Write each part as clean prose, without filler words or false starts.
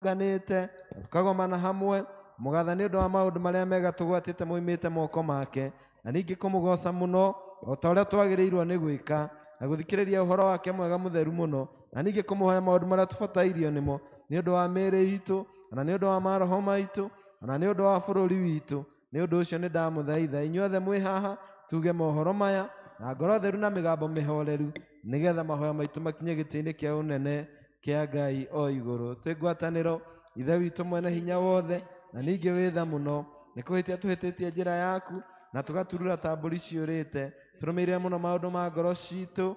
Tũnganĩte na tũkagomana hamwe mũgatha nĩ ũndũ wa maũndũ marĩa mega tũgwatĩte moimĩte moko make, na ningĩ kũmũgoca mũno o ta ũrĩa twagĩrĩirwo nĩ gwĩka, na gũthikĩrĩria ũhoro wake mwega mũtheru mũno, na ningĩ kũmũhoya maũndũ marĩa tũbatairio nĩmo nĩ ũndũ wa mĩĩrĩ itũ, ona nĩ ũndũ wa maroho maitũ, ona nĩ ũndũ wa bũrũri witũ. Nĩ ũndũ ũcio nĩ ndamũthaitha inyuothe mwĩ haha tuge mohoro maya na ngoro theru na mĩgambo mĩhoreru, nĩgetha mahoya maitũ makinye gĩtĩ-inĩ kĩa ũnene kĩa Ngai o igũrũ. Twĩ ngwatanĩro, Ithe witũ mwene hinya wothe, na ningĩ wĩ tha mũno, nĩ kũhĩtia tũhĩtĩtie njĩra yaku na tũgaturura ta mbũri ciũrĩte, tũrũmĩrĩre mũno maũndũ ma ngoro citũ.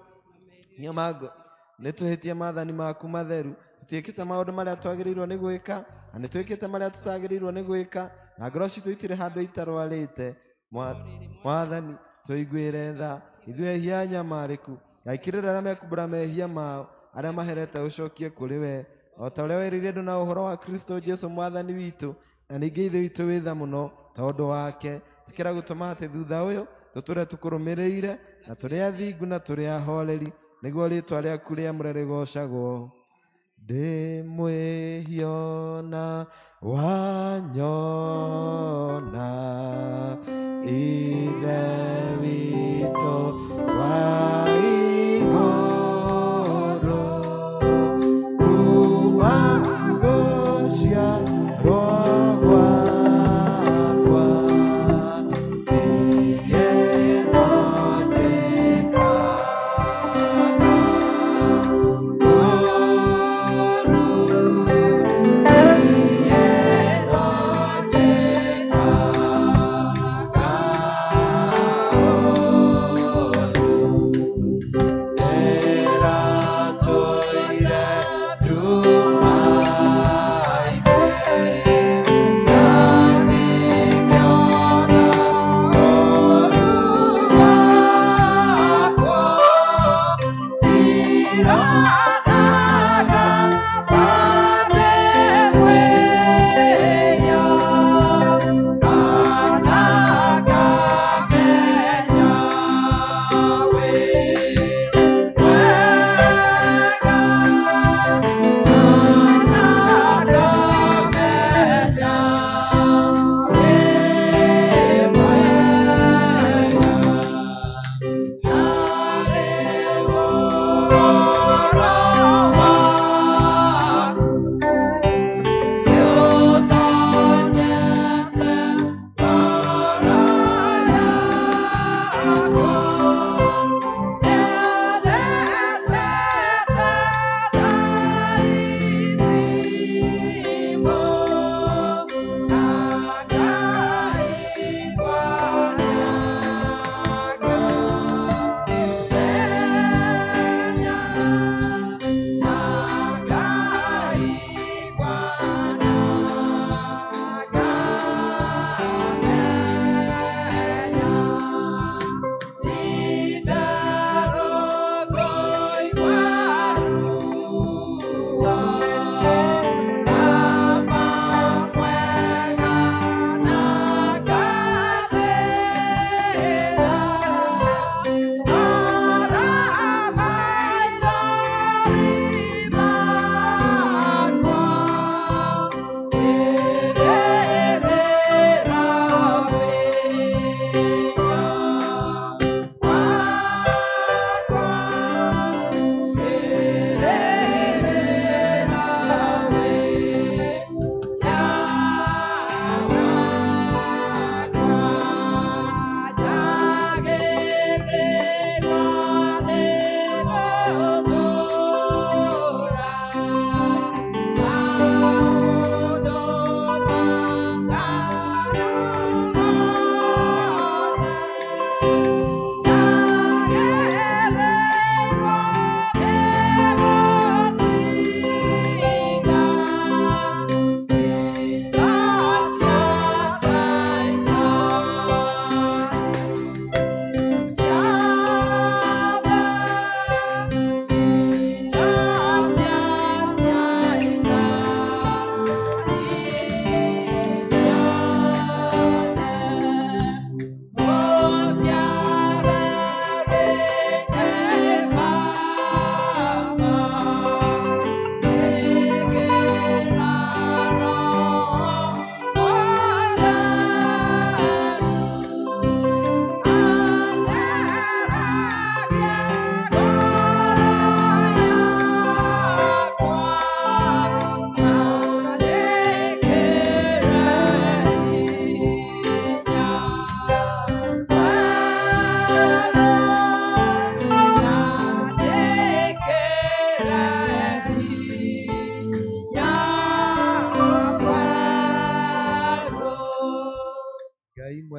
Nĩ tũhĩtie maathani maku matheru, tũtiĩkĩte maũndũ marĩa twagĩrĩirwo nĩ gwĩka, na nĩ twĩkĩte marĩa tũtagĩrĩirwo nĩ gwĩka, na ngoro citũ itirĩ handũ itarwarĩte. Mwathani, tũiguĩre tha ithuĩ ehia anyamarĩku, na ikĩrĩra arĩa mekumbũra mehia mao, arĩa maherete ũcokie kũrĩ we, o ta ũrĩa werĩire andũ na ũhoro wa Kristo Jesu Mwathani witũ. Na ningĩ Ithe witũ wĩ tha mũno, tondũ wake tĩkĩra gũtũma atĩ thutha ũyũ tũtũre tũkũrũmĩrĩire, na tũrĩ athingu na tũrĩ ahoreri, nĩguo rĩtwa rĩaku rĩamũre rĩgocagwo. Ndĩ mwĩhia wanyona, Ithe witũ wa igũrũ, kuma gũciarwo gwakwa, niĩ no njĩkaga ũũru, niĩ no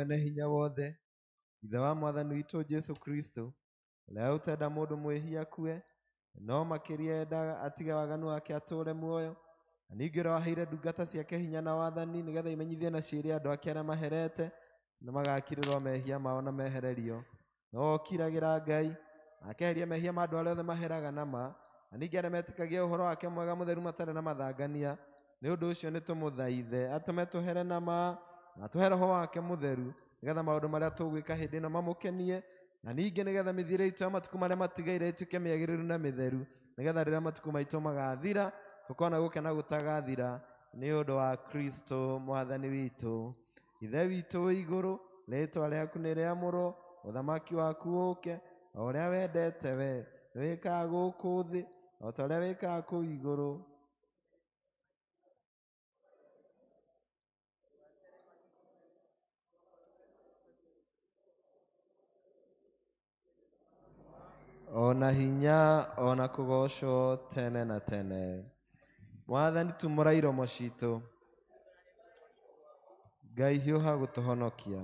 Mwene Hinya Wothe, Ithe wa Mwathani witũ Jesu Kristo, ũrĩa ũtenda mũndũ mwĩhia akue, no makĩria endaga atige waganu wake atũũre muoyo. Na ningĩ ũrĩa waheire ndungata ciake hinya na wathani nĩgetha imenyithie na ciĩre andũ ake arĩa maherete nĩ magakirĩrwo mehia mao na mehererio. No okiragĩra Ngai na akeheria mehia ma andũ arĩa othe maheraga na ma, na ningĩ arĩa metĩkagia ũhoro wake mwega mũtheru matarĩ na mathangania. Nĩ ũndũ ũcio nĩ tũmũthaithe atũme tũhere na ma na atũhe roho wake mũtheru nĩgetha maũndũ marĩa tũgwĩka hĩndĩ ĩno mamũkenie, na ningĩ nĩgetha mĩthiĩre itũ ya matukũ marĩa matigaire ĩtuĩke mĩagĩrĩru na mĩtheru, nĩgetha rĩrĩa matukũ maitũ magathira tũkona gũkena gũtagathira nĩ ũndũ wa Kristo Mwathani witũ. Ithe witũ wĩ igũrũ, rĩĩtwa rĩaku nĩ rĩamũrwo, ũthamaki waku ũũke, o ũrĩa wendete we nĩwĩkaga gũkũ thĩ o ta ũrĩa wĩkaga kũu igũrũ. Ona hinya ona kũgoocwo tene na tene. Mwathani tumũra iromo citũ. Ngai hiũha gũtũhonokia.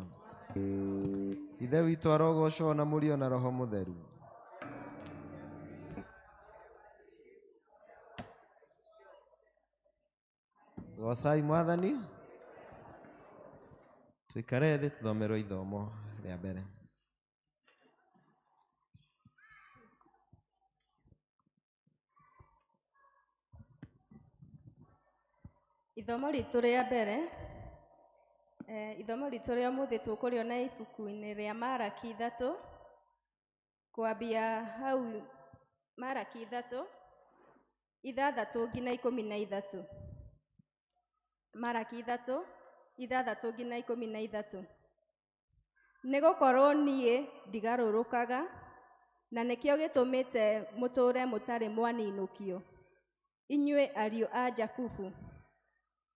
Ithe witũ arogocwo na Mũriũ na Roho Mũtheru. Gocai Mwathani. Tũikare thĩ tũthomerwo ithomo rĩa mbere. Ithomo ritũ rĩa mbere, ithomo ritũ rĩa ũmũthĩ tũkũrĩona ibuku-inĩ rĩa Maraki 3, kwambia hau Maraki 3, 6 nginya 13. Maraki 3, 6 nginya 13. Nĩgũkorwo niĩ ndigarũrũkaga, na nĩkĩo gĩtũmĩte mũtũũre mũtarĩ mwaninũkio, inyuĩ ariũ a Jakubu.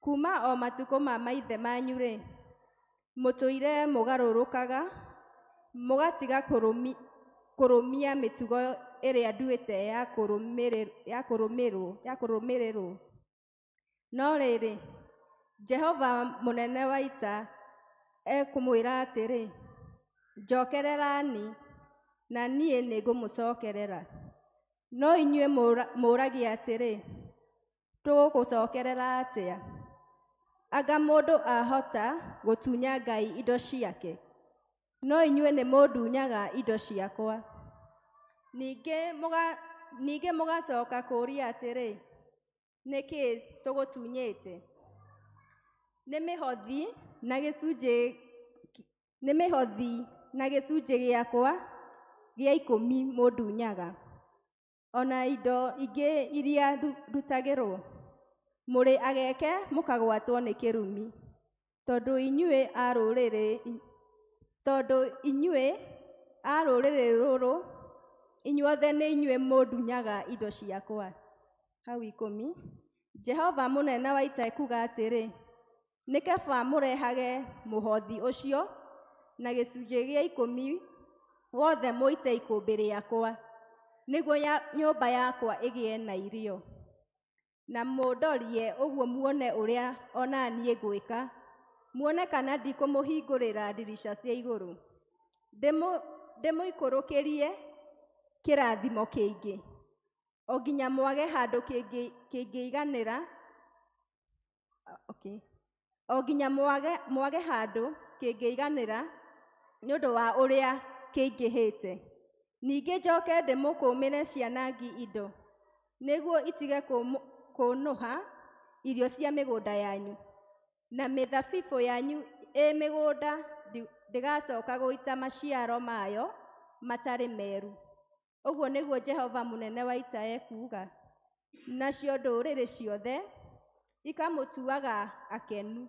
Kuma o matukũ ma maithe manyu-rĩ, mũtũire mũgarũrũkaga, mũgatiga kũrũmia mĩtugo ĩrĩa nduĩte ya kũrũmĩrĩrwo. No rĩrĩ, Jehova mũnene wa ita ekũmwĩra atĩrĩ, njokererani, na niĩ nĩngũmũcokerera. No inyuĩ mũũragia atĩrĩ, tũgũgũcokerera atĩa? Anga mũndũ ahota gũtunya Ngai indo ciake? No inyuĩ nĩmũndunyaga indo ciakwa. Ningĩ mũgacoka kũũria atĩrĩ, nĩkĩ tũgũtunyĩte? Nĩ mĩhothi na gĩcunjĩ gĩakwa gĩa 10 mũndunyaga, ona indo ingĩ iria ndutagĩrwo. Mũrĩ ageke mũkagwatwo nĩ kĩrumi, tondũ inyuĩ a rũrĩrĩ rũrũ inyuothe nĩ inyuĩ mũndunyaga indo ciakwa. Hau 10. Jehova mũnene wa ita ekuuga atĩrĩ, nĩ kaba mũrehage mũhothi ũcio na gĩcunjĩ gĩa 10 wothe mũite ikũmbĩ rĩakwa, nĩguo nyũmba yakwa ĩgĩe na irio. Na mũndorie ũguo muone ũrĩa ona niĩ ngwĩka, muone kana ndikũmũhingũrĩra ndirica cia igũrũ, ndĩmũikũrũkĩrie kĩrathimo kĩingĩ, o nginya mwage handũ kĩngĩiganĩra. Okay. O nginya mwage handũ kĩngĩiganĩra nĩ ũndũ wa ũrĩa kĩingĩhĩte. Ningĩ njoke ndĩmũkũmĩre cianangi indo, nĩguo itige kũnũha irio cia mĩgũnda yanyu, na mĩthabibũ yanyu ĩ mĩgũnda ndĩgacoka gũita maciaro mayo matarĩ meru. Ũguo nĩguo Jehova mũnene wa ita ekuuga. Nacio ndũrĩrĩ ciothe ikamũtuaga akenu,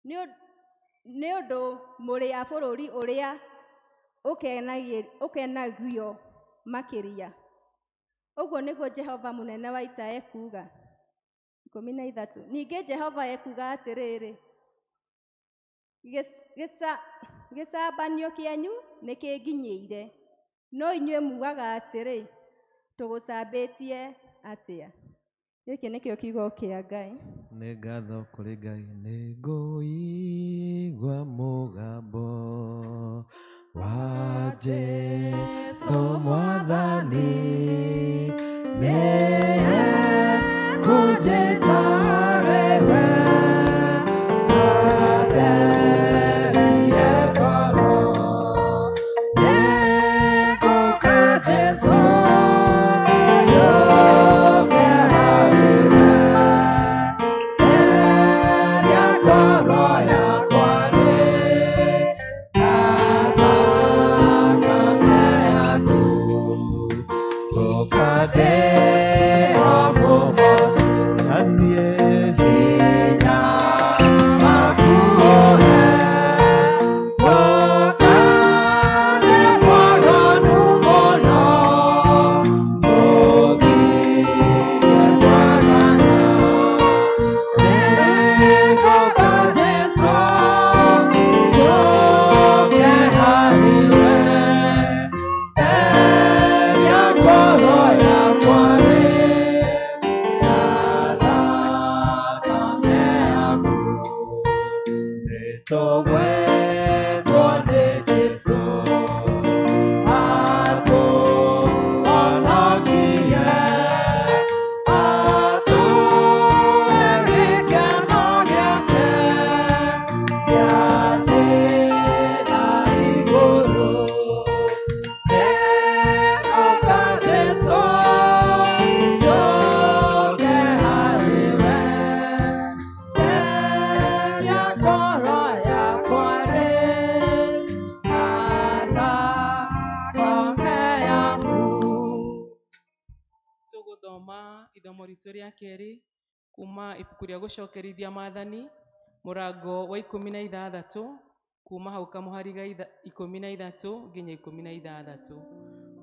nĩ ũndũ mũrĩ a bũrũri ũrĩa ũkenagio makĩria. Ũguo nĩguo Jehova mũnene wa ita ekuuga. 13. Ningĩ Jehova ekuuga atĩrĩrĩ, gĩcambanio kĩanyu nĩkĩnginyĩire, no inyuĩ mugaga atĩrĩ, tũgũcambĩtie atĩa? Gĩkĩ nĩkĩo kiugo kĩa Ngai. Nĩ ngatho kũrĩ Ngai. Nĩ ngũigua mũgambo wa Jesũ Mwathani, nĩ ekũnjĩta harĩ we, atherie ngoro. Nĩ ngũka Jesũ, njũke harĩ we, theria ngoro yakwa rĩ, na thakame yaku, tũkandĩha mũmocu, na niĩ hinya waku ũhe, ũkane mwaganu mũno, ũgirie kwagana. Nĩngũka Jesũ, njũke harĩ we, theria ngoro yakwa rĩ, na thakame yaku. Nĩtũgwĩtwo nĩ Jesũ, atũhonokie, atũhe gĩkeno gĩake gĩa thĩ na igũrũ. Nĩngũka Jesũ, njũke harĩ we, theria ngoro yakwa rĩ, na thakame yaku. Tũgũthoma ithomo ritũ rĩa kerĩ kuma ibuku rĩa gũcokerithia maathani mũrango wa 16 kuma hau kamũhari ga 13 nginya 16.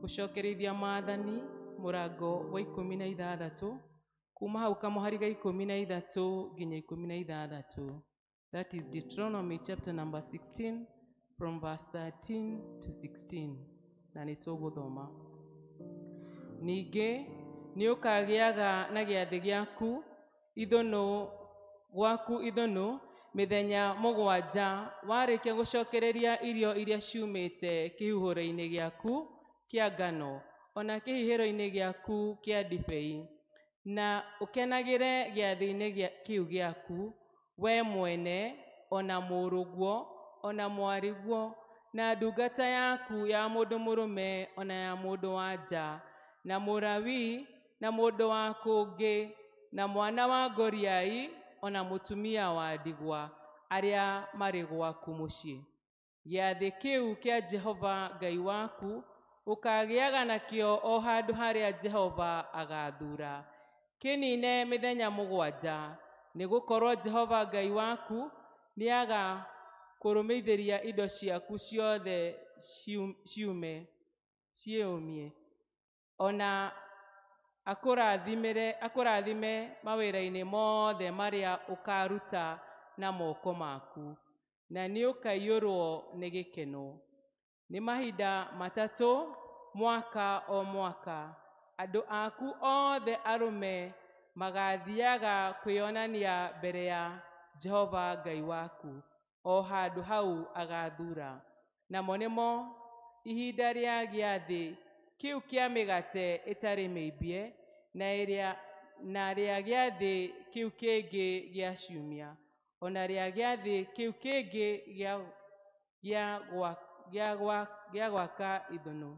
Gũcokerithia maathani mũrango wa 16 kuma hau kamũhari ga 13 nginya 16. That is Deuteronomy chapter number 16 from verse 13 to 16. Na nĩ tũgũthoma. Ningĩ nĩ ũkagĩaga na gĩathĩ gĩaku ithũnũ gwaku ithũnũ mĩthenya 7 warĩkia gũcokereria irio iria ciumĩte kĩhuhĩro-inĩ gĩaku kĩa ngano ona kĩhihĩro-inĩ gĩaku kĩa ndibei, na ũkenagĩre gĩathĩ-inĩ kĩu gĩaku we mwene, ona mũrũguo, ona mwarĩguo, na ndungata yaku ya mũndũ mũrũme ona ya mũndũ wa nja, na Mũlawii, na mũndũ wa kũngĩ, na mwana wa ngoriai, ona mũtumia wa ndigwa, arĩa marĩ gwaku mũciĩ. Gĩathĩ kĩu kĩa Jehova Ngai waku ũkagĩaga nakĩo o handũ harĩa Jehova agaathuura. Kĩnine mĩthenya 7, nĩgũkorwo Jehova Ngai waku nĩagakũrũmĩithĩria indo ciaku ciothe ciũmie, ona akũrathime mawĩra-inĩ mothe marĩa ũkaruta na moko maku, na nĩũkaiyũrwo nĩ gĩkeno. Nĩ mahinda 3 mwaka o mwaka andũ aku othe arũme magathiaga kwĩonania mbere ya Jehova Ngai waku o handũ hau agaathuura. Namo nĩmo ihinda rĩa gĩathĩ kĩu kĩa mĩgate ĩtarĩ mĩimbie, na rĩa gĩathĩ kĩu kĩngĩ gĩa ciumia, ona rĩa gĩathĩ kĩu kĩngĩ gĩa gwaka ithũnũ.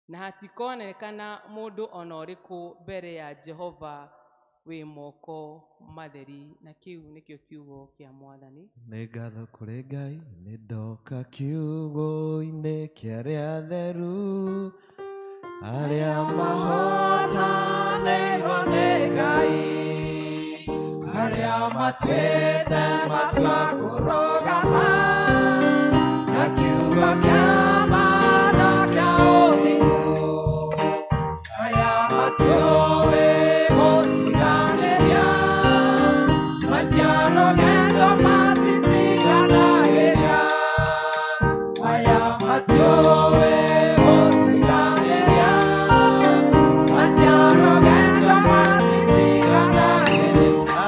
Na hatikonekana mũndũ ona ũrĩkũ mbere ya Jehova wĩ moko matheri. Na kĩu nĩkĩo kiugo kĩa Mwathani. Nĩ ngatho kũrĩ Ngai. Nĩ ndoka kiugo-inĩ kĩa arĩa atheru, arĩa mahotanĩirwo nĩ Ngai, arĩa matuĩte matua kũrũgama na kiugo kĩa ma na kĩa ũthingu, aya matiũĩ gũtiganĩria, matiarũgendo matitiganagĩria, aya matiũĩ gũtiganĩria, matiarũgendo matitiganagĩria.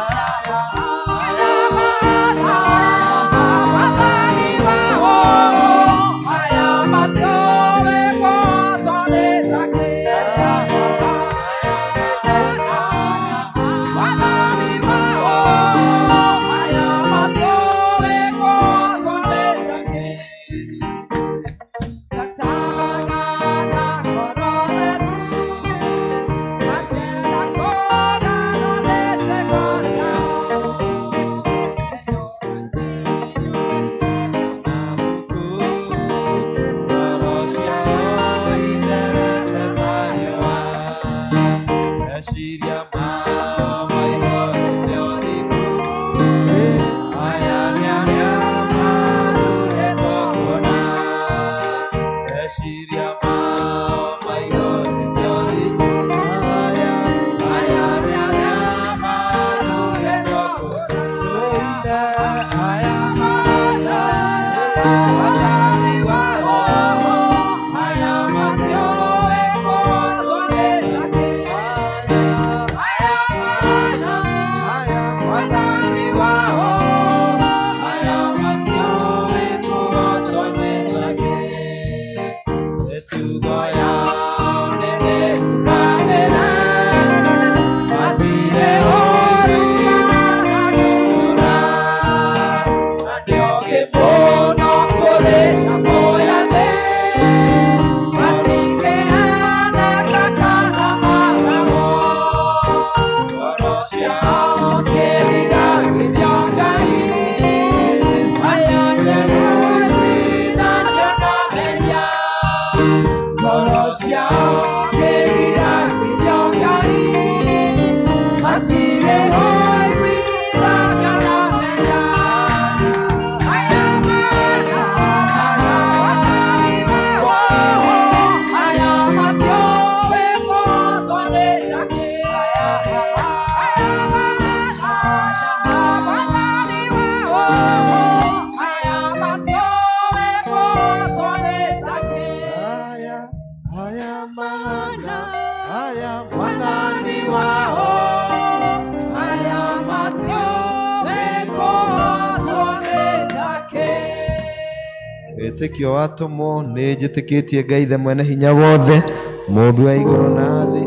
Wĩtĩkio wa atũmwo. Nĩ njĩtĩkĩtie Ngai Ithe mwene hinya wothe, mũũmbi wa igũrũ na thĩ,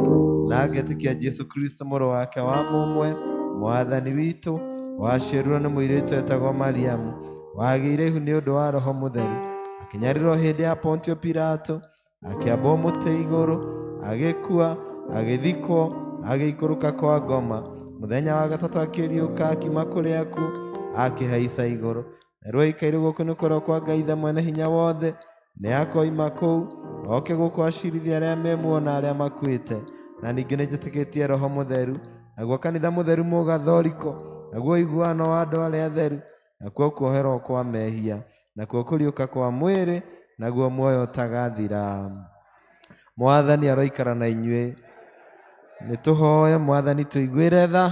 na ngetĩkia Jesũ Kristo mũrũ wake wa mũmwe, mwathani witũ, waciarirwo nĩ mũirĩtu etagwo Mariamu, wagĩire ihu nĩ ũndũ wa Roho Mũtheru, akĩnyarirwo hĩndĩ ya Pontio Pilato, akĩambwo mũtĩ igũrũ, agĩkua, agĩthikwo, agĩikũrũka kwa ngoma. Mũthenya wa gatatũ akĩriũka akiuma kũrĩ akuũ, akĩhaica igũrũ. Narĩo aikaire guoko-inĩ kũrĩa kwa Ngai Ithe mwene hinya wothe, nĩ akoima kũu oke gũkũ acirithie arĩa me muoyo na arĩa makuĩte. Na ningĩ nĩ njĩtĩkĩtie Roho Mũtheru, naguo kanitha mũtheru mũgathoriko, naguo ũiguano wa andũ arĩa atheru, nakuo kuoherwo kwa mehia, nakuo kũriũka kwa mwĩrĩ, naguo muoyo ũtagathira. Mwathani aroikara na inyuĩ. Nĩ tũhoe Mwathani tũiguĩre tha.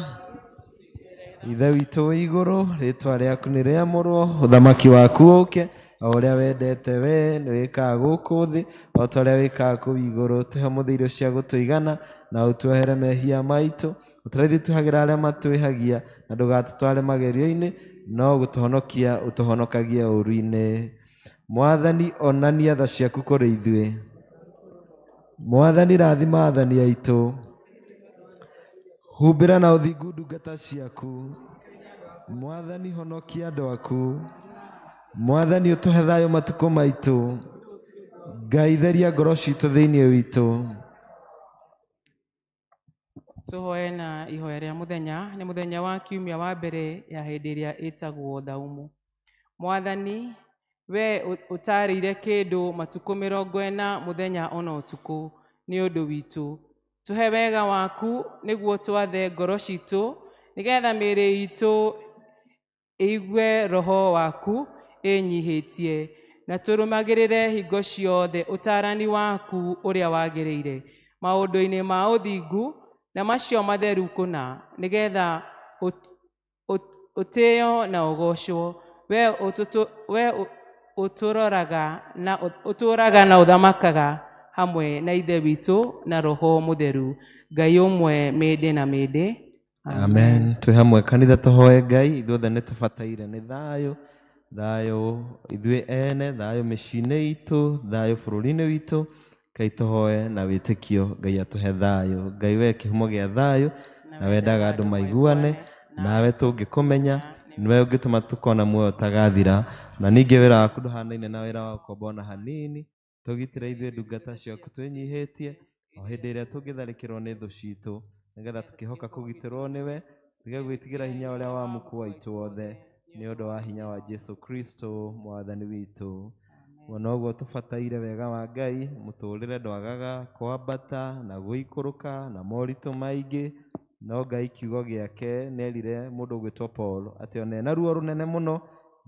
Ithe witũ wĩ igũrũ, rĩtwa rĩaku nĩ rĩamũrwo, ũthamaki waku ũke, o ũrĩa wendete we nĩ wĩkaga gũkũ thĩ o ta ũrĩa wĩkaga kũu igũrũ. Tũhe ũmũthĩ irio cia gũtũigana, na ũtuohere mehia maitũ, o ta ũrĩa ithuĩ tuohagĩra arĩa matwĩhagia, na ndũgatũtware magerio-inĩ, no gũtũhonokia ũtũhonokagie ũũru-inĩ. Mwathani, onania tha ciaku kũrĩ ithuĩ. Mwathani, rathima athani aitũ. Humbĩra na ũthingu ndungata ciaku. Mwathani, honokia andũ aku. Mwathani, ũtũhe thayũ matukũ maitũ. Ngai, theria ngoro citũ thĩinĩ witũ. Tũhoe na ihoya rĩa mũthenya. Nĩ mũthenya wa kiumia wa mbere ya hĩndĩ ĩrĩa ĩtagwo thaumu. Mwathani, we ũtarĩire kĩndũ matukũ 40 mũthenya ona ũtukũ nĩ ũndũ witũ. Tũhe wega waku nĩguo twathe ngoro citũ, nĩgetha mĩĩrĩ itũ ĩigue roho waku ĩnyihĩtie, na tũrũmagĩrĩre hingo ciothe ũtaarani waku ũrĩa wagĩrĩire maũndũ-inĩ ma ũthingu na macio matheru kũna, nĩgetha ũtĩo na ũgocwo. We ũtũũraga na ũthamakaga hamwe na Ithe witũ na Roho Mũtheru, Ngai ũmwe mĩndĩ na mĩndĩ. Amen. Twĩ hamwe kanitha tũhoe Ngai. Ithuothe nĩ tũbataire nĩ thayũ, thayũ ithuĩ ene, thayũ mĩciĩ-inĩ itũ, thayũ bũrũri-inĩ witũ. Ngai tũhoe na wĩtĩkio, Ngai atũhe thayũ. Ngai we kĩhumo gĩa thayũ, na wendaga andũ maiguane, nawe tũngĩkũmenya nĩwe ũngĩtũma tũkona muoyo ũtagathira. Na ningĩ wĩra waku ndũhanaine na wĩra wa ũkombo ona hanini. Tũgitĩre ithuĩ ndungata ciaku twĩnyihĩtie, o hĩndĩ ĩrĩa tũngĩtharĩkĩrwo nĩ thũ citũ, nĩgetha tũkĩhoka kũgitĩrwo nĩwe, tige gwĩtigĩra hinya ũrĩa wa mũkũ waitũ wothe, nĩ ũndũ wa hinya wa Jesũ Kristo mwathani witũ. Ona ũguo tũbataire wega wa Ngai, mũtũrĩre ndwagaga kwambata na gũikũrũka na moritũ maingĩ, no Ngai kiugo gĩake nĩerire mũndũ ũgwĩtwo Paul atĩ ona ena ruo rũnene mũno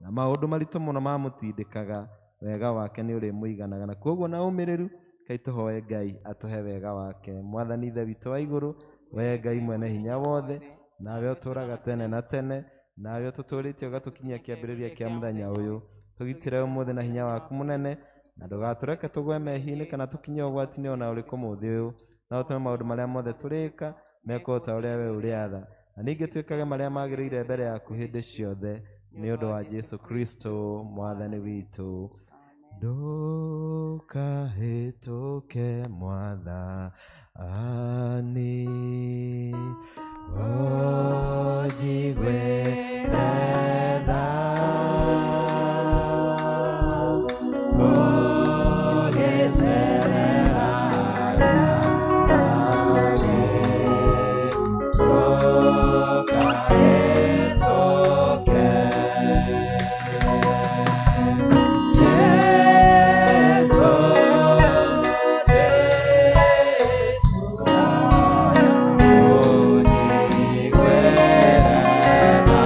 na maũndũ maritũ mũno mamũtindĩkaga, wega wake nĩ ũrĩmũiganaga. Na koguo na ũmĩrĩru, Ngai tũhoe Ngai atũhe wega wake. Mwathani Ithe witũ wa igũrũ, we Ngai mwene hinya wothe, nawe ũtũũraga tene na tene, nawe ũtũtũũrĩtie ũgatũkinyia kĩambĩrĩria kĩa mũthenya ũyũ. Tũgitĩre ũmũthĩ na hinya waku mũnene, na ndũgatũreke tũgwe mehia-inĩ kana tũkinye ũgwati-inĩ ona ũrĩkũ mũthĩ ũyũ. Na ũtũme maũndũ marĩa mothe tũrĩka mekwo ta ũrĩa we ũrĩatha, na ningĩ twĩkage marĩa magĩrĩire mbere yaku hĩndĩ ciothe, nĩ ũndũ wa Jesũ Kristo mwathani witũ. Ndũkahĩtũke Mwathani, ũnjiguĩre tha, ũgĩcerera arĩa ndũkahĩtũke. Jesũ, Jesũ, ũnjiguĩre tha.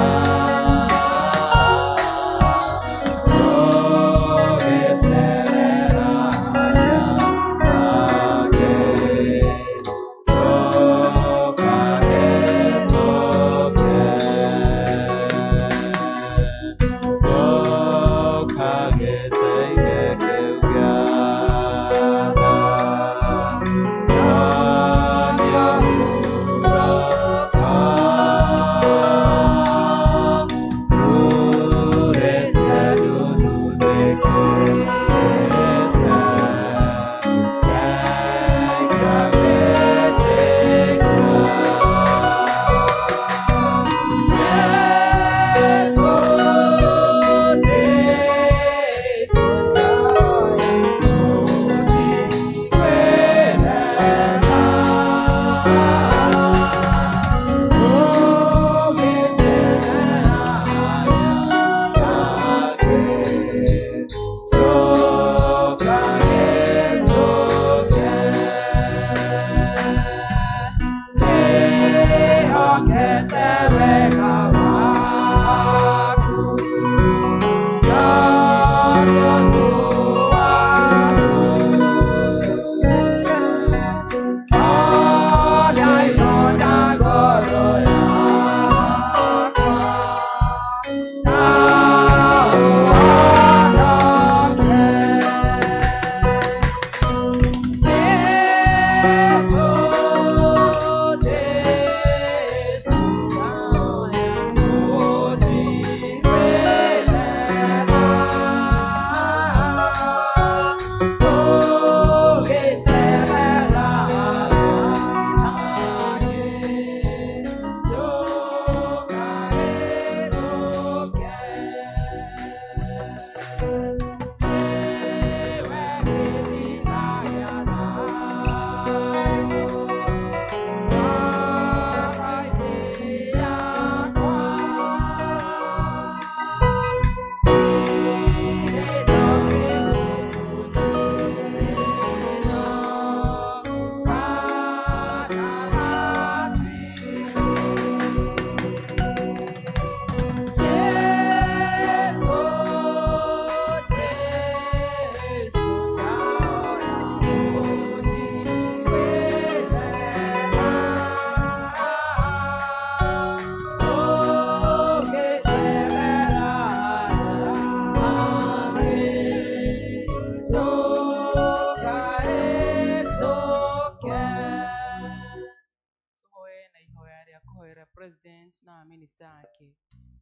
yake.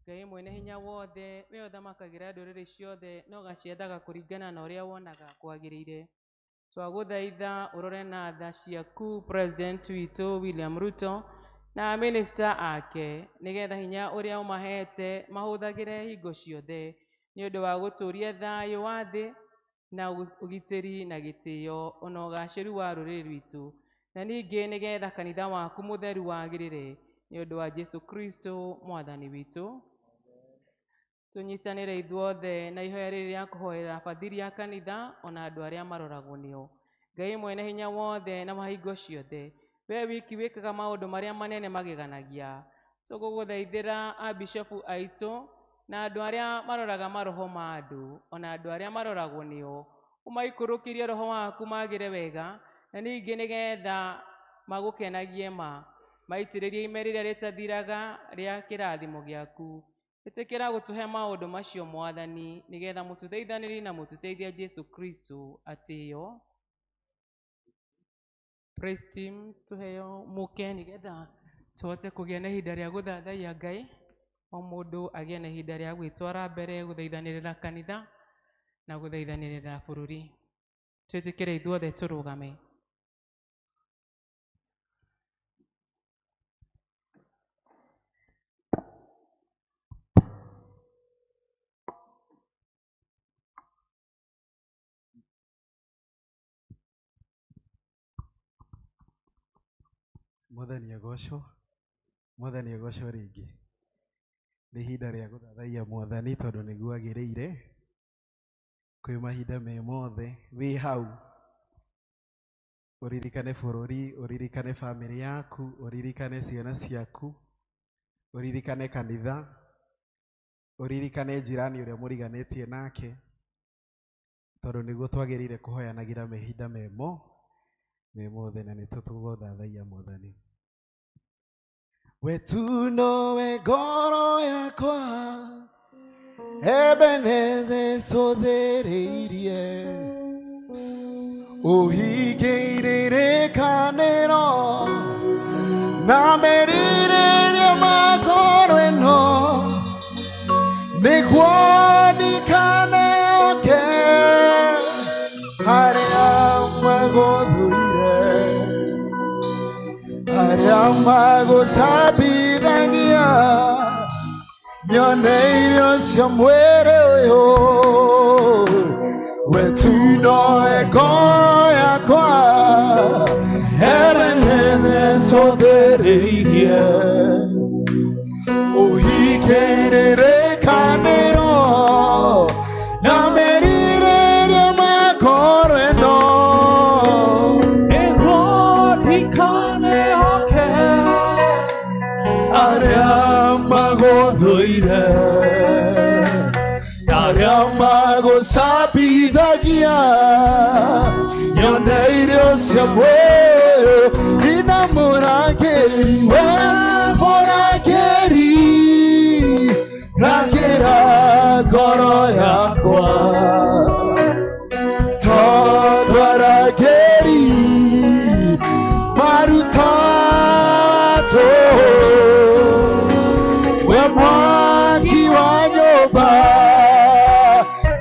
Ngai mwene hinya wothe, we ũthamakagĩra ndũrĩrĩ ciothe na ũgaciathaga kũringana na ũrĩa wonaga kwagĩrĩire. Twagũthaitha ũrore na tha ciaku President witũ William Ruto na minista ake, nĩgetha hinya ũrĩa ũmahete mahũthagĩre hingo ciothe nĩ ũndũ wa gũtũũria thayũ wa thĩ na ũgitĩri na gĩtĩo ona ũgacĩru wa rũrĩrĩ rwitũ, na ningĩ nĩgetha kanitha waku mũtheru wagĩrĩre nĩ ũndũ wa Jesu Kristo mwathani witũ. Tũnyitanĩre ithuothe na ihoya rĩrĩ rĩa kũhoera bathiri ya kanitha ona andũ arĩa maroragwo nĩo. Ngai mwene hinya wothe na wa hingo ciothe, we wiki wĩkaga maũndũ marĩa manene mageganagia, tũgũgũthaithĩra abishopu aitũ na andũ arĩa maroraga maroho ma andũ ona andũ arĩa maroragwo nĩo, ũmaikũrũkĩrie roho waku magĩre wega, na ningĩ nĩgetha magũkenagie ma maitĩrĩrie ime rĩrĩa rĩtathiraga rĩa kĩrathimo gĩaku. Ĩtĩkĩra gũtũhe maũndũ macio mwathani, nĩgetha mũtũteithanĩrie na mũtũteithia Jesu Kristo atĩo. Praise team, tũheo mũke nĩgetha tũhote kũgĩa na ihinda rĩa gũthathaiya Ngai, o mũndũ agĩe na ihinda rĩa gwĩtwara mbere gũthaithanĩrĩra kanitha na gũthaithanĩrĩra bũrũri. Twĩtĩkĩre ithuothe tũrũgame. Mwathani agocwo, Mwathani agocwo rĩngĩ. Nĩ ihinda rĩa gũthathaiya Mwathani tondũ nĩguo agĩrĩire. Kwĩ mahinda me mothe wĩ hau, ũririkane bũrũri, ũririkane bamĩrĩ yaku, ũririkane ciana ciaku, ũririkane kanitha, ũririkane jirani ũrĩa mũriganĩtie nake, tondũ nĩguo twagĩrĩire kũhoyanagĩra mahinda me mothe, na nĩ tũgũthathaiya Mwathani. We tu nowe ngoro yakwa Ebeneze sothereirie ũhingĩirĩre kanĩro na merirĩria makoro ĩno nĩguo ndikaneoke arĩa magũthũire, arĩa magũcambithagia nyone irio cia mwĩrĩ ũyũ. We tu nowe ngoro yakwa Ebeneze sothereirie ũhingĩirĩre kanĩro na merirĩria makoro ĩno nĩguo ndikanehoke arĩa magũthũire, arĩa magũcambithagia nyone irio cia mwĩrĩ. Ina mũrangĩri, we mũrangĩri, rangĩra ngoro yakwa, tondũ arangĩri marutatwo we mwaki wa nyũmba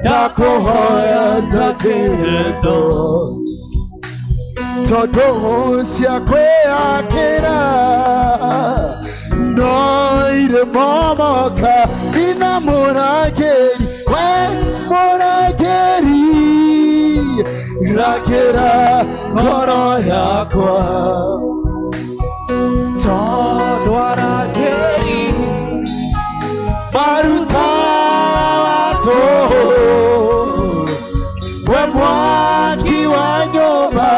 ndakũhoya njakĩrendo, tondũ cia kwĩyakĩra no irĩ momoka. Ina mũrangĩri, we mũrangĩri, rangĩra ngoro yakwa, tondũ arangĩri marutatwo we mwaki wa nyũmba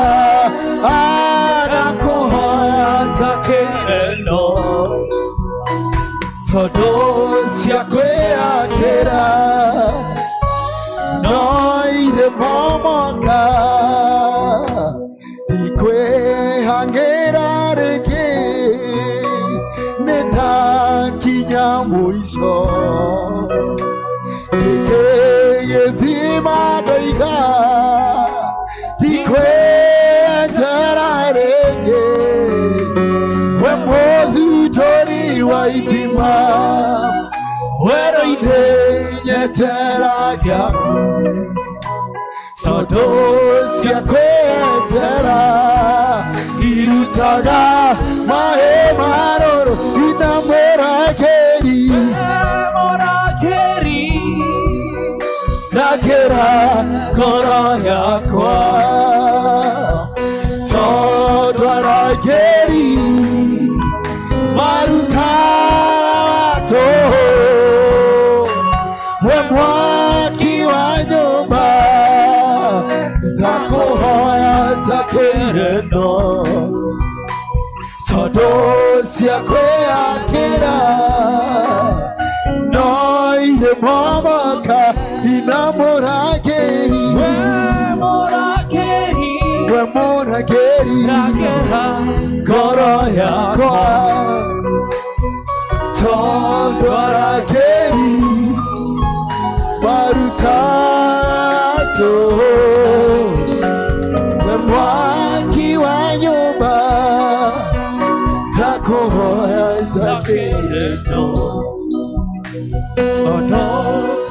ndakũhoya njakĩrendo, tondũ cia kwĩyakĩra no irĩ momoka. Ndikwĩhangĩra rĩngĩ, nĩ ndakinya mũico. Gĩkĩ gĩthima ndaiga ndikwĩenjera rĩngĩ, we mũthutũri wa ithimo. irĩma werũ-inĩ nyenjera gĩaku tondũ cia kwĩyetera irutaga maĩ marũrũ ina mũrangĩri rakĩra ngoro yakwa tondũ arangĩri marutaga tũhũ we mwaki wa nyũmba ndakũhoya njakĩire no tondũ cia kwĩyakĩra no irĩ momoka ina mũrangĩri we mũrangĩri ngoro yakwa tondũ arangĩri marutaga tũhũ we mwaki wa nyũmba ndakũhoya njakĩire no tondũ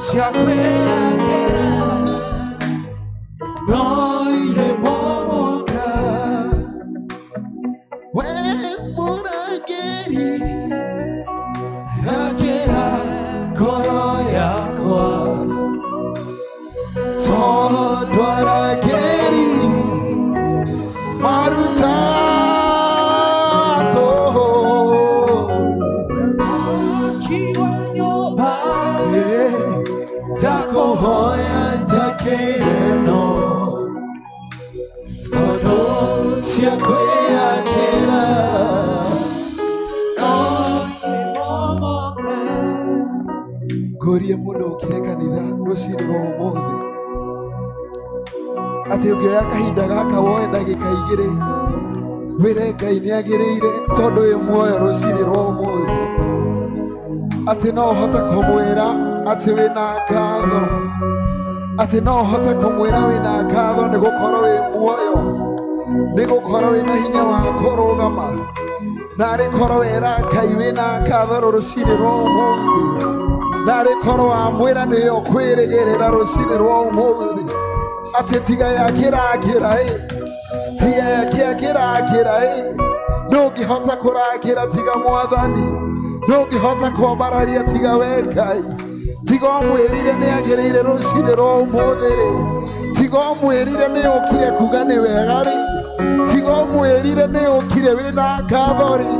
cia kwĩyakĩra no irĩ momoka we mũrangĩri rakĩra ngoro yakwa tondũ arangĩri marutaga tũhũ mwaki wa nyũmba ndakũhoya njakĩire no tondũ cia kwĩyakĩra no irĩ momoka ngũrie mũndũ ũkire kanitha rũcinĩ rwa ũmũthĩ atĩ ũngĩoya kahinda gaka woe ndagĩka igĩrĩ wĩre Ngai nĩ agĩrĩire tondũ wĩ muoyo rũcinĩ rwa ũmũthĩ atĩ no ũhote kũmwĩra atĩ wĩna ngatho atĩ no ũhote kũmwĩra wĩna ngatho nĩ gũkorwo wĩ muoyo nĩ gũkorwo wĩna hinya wa kũrũgama narĩ korwo wera Ngai wĩna ngatho rũcinĩ rwa ũmũthĩ narĩ korwo wamwĩra nĩyo kwĩrĩgĩrĩra rũcinĩ rwa ũmũthĩ atĩ tiga yakĩrakĩra ĩ tiga yakĩrakĩra ĩ ndũngĩhota kũrakĩra tiga mwathani ndũngĩhota kwambararia tiga we Ngai tiga ũmwĩrire nĩ agĩrĩire rũcinĩ rwa ũmũthĩ rĩ tiga ũmwĩrire nĩ ũkire kuga nĩ wega rĩ tiga ũmwĩrire nĩ ũkire wĩna ngatho rĩ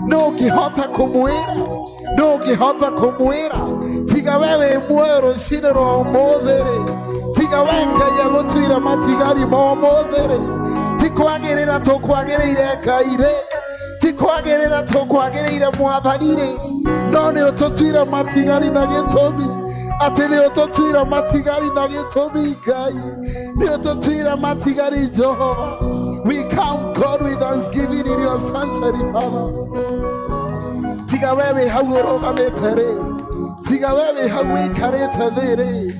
ndũngĩhota kũmwĩra ndũngĩhota kũmwĩra tiga we wĩ muoyo rũcinĩ rwa ũmũthĩ rĩ tiga we Ngai agũtuire matigari ma ũmũthĩ rĩ ti kwagĩrĩra tũkwagĩrĩire Ngai rĩ ti kwagĩrĩra tũkwagĩrĩire mwathani rĩ no nĩ ũtũtuire matigari na gĩtũmi atĩ nĩ ũtũtuire matigari na gĩtũmi Ngai nĩ ũtũtuire matigari Jehova. We come God with thanksgiving in your sanctuary, Father. Tiga we wĩ hau ũrũgamĩte rĩ tiga we wĩ hau wĩikarĩte thĩ rĩ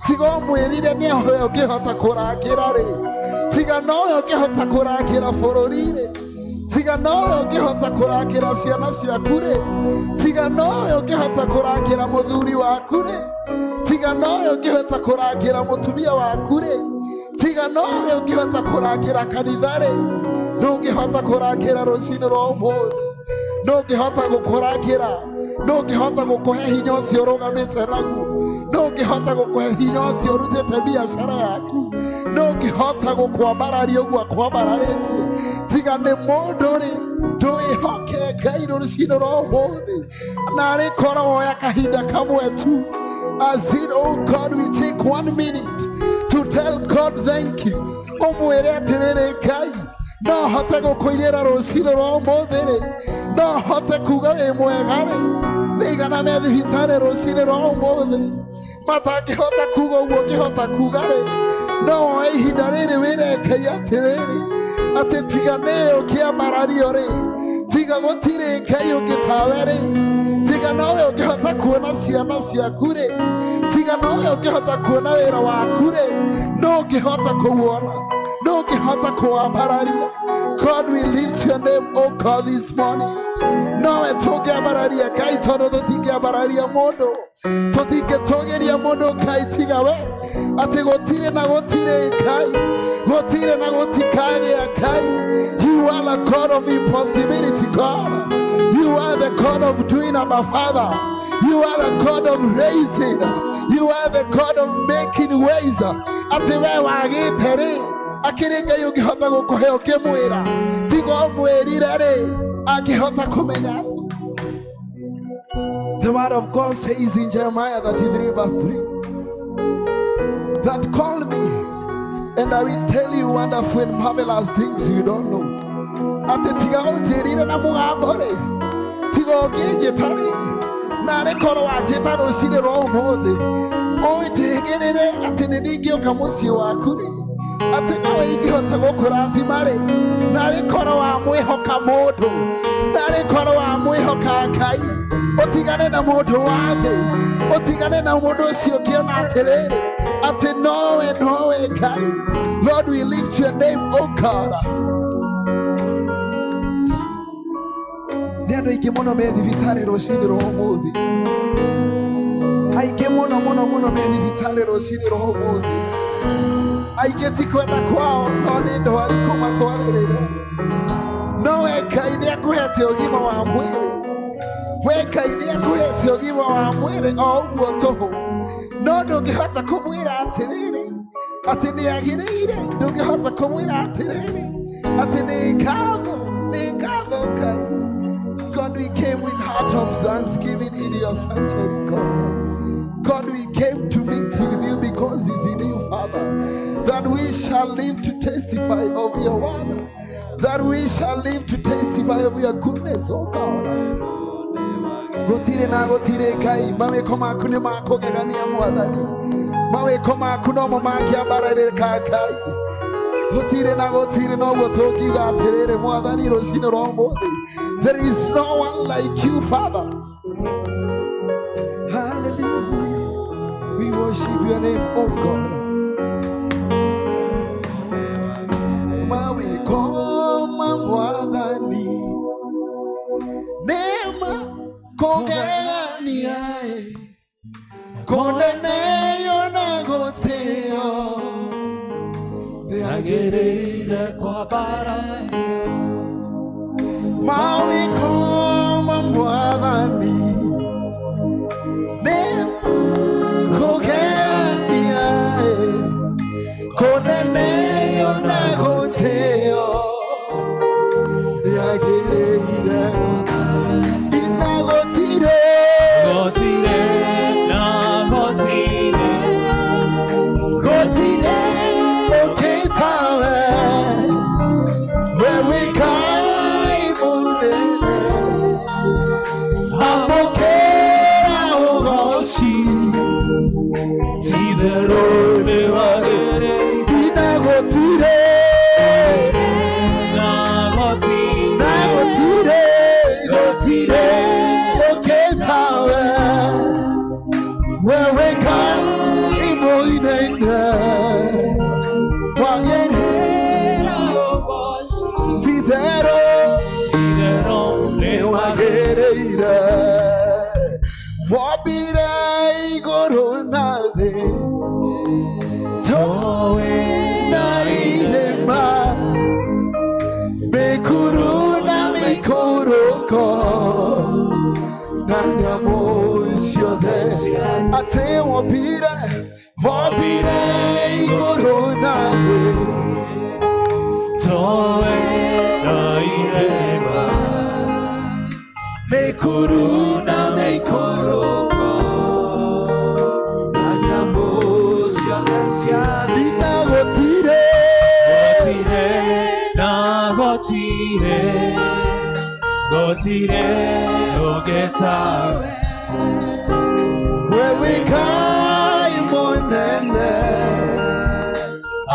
tiga ũmwĩrire nĩ we ũngĩhota kũrangĩra rĩ tiga nowe ũngĩhota kũrangĩra bũrũri rĩ tiga nowe ũngĩhota kũrangĩra ciana ciaku rĩ tiga nowe ũngĩhota kũrangĩra mũthuri waku rĩ tiga nowe ũngĩhota kũrangĩra mũtumia waku rĩ tiga nowe ũngĩhota kũrangĩra kanitha rĩ ndũngĩhota kũrangĩra rũcinĩ rwa ũmũthĩ ndũngĩhota gũkũrangĩra ndũngĩhota gũkũhe hinya ũcio ũrũgamĩte naguo ndũngĩhota gũkũhe hinya ũcio ũrutĩte biacara yaku ndũngĩhota gũkwambararia ũguo akwambararĩtie tiga nĩ mũndũ rĩ ndwĩhoke Ngai rũcinĩ rwa ũmũthĩ narĩ korwo woya kahinda kamwe tu. As in, oh God, we take 1 minute to tell God thank you. Ũmwĩre atĩrĩrĩ Ngai no hote gũkũinĩra rũcinĩ rwa ũmũthĩ rĩ no hote kuga wĩ mwega rĩ nĩ igana me thibitarĩ rũcinĩ rwa ũmũthĩ matangĩhota kuga ũguo ũngĩhota kuga rĩ no woe ihinda rĩrĩ wĩre Ngai atĩrĩrĩ atĩ tiga nĩyo ũkĩambarario rĩ tiga gũtirĩ Ngai ũngĩ tawe rĩ tiga nowe ũngĩhota kuona ciana ciaku rĩ tiga nowe ũngĩhota kuona wĩra waku rĩ no ũngĩhota kũwona no ũngĩhota kũwambararia. God, we lift your name, oh God, this morning. Nowe tũngĩambararia Ngai tondũ tũtingĩambararia mũndũ, tũtingĩtũgĩria mũndũ Ngai tiga we. Atĩ gũtirĩ na gũtirĩ Ngai, gũtirĩ na gũtikagĩa Ngai. You are the God of impossibility, God. You are the God of doing, our Father. You are the God of raising. You are the God of making ways. Atĩ we wagĩte rĩ, akĩrĩ Ngai ũngĩhota gũkũhe ũkĩmwĩra, tiga ũmwĩrire rĩ, angĩhota kũmenya. The word of God says in Jeremiah 33 verse 3, that call me and I will tell you wonderful and marvelous things you don't know. Atĩ tiga ũnjĩrire na mũgambo rĩ, tiga ũngĩnjĩta rĩ, narĩ korwo wanjĩta rũcinĩ rwa ũmũthĩ, ũnjĩgĩrĩre atĩ nĩ ningĩũka mũciĩ waku rĩ, atĩ nawe ingĩhota gũkũrathima rĩ, narĩ korwo wamwĩhoka mũndũ, narĩ korwo wamwĩhoka Ngai, ũtigane na mũndũ wa thĩ, ũtigane na mũndũ ũcio ũkĩona atĩrĩrĩ, atĩ nowe nowe Ngai. Lord, we lift your name, O God. Nĩ andũ aingĩ mũno me thibitarĩ rũcinĩ rwa ũmũthĩ, aingĩ mũno mũno mũno me thibitarĩ rũcinĩ rwa ũmũthĩ, aingĩ ti kwenda kwao no nĩ ndwari kũmatwarĩrĩra. No we Ngai nĩ akũhete ũgima wa mwĩrĩ, we Ngai nĩ akũhete ũgima wa mwĩrĩ o ũguo tũhũ, no ndũngĩhota kũmwĩra atĩrĩrĩ atĩ nĩ agĩrĩire, ndũngĩhota kũmwĩra atĩrĩrĩ atĩ nĩ ngatho, nĩ ngatho Ngai. God, we came with heart of thanksgiving in your sanctuary, God. God, we came to meet with you because it's in you, Father, that we shall live to testify of your word, that we shall live to testify of your goodness, oh God. Gũtirĩ na gũtirĩ Ngai, mawĩko maku nĩ makũgegania Mwathani, mawĩko maku nomo mangĩambararĩka Ngai. Gũtirĩ na gũtirĩ noguo tũngiuga atĩrĩrĩ Mwathani rũcinĩ rwa ũmũthĩ, there is no one like you, Father. Hallelujah. We worship your name, oh God. Mawĩko ma Mwathani nĩ makũgegania, kũneneyo na gũtĩo, Nĩagĩrĩire kwambarario. Mawĩko ma Mwathani nĩ makũgegania, kũneneyo na gũtĩo, nĩagĩrĩire ina gũtirĩ, Gũtirĩ na gũtirĩ, gũtirĩ ũkĩtawe, we wĩ Ngai mũnene, amũkĩra ũgoci, ti-itherũ nĩwagĩrĩire. Ina gũtirĩ, na gũtirĩ, na gũtirĩ, gũtirĩ ũkĩtawe, we wĩ Ngai mũnene, wagĩrĩire ti-itherũ ti-itherũ nĩwagĩrĩire. Wombire igũrũ na thĩ, Towe na irĩma, mĩkuru na mĩikũrũko, na nyamũ ciothe. Atĩ wombire, wombire igũrũ na thĩ, Towe na irĩma, mĩkuru na mĩikũrũko, na nyamũ ciothe cia thĩ. Na gũtirĩ, Gũtirĩ na gũtirĩ, gũtirĩ ũngĩtawe, we wĩ Ngai mũnene,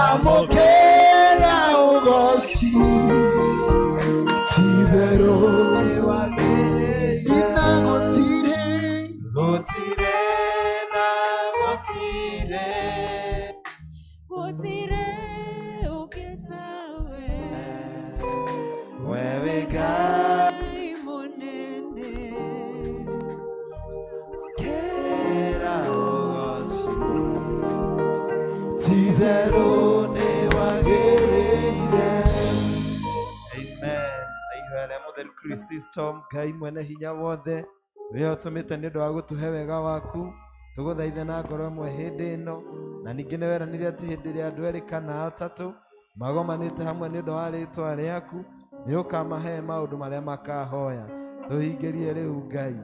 amũkĩra ũgoci, ti-itherũ ina gũtirĩ, Gũtirĩ na gũtirĩ, gũtirĩ ũngĩtawe, we wĩ Ngai Ngai mũnene. Titherũ nĩ wagĩrĩire. Amen. Na ihoya rĩa mũtheru Chrysostom, Ngai mwene hinya wothe wĩra ũtũmĩte nĩ ũndũ wa gũtũhe wega waku, tũgũthaithe na ngoro ĩmwe hĩndĩ ĩno, na ningĩ nĩ weranire atĩ hĩndĩ ĩrĩa andũ erĩ kana atatũ magomanĩte hamwe nĩ ũndũ wa rĩtwa rĩaku, nĩ ũkamahe maũndũ marĩa makahoya. Tũhingĩrie rĩu Ngai,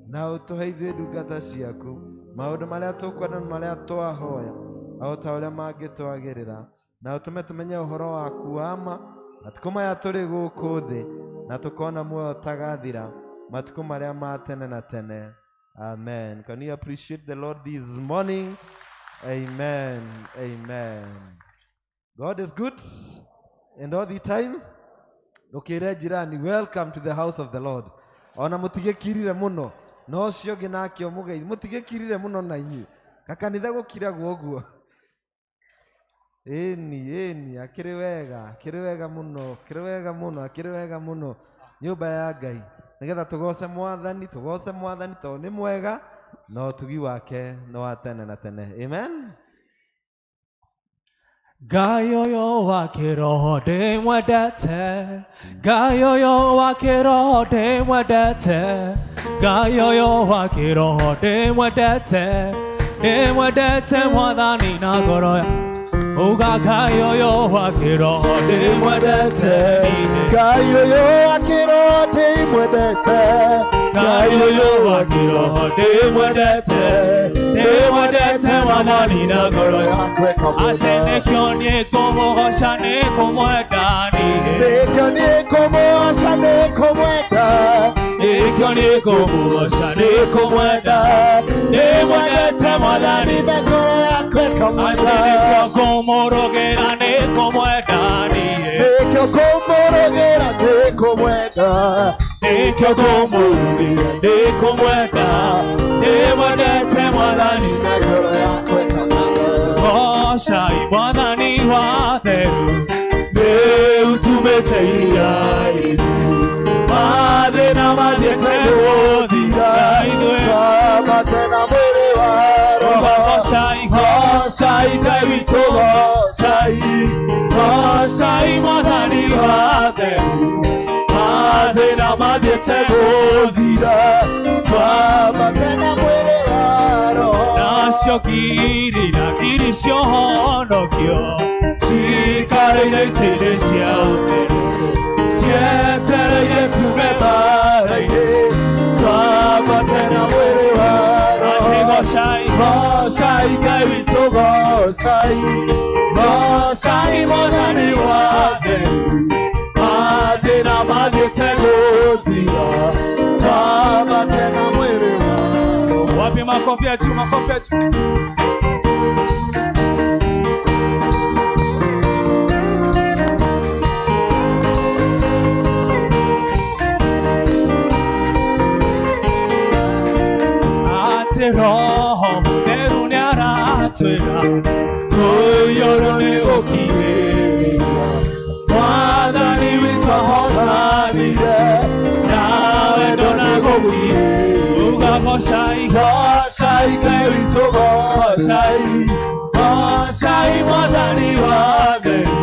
na ũtũhe ithuĩ ndungata ciaku maũndũ marĩa tũkwenda na marĩa twahoya o ta ũrĩa mangĩtwagĩrĩra, na ũtũme tũmenye ũhoro waku wa ma matukũ maya tũrĩ gũkũ thĩ, na tũkona muoyo ũtagathira matukũ marĩa ma tene na tene. Amen. Can you appreciate the Lord this morning? Amen. Amen. God is good and all the time. Ndũkĩre jirani, welcome to the house of the Lord. Ona mũtigĩkirire mũno, no ũcio ũngĩ nake ũmũgeithie, mũtigĩkirire mũno na inyuĩ. Gakanitha gũkiragwo ũguo. Ĩni, ĩni, akĩrĩ wega, akĩrĩ wega mũno, akĩrĩ wega mũno, akĩrĩ wega mũno. Nyũmba ya Ngai, nĩgetha tũgoce Mwathani, tũgoce Mwathani tondũ nĩ mwega na ũtugi wake nĩ wa tene na tene. Amen. Ngai ũyũ wa kĩroho ndĩmwendete, Ngai ũyũ wa kĩroho ndĩmwendete, Ngai ũyũ wa kĩroho ndĩmwendete, ndĩmwendete Mwathani na ngoro ya uga. Ngai ũyũ wa kĩroho ndĩmwendete, Ngai ũyũ wa kĩroho ndĩmwendete, Ngai ũyũ wa kĩroho ndĩmwendete, ndĩmwendete Mwathani na ngoro yakwa atĩ nĩkĩo niĩ ngũmũgoca nĩ kũmwenda niĩ, nĩkĩo niĩ ngũmũgoca nĩ kũmwenda, nĩkĩo niĩ ngũmũgoca nĩ kũmwenda, ndĩmwendete Mwathani na ngoro yakwa atĩ ĩkamwenda, nĩkĩo ngũmũrũgĩra nĩ kũmwenda niĩ, nĩkĩo ngũmũrũgĩra nĩ kũmwenda, nĩkĩo ngũmũrũgĩra nĩ kũmwenda, ndĩmwendete Mwathani na ngoro yakwa ĩkamwenda. Gocai Mwathani wa theru, rĩu tumĩte iria iriku, mathĩna mathiĩte gũthira, ithuĩ Twambate na mwĩrĩ wa roho. Gocai, gocai Ngai witũ, gocai, gocai Mwathani wa theru, mathĩna mathiĩte gũthira, Twambate na mwĩrĩ wa roho. Nacio ngiri na ngiri ciohonokio cikarĩire itĩ-inĩ cia ũnene, cietereire tume Mbaara-inĩ twambate na mwĩrĩ wa atĩ roho. gocai, Gocai Ngai witũ, gocai, gocai Mwathani wa theru, mathĩna mathiĩte gũthira, twambate na mwĩrĩ wa roho. Wapi makofi ya juu, makofi ya juu. Atĩ Roho Mũtheru nĩaratwĩra tũiyũrwo nĩ gũkirĩrĩria, Mwathani witũ ahotanire nawe ndonagũkirĩrĩria. Uga gocai, Gocai Ngai witũ, gocai, gocai Mwathani wa theru,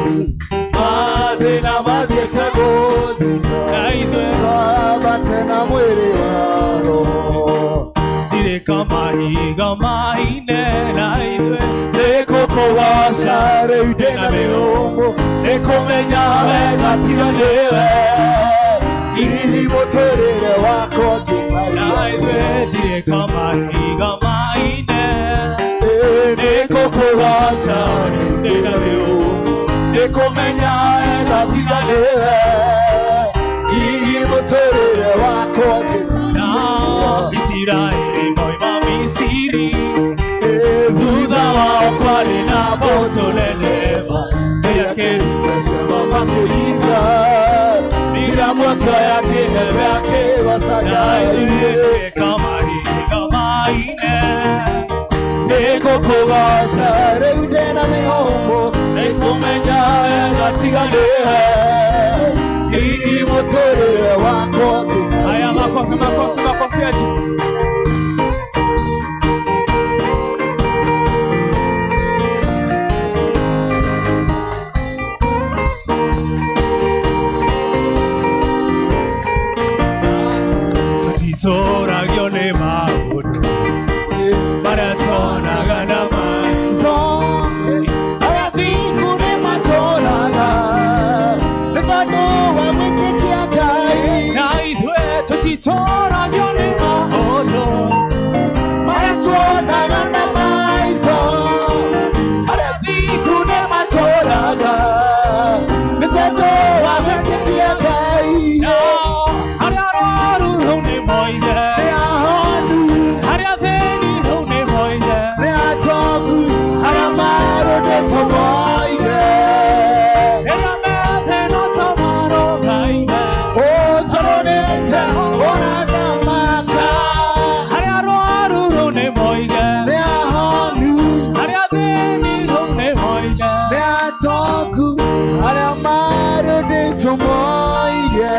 mathĩna mathiĩte gũthira, na ithuĩ twambate na mwĩrĩ wa roho. Ndirĩ mahiga maine na ithuĩ nĩkũkũgoca Rĩu ndĩna mĩhũmũ nĩkũmenya wega tiga nĩwe, hihi mũtũrĩre wakwa na ũngĩtariĩ ithuĩ ndirĩ mahiga maine nĩkũkũgoca rĩu ndĩna mĩhũmũ nĩkũmenya wega tiga nĩwe, hihi mũtũrĩre wakwa ũngĩtariĩ na Isiraeli moima Misiri thutha wao kwarĩ na mbũtũ nene ma ĩrĩa kĩringa ciama makĩringa Miriamu akĩoya kĩhembe akĩgoca na Ngai. ithuĩ mahiga maine nĩkũkũgoca Rĩu ndĩna mĩhũmũ nĩkũmenya wega tiga nĩwe, hihi mũtũrĩre wakwa ũngĩtariĩ Haya, makofi, makofi, makofi ya juu. Marĩa tuonaga na maitho, arĩa thingu nĩ matũũraga nĩ tondũ wa gwĩtĩkia Ngai. Na ithuĩ tũtitũũragio nĩ maũndũ marĩa tuonaga na maitho, arĩa thingu nĩ matũũraga nĩ tondũ wa gwĩtĩkia Ngai. Arĩa arwaru rĩu nĩ moige, nĩ ahonu, arĩa athĩni rĩu nĩ moige, nĩ atongu, arĩa marũndĩtwo moige, rĩrĩa methĩna ta marũgaime, tondũ nĩ Jehova ũrathamaka. Arĩa arwaru rĩu nĩ moige, nĩ ahonu, arĩa athĩni rĩu nĩ moige, nĩ atongu, arĩa marũndĩtwo moige,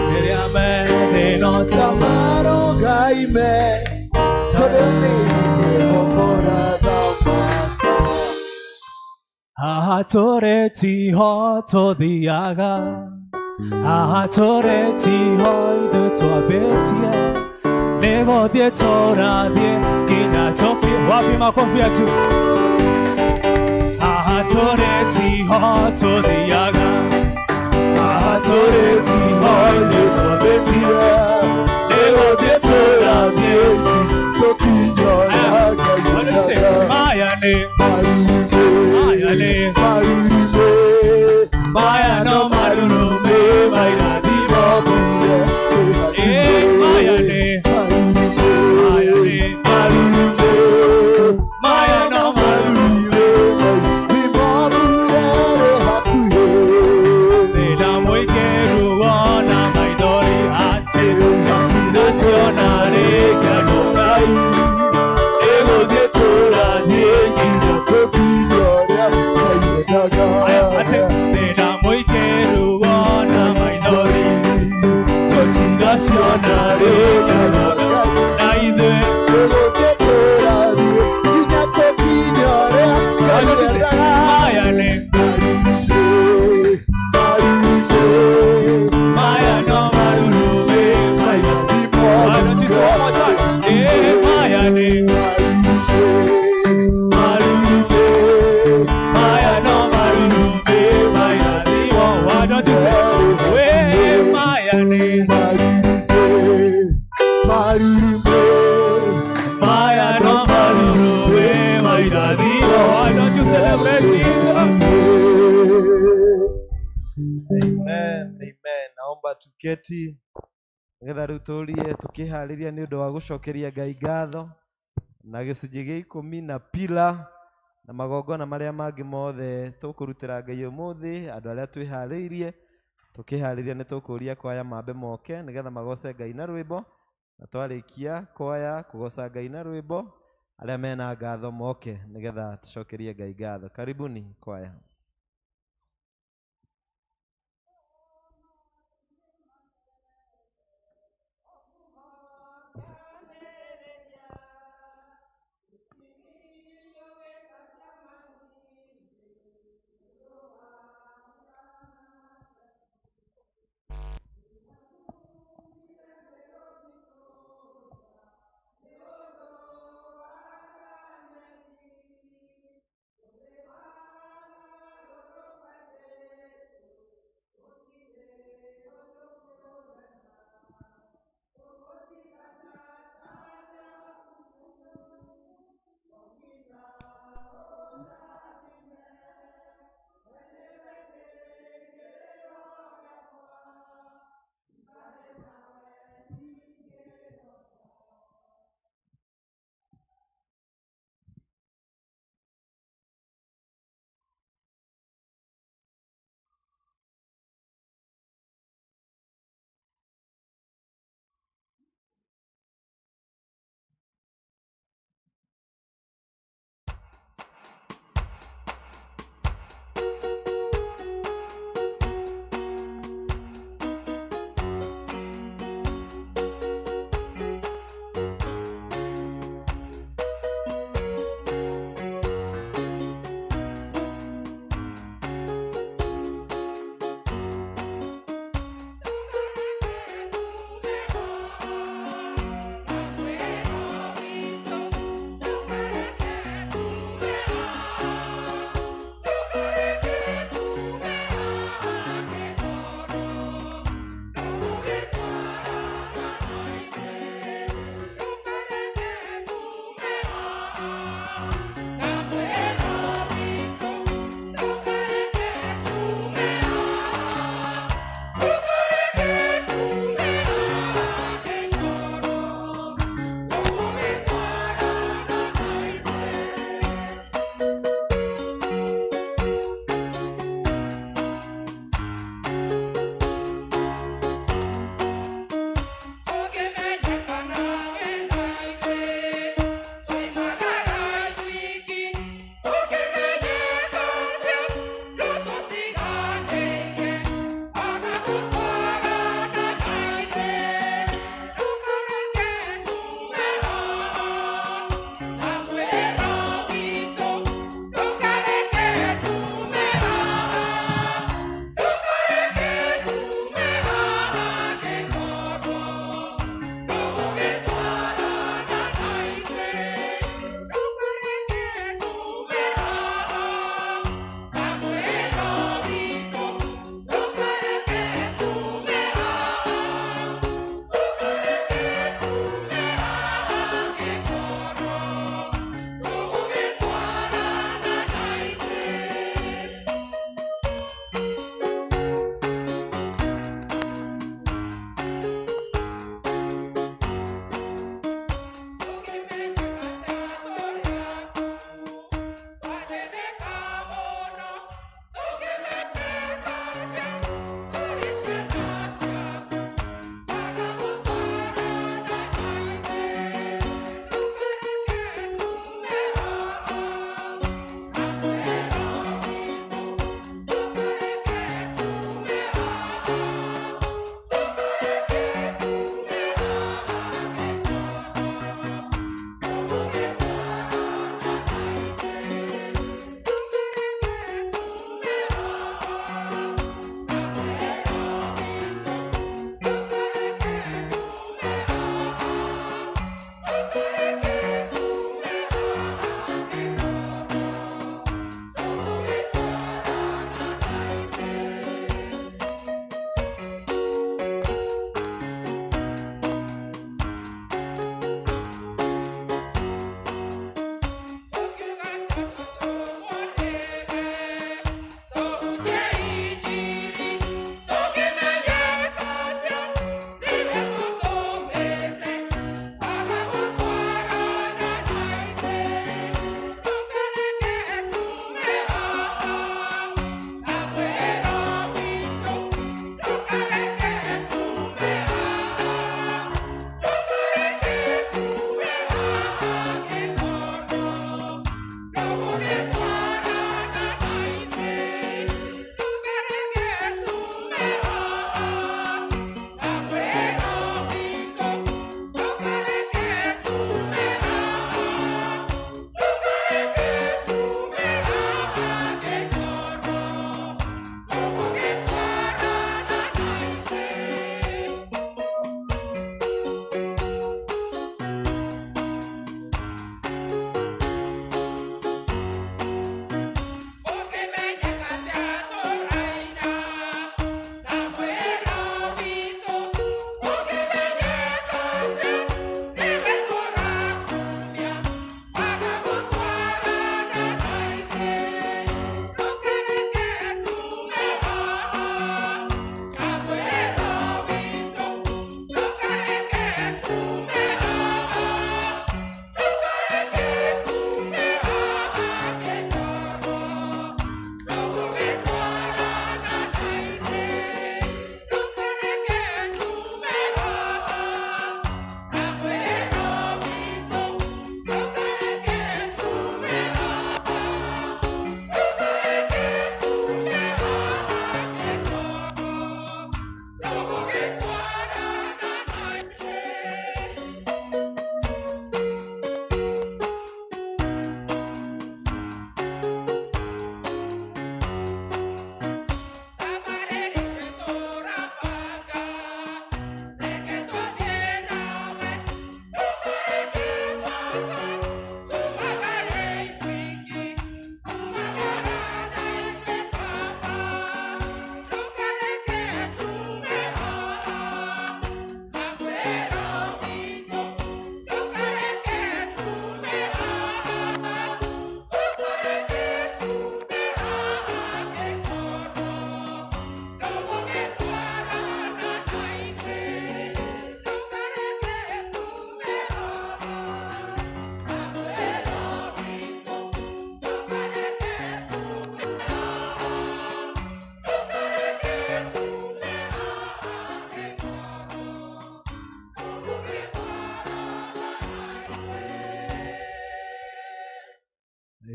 rĩrĩa methĩna ta marũgaime, tondũ nĩ Jehova ũrathamaka. Haha tũrĩ tiho tũthiaga, haha tũrĩ tiho ithuĩ twambĩtie, nĩ gũthiĩ tũrathiĩ nginya tũki. Wapi makofi ya juu? Haha tũrĩ tiho tũthiaga, haha tũrĩ tiho ithuĩ twambĩtie, nĩ gũthiĩ tũrathiĩ nginya tũkinye. Maya nĩ maya nĩ maya no marurume mairathimo mbure. Maya nĩ maya nĩ marurume maya no marurume mairathimo mbure hakuhĩ. Thĩna mũingĩ ruo na maithori atĩ tũtiraciona rĩngĩ andũ Ngai, nĩgũthiĩ tũrathiĩ nginya tũkinye ũrĩa Ngai endaga. Atĩ thĩna mũingĩ ruo na maithori tũtiraciona rĩngĩ andũ Ngai, na ithuĩ nĩgũthiĩ tũrathiĩ nginya tũkinye ũrĩa Ngai endaga. Maya nĩ maya no marurume mairathimo. Why don't you say one more time? Maya nĩ marurume maya no marurume mairathimo. Why don't you say we maya nĩ maya no marurume mairathimo. Why don't you celebrate Jesus? Amen, amen. Naomba tuketi nĩgetha rĩu tũrie tũkĩharĩria nĩ ũndũ wa gũcokeria Ngai ngatho na gĩcunjĩ gĩa ikũmi na pila na magongona marĩa mangĩ mothe tũkũrutĩra Ngai ũmũthĩ. Andũ arĩa twĩharĩirie tũkĩharĩria nĩ tũkũria kwaya mambe moke nĩgetha magoce Ngai na rwĩmbo, na twarĩkia kwaya kũgoca Ngai na rwĩmbo, arĩa mena ngatho moke nĩgetha tũcokerie Ngai ngatho. Karibuni kwaya.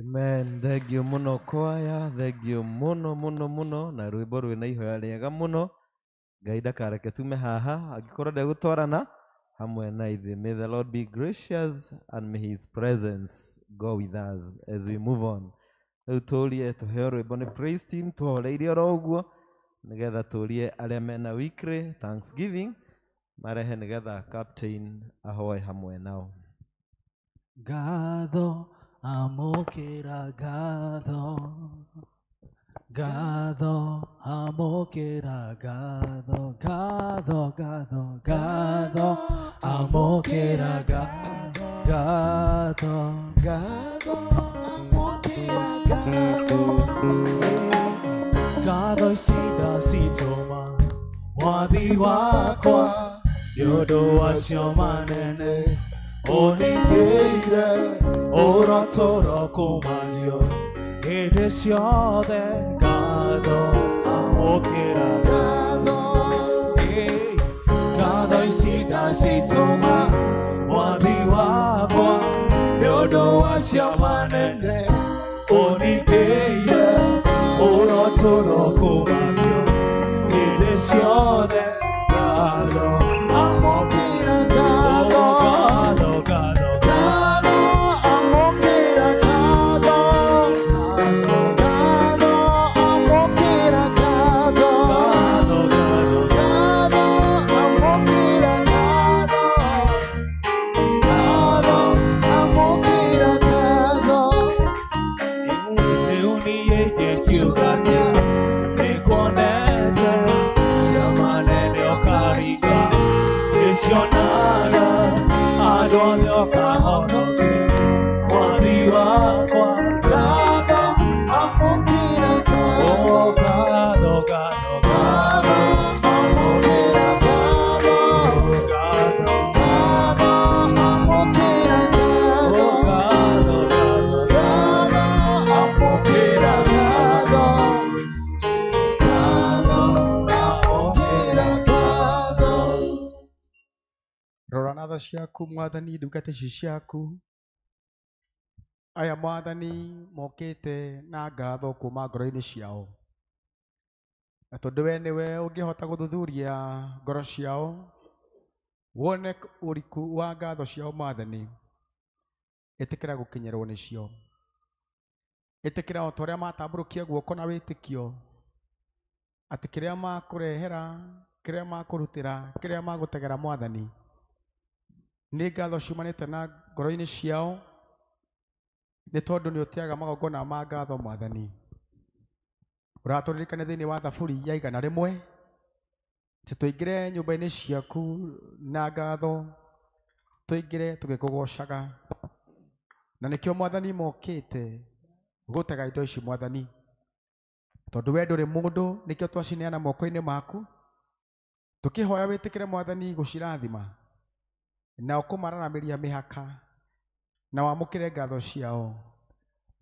Amen. Thank you muno kwaya, thank you muno muno muno na rwimbo rwina ihoya riega muno. Ngai ndakareke tume haha angikorwo ndegũtwarana hamwe na ithuĩ. May the Lord be gracious and may his presence go with us as we move on. Rĩu tũrie tũheo rwĩmbo nĩ praise team tũhoreirie oro ũguo nĩgetha tũrie arĩa mena weekly thanksgiving marehe nĩgetha captain ahoe hamwe nao. Ngatho amũkĩra ngatho, ngatho amũkĩra ngatho, ngatho ngatho ngatho amũkĩra ngatho, ngatho amũkĩra ngatho. Ngatho ici ndacitũma mwathi wakwa nĩ ũndũ wacio manene ũningĩire ũrotũro kũmanio hĩndĩ ciothe. Ngatho amũkĩra ngatho, ngatho ici ndacitũma mwathi wakwa nĩ ũndũ wacio manene ũningĩire ũrotũro kũmanio hĩndĩ ciothe. Ngatho amũkĩra ngatho, ngatho ngatho ngatho amũkĩra ngatho, ngatho amũkĩra ngatho, ngatho ngatho ngatho amũkĩra ngatho, ngatho amũkĩra ngatho. Rĩu niĩ ingĩkiuga atĩa nĩnguonete ciama nene ũkaringa ngĩcionaga andũ othe ũkahonokia mwathi wakwa. Ngatho amũkĩra ngatho, Oh, ngatho ngatho ngatho amũkĩra ngatho, ngatho ngatho amũkĩra ngatho, ngatho ngatho ngatho amũkĩra ngatho, ngatho amũkĩra ngatho. Rora na tha ciaku mwathani ndungata ici ciaku aya mwathani mokĩte na ngatho kuma ngoro-inĩ ciao, na tondũ we nĩwe ũngĩhota gũthuthuria ngoro ciao wone ũriku wa ngatho ciao mwathani, ĩtĩkĩra gũkinyĩrwo nĩcio, ĩtĩkĩra o ta ũrĩa matambũrũkia guoko na wĩtĩkio atĩ kĩrĩa makũrehera, kĩrĩa makũrutĩra, kĩrĩa magũtegera mwathani nĩ ngatho ciumanĩte na ngoro-inĩ ciao, nĩ tondũ nĩ ũteaga magongona ma ngatho mwathani. Ũratũririkania thĩinĩ wa Thaburi ya 101 atĩ tũingĩre nyũmba-inĩ ciaku na ngatho, tũingĩre tũgĩkũgocaga, na nĩkĩo mwathani mokĩte gũtega indo ici mwathani, tondũ we ndũrĩ mũndũ, nĩkĩo twacineana moko-inĩ maku tũkĩhoya wĩtĩkĩre mwathani gũcirathima na ũkũmararamĩria mĩhaka na wamũkĩre ngatho ciao,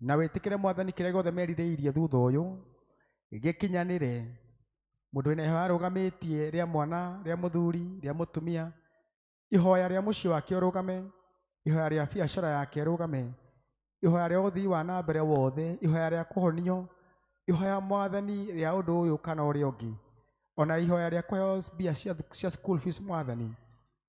na wĩtĩkĩre mwathani kĩrĩa gĩothe merirĩirie thutha ũyũ gĩkinyanĩre. Mũndũ wĩna ihoya arũgamĩtie rĩa mwana, rĩa mũthuri, rĩa mũtumia, ihoya rĩa mũciĩ wake ũrũgame, ihoya rĩa biacara yake ĩrũgame, ihoya rĩa ũthii wa na mbere wothe, ihoya rĩa kũhonio, ihoya mwathani rĩa ũndũ ũyũ kana ũrĩa ũngĩ, ona ihoya rĩa kũheo mbia cia school fees mwathani,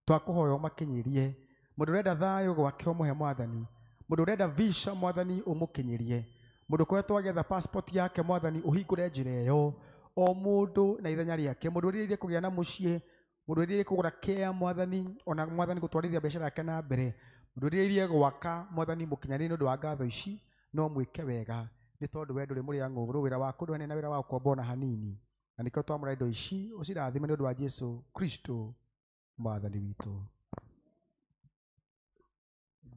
twakũhoya ũmakinyĩrie. Mũndũ ũrenda thayũ gwake ũmũhe mwathani, mũndũ ũrenda visa mwathani ũmũkinyĩrie, mũndũ ũkoretwo agĩetha passport yake mwathani ũhingũre njĩra ĩyo, o mũndũ na ithenya rĩake, mũndũ ũrirĩirie kũgĩa na mũciĩ, mũndũ ũrirĩirie kũgũra kĩa mwathani, ona mwathani gũtwarithia biacara yake na mbere, mũndũ ũrirĩirie gwaka mwathani mũkinyanĩrie nĩ ũndũ wa ngatho ici, no mwĩke wega nĩ tondũ we ndũrĩ mũrĩa ng'ũũrũ, wĩra waku ndũhanaine na wĩra wa ũkombo ona hanini, na nĩkĩo twamũra indo ici ũcirathime nĩ ũndũ wa Jesũ Kristo mwathani witũ.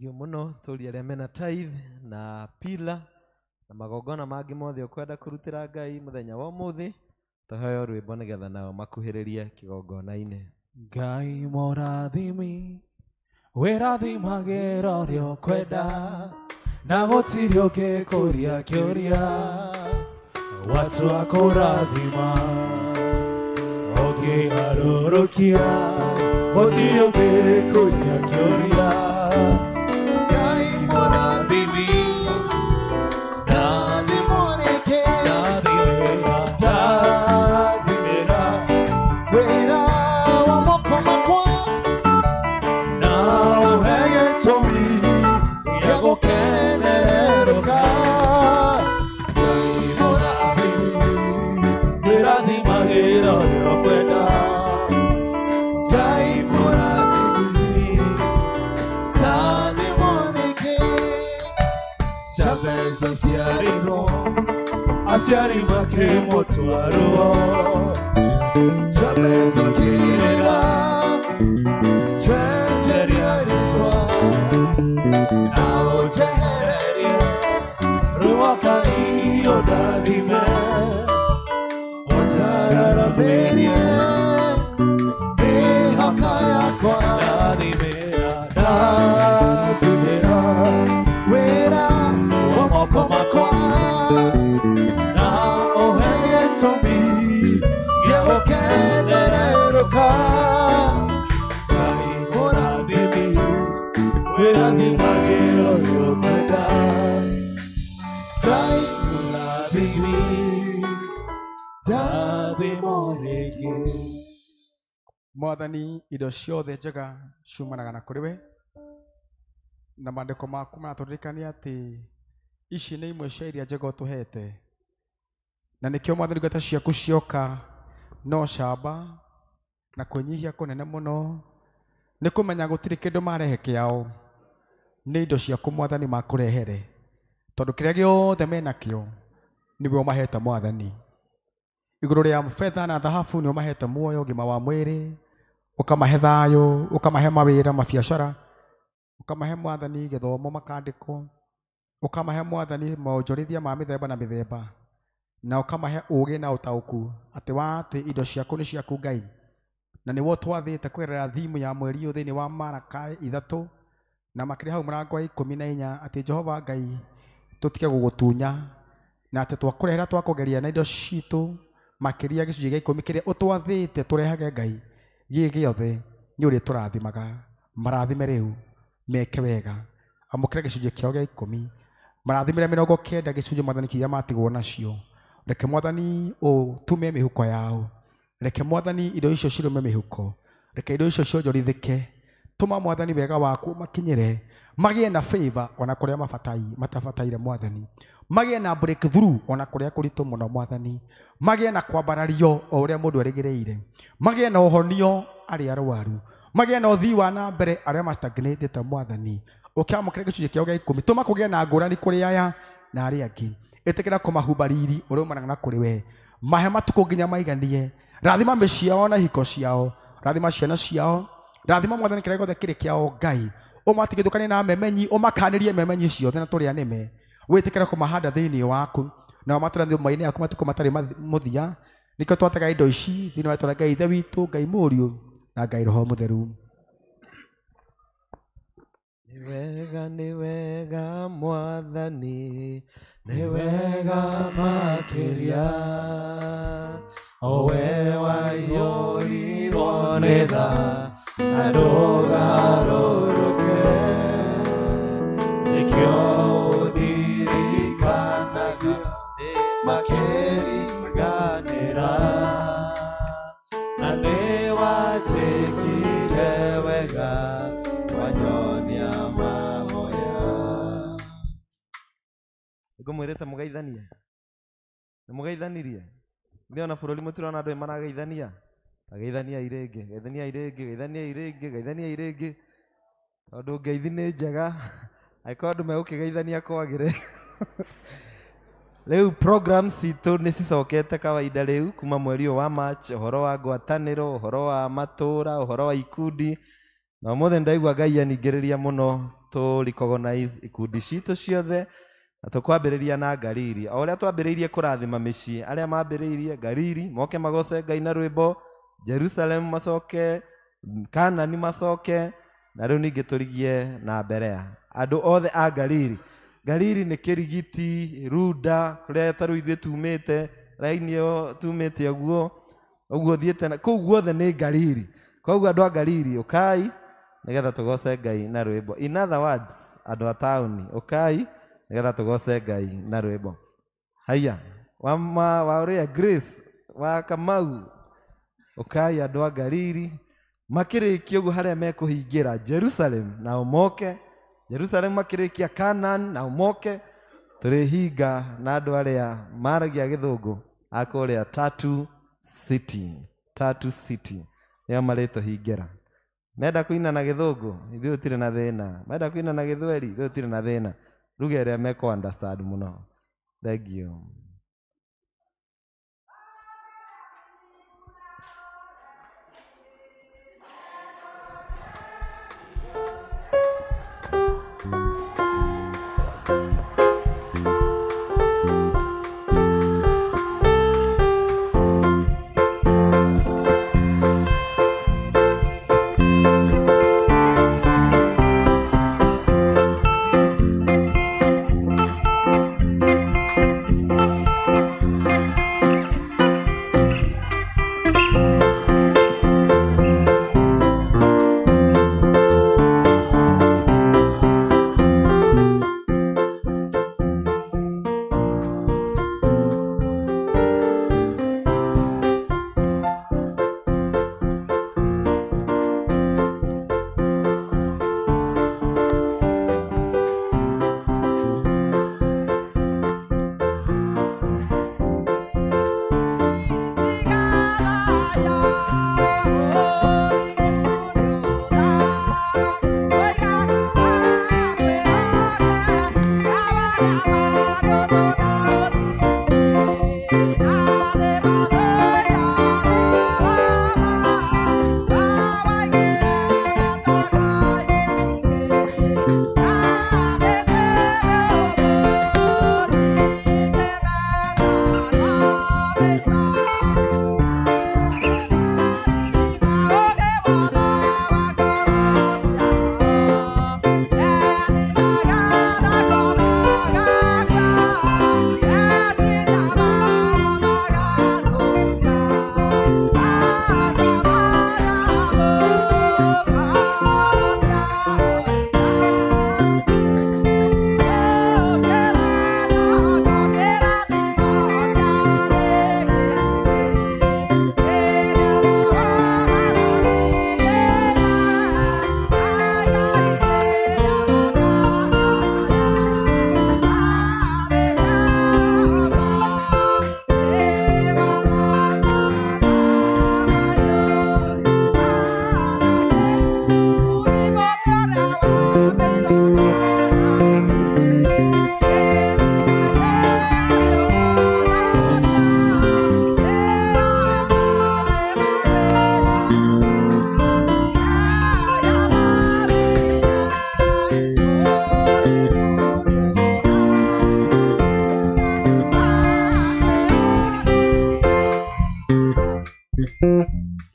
Thank mũno tũrie arĩa mena tithe na pila na magongona mangĩ mothe ũkwenda kũrutĩra Ngai mũthenya wa ũmũthĩ, tũheo rwĩmbo nĩgetha nao makuhĩrĩrie kĩgongona-inĩ. Ngai mũrathimi wĩrathimagĩra ũrĩa ũkwenda na gũtirĩ ũngĩkũria kĩũria watua kũrathima ũngĩgarũrũkia gũtirĩ ũngĩkũria kĩũria. Ngai mũrathimi Jabez aciarirwo aciari makĩmũtua ruo Jabez akĩrĩra njenjeria rĩtwa na ũnjehererie ruo Ngai ũndathime ũnjararamĩrie mĩhaka yakwa ndathimĩra ndathimĩra wĩra wa moko makwa na ũhe gĩtũmi gĩa gũkenererũka Ngai mũrathimi wĩrathimagĩra ũrĩa ũkwenda Ngai mũrathimi ndathimwo rĩngĩ. Mwathani indo ciothe njega ciumanaga na kũrĩ we na maandĩko maku maratũririkania atĩ ici nĩ imwe cia iria njega ũtũhete na nĩkĩo Mwathani ngweta ciaku cioka no camba na kwĩnyihia kũnene mũno nĩ kũmenya gũtirĩ kĩndũ marehe kĩao nĩ indo ciaku Mwathani makũrehere tondũ kĩrĩa gĩothe menakĩo nĩwe ũmahete Mwathani igũrũ rĩa betha na thahabu nĩ ũmahete muoyo ũgima wa mwĩrĩ ũkamahe thayũ ũkamahe mawĩra mabiacara ũkamahe Mwathani gĩthomo makandĩkwo ũkamahe Mwathani maonjorithia ma mĩthemba na mĩthemba na ũkamahe ũũgĩ na ũtaũku atĩ wa atĩ indo ciaku nĩ ciaku Ngai na nĩwe ũtwathĩte kũgerera thimu ya mweri ũyũ thĩinĩ wa Maraka 3 na makĩria hau mũrango wa 14 atĩ Jehova Ngai tũtige gũgũtunya na atĩ twakũrehera twakũgeria na indo citũ makĩria gĩcunjĩ gĩa 10 kĩrĩa ũtwathĩte tũrehage Ngai gĩ gĩothe nĩ ũrĩtũrathimaga marathime rĩu meke wega amũkĩra gĩcunjĩ kĩao gĩa 10 marathimĩre 90 gĩcunjĩ Mwathani kĩrĩa matigwo nacio reke Mwathani ũtume mĩhuko yao reke Mwathani indo icio cirume mĩhuko reke indo icio cionjorithĩke tũma Mwathani wega waku makinyĩre magĩe na favor ona kũrĩa matabataire Mwathani magĩe na breakthrough ona kũrĩa kũritũ mũno Mwathani magĩe na kwambarario o ũrĩa mũndũ erĩgĩrĩire magĩe na ũhonio arĩa arwaru magĩe na ũthii wa na mbere arĩa mastagnatĩte Mwathani ũkĩamũkĩra gĩcunjĩ kĩao gĩa 10 tũma kũgĩe na ngũrani kũrĩ aya na arĩa angĩ ĩtĩkĩra kũmahumba riri ũrĩa umanaga na kũrĩ we mahe matukũ nginya maiganie rathima mĩciĩ yao na ihiko ciao rathima ciana ciao rathima Mwathani kĩrĩa gĩothe kĩrĩ kĩao Ngai ũmatigithũkanie na memenyi ũmakanĩrie memenyi ciothe na tũrĩa nĩme wĩtĩkĩre kũmahanda thĩinĩ waku na ũmatũre nyũmba-inĩ yaku matukũ matarĩ mũthia nĩkĩo twatega indo ici thĩinĩ wa rĩĩtwa rĩa Ngai Ithe witũ Ngai Mũriũ na Ngai Roho Mũtheru. Nĩ wega Mwathani nĩ wega makĩria o we waiyũrirwo nĩ tha na ndũgarũrũke nĩkĩo ũndirikanagia makĩriganĩra na nĩwanjĩkire wega wanyonia mahoya. Ngũmwĩrĩte mũgeithanie nĩ mũgeithanirie ithuĩ ona bũrũri mũtirona andũ marageithania geithaniai rĩngĩ geithaniai rĩngĩ geithaniai rĩngĩ geithaniai rĩngĩ tondũ ngeithi nĩ njega angĩkorwo andũ megũkĩgeithania kwagĩre. Rĩu programs citũ nĩ cicokete kawaida rĩu kuma mweri ũyũ wa March ũhoro wa ngwatanĩro ũhoro wa matũra ũhoro wa ikundi na ũmũthĩ ndaigua Ngai aningĩrĩria mũno tũ recognize ikundi citũ ciothe na tũkwambĩrĩria na Ngariri o ũrĩa twambĩrĩirie kũrathima mĩciĩ arĩa mambĩrĩirie Ngariri moke magoce Ngai na rwĩmbo Jerusalem macoke Kanani macoke na rĩu ningĩ tũrigie na Berea andũ othe a Ngariri. Ngariri nĩ Kĩrigiti Runda kũrĩa ta rĩu ithuĩ tumĩte raini ĩyo tumĩte ũguo ũguo thiĩte na kũu guothe nĩ Ngariri koguo andũ a Ngariri ũkai nĩgetha tũgoce Ngai na rwĩmbo. In other words andũ a taũni ũkai nĩgetha tũgoce Ngai na rwĩmbo. Haiya wa ũrĩa Grace wa Kamau ũkai andũ a Ngariri makĩrĩkia ũguo harĩa mekũhingĩra Jerusalem nao moke Jerusalem makĩrĩkia Canaan nao moke tũrĩhinga na andũ arĩa maragia gĩthũngũ a kũrĩa Tatu City Tatu City nĩo marĩtũhingĩra. Menda kũina na gĩthũngũ ithuĩ tũtirĩ na thĩna menda kũina na gĩthweri ithuĩ tũtirĩ na thĩna Lugha ĩrĩa mekũ understand mũno. Thank you.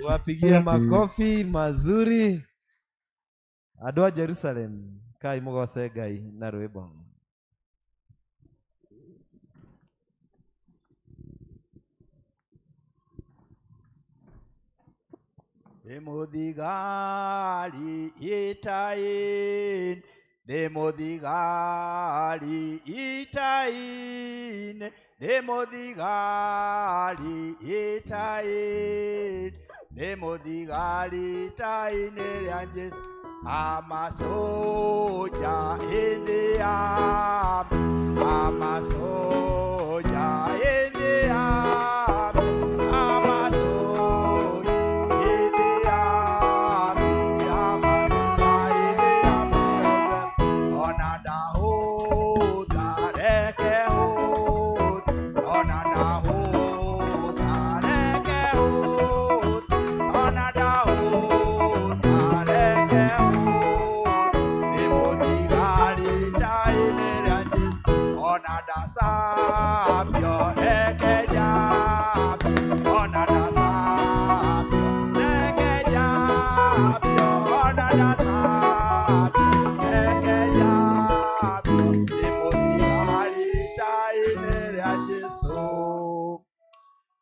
Wapigie makofi mazuri. Andũ a Jerusalem, kai mũgoce Ngai na rwĩmbo. Nĩ mũthigari ita-inĩ, nĩ mũthigari ita-inĩ, nĩ mũthigari ita-inĩ, nĩ mũthigari ita-inĩ rĩa Jesũ. I'm a soldier in the army. I'm a soldier in the army. I'm a soldier in the army. I'm a soldier in the army. Ona ndahuta reke hut. Ona ndahuta reke hut. Ona ndahuta reke hut. Nĩ mũthigari ita-inĩ rĩa Jesũ. Ona ndacambio reke njambio. Ona ndacambio reke njambio. Ona ndacambio reke njambio. Nĩ mũthigari ita-inĩ rĩa Jesũ.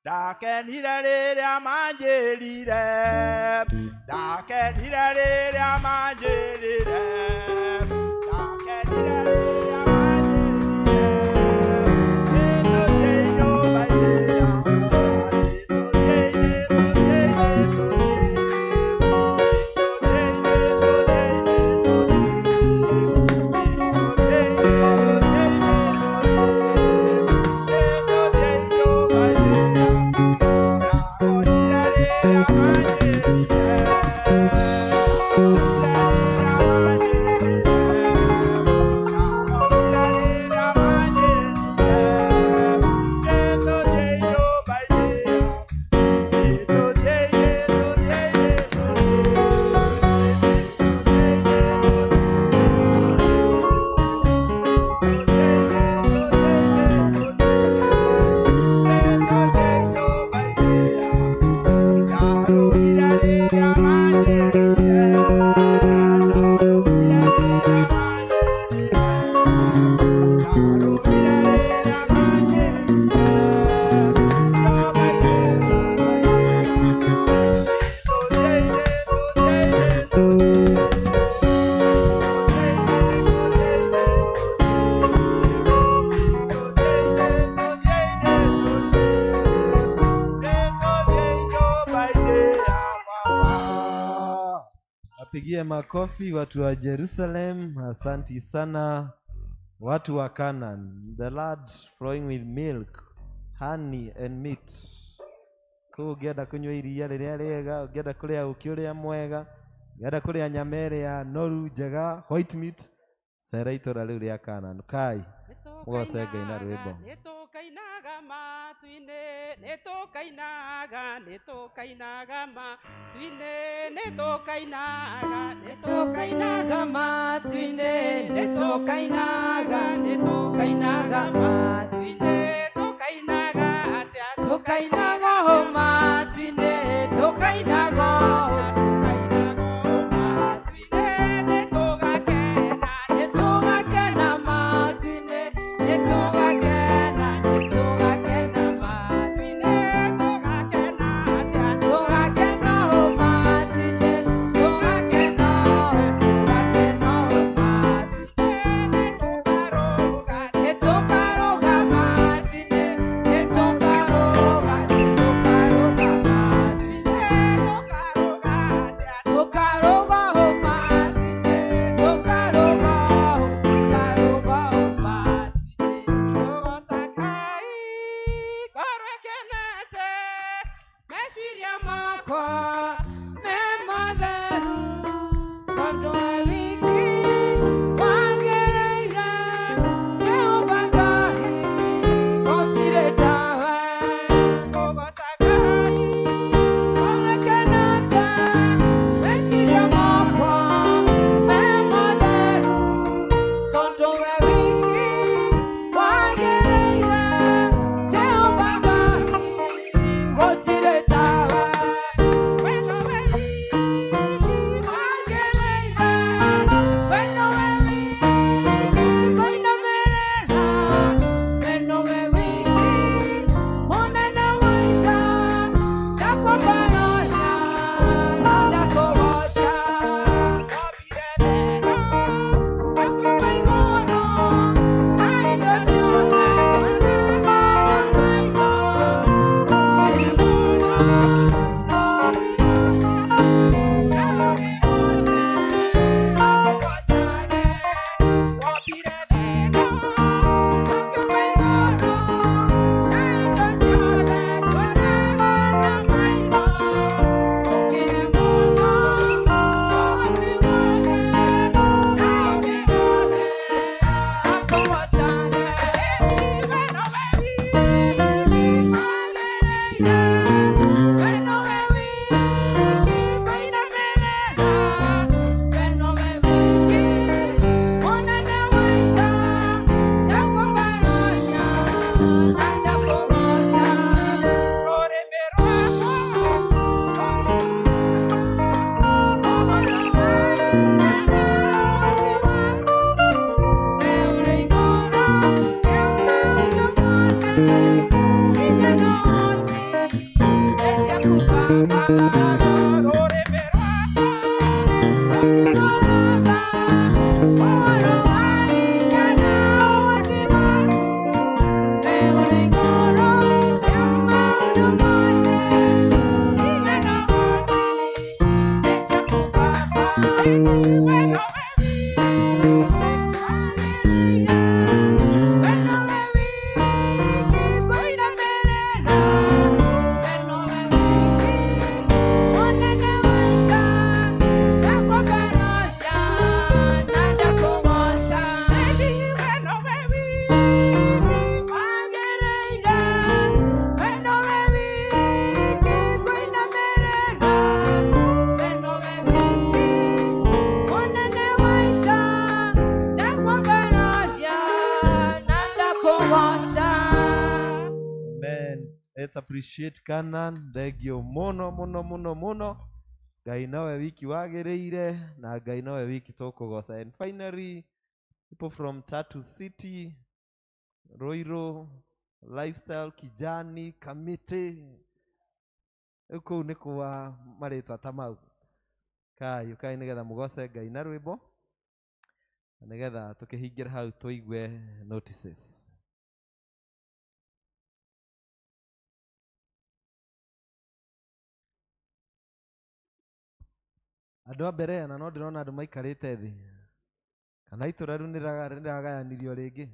Ndakenire rĩrĩa manjĩrire, ndakenire rĩrĩa manjĩrire, ndakenire rĩrĩa manjĩrire. Nĩtũthiĩ nyũmba-inĩ ya Baba, nĩtũthiĩ, nĩtũthiĩ, nĩtũthiĩ. Nĩtũthiĩ, nĩtũthiĩ, nĩtũthiĩ. Nĩtũthiĩ, nĩtũthiĩ, nĩtũthiĩ. Nĩtũthiĩ nyũmba-inĩ ya Ndagocire rĩrĩa manjĩrire, ndagocire rĩrĩa manjĩrire, Tuwapigie makofi watu wa Jerusalem. Asanti sana watu wa Canaan, the land flowing with milk, honey and meat. Kũu ũngĩenda kũnyua iria rĩrĩa rĩega, ũngĩenda kũrĩa ũkĩ ũrĩa mwega, ũngĩenda kũrĩa nyama ĩrĩa noru njega, white meat, cera itũra rĩu rĩa Canaan. Kai mũgoce Ngai na rwĩmbo. Nĩtũkainaga matu-inĩ, nĩtũkainaga, nĩtũkainaga matu-inĩ, nĩtũkainaga, nĩtũkainaga matu-inĩ, nĩtũkainaga, nĩtũkainaga matu-inĩ, tũkainaga atĩa, tũkainaga ho matu-inĩ, tũkainaga ho, tũkainaga ho matu-inĩ, nĩtũgakena, nĩtũgakena matu-inĩ, nĩtũgakena, nĩtũgakena matu-inĩ, tũgakena atĩa, tũgakena ho matu-inĩ, tũgakena ho, tũgakena ho matu-inĩ, nĩtũkarũga, nĩtũkarũga matu-inĩ, nĩtũkarũga, nĩtũkarũga matu-inĩ, tũkarũga atĩa, tũkarũga ho matu-inĩ, tũkarũga ho, tũkarũga ho matu-inĩ. Tũgoca Ngai, ngoro ĩkenete, meciria makwa me matheru, tondũ we wiki wagĩrĩire, Jehova Ngai, gũtirĩ tawe. Tũgoca Ngai, ngoro ĩkenete, meciria makwa me matheru, tondũ we wiki wagĩrĩire, Jehova Ngai, gũtirĩ tawe. We nowe wiki wagĩrĩire, we nowe wiki kũinamĩrĩra, we nowe wiki mũnene wa ita, ndakwambarara na ndakũgooca. Wambire thĩ ũkĩmba igũrũ, na indo ciothe nyonaga na maitho. Ũkĩrĩ mũno, Amen. Let's appreciate Canaan. Thengio mũno mũno mũno mũno. Ngai nowe wiki wagĩrĩire na Ngai nowe wiki tũkũgoca. And finally, people from Tatu City, Ruiru, Lifestyle, Kijani, Kamiti. Rĩu kũu nĩ kwa marĩtwa ta mau. Kai ũkai nĩgetha mũgoce Ngai na rwĩmbo na nĩgetha tũkĩhingĩra hau tũigue notices. Andũ a mbere na no ndĩrona andũ maikarĩte thĩ. Kana itũra rĩu nĩrĩragayanirio rĩngĩ.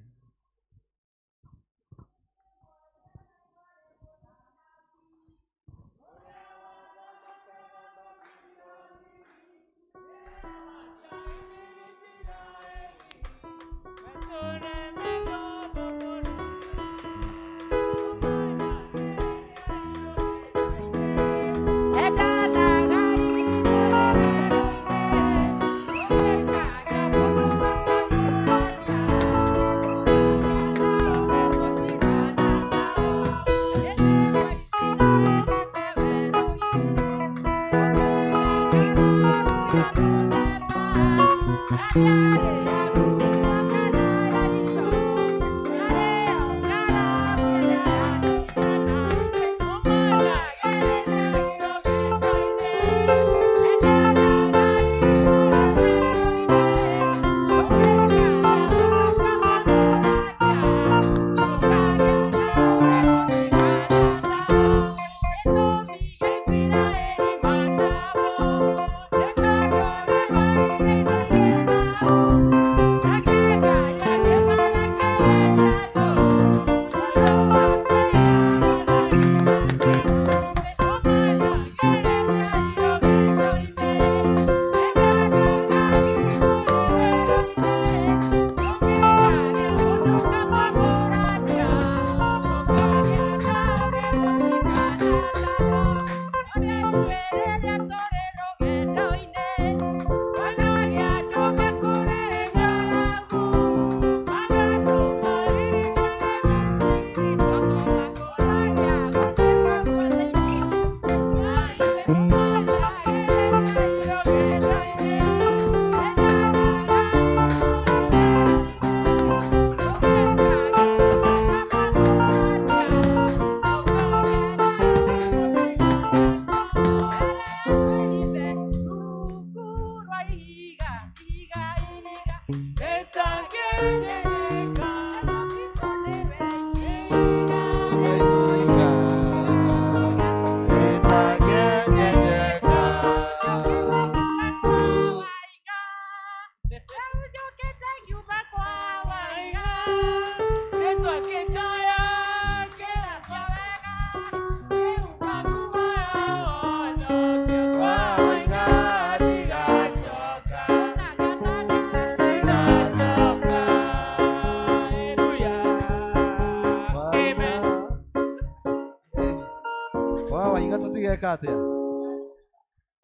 Atia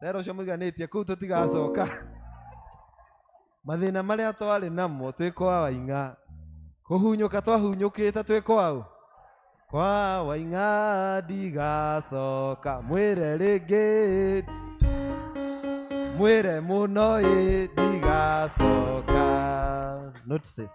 rero ũcio mũriganĩtie kũu tũtigacoka. Mathĩna marĩa twarĩ namo twĩ kwa Waing'a, kũhunyũka twahunyũkĩte twĩ kwao kwa Waing'a, ndigacoka. Mwĩre rĩngĩ, mwĩre mũno ĩ, ndigacoka. Notices.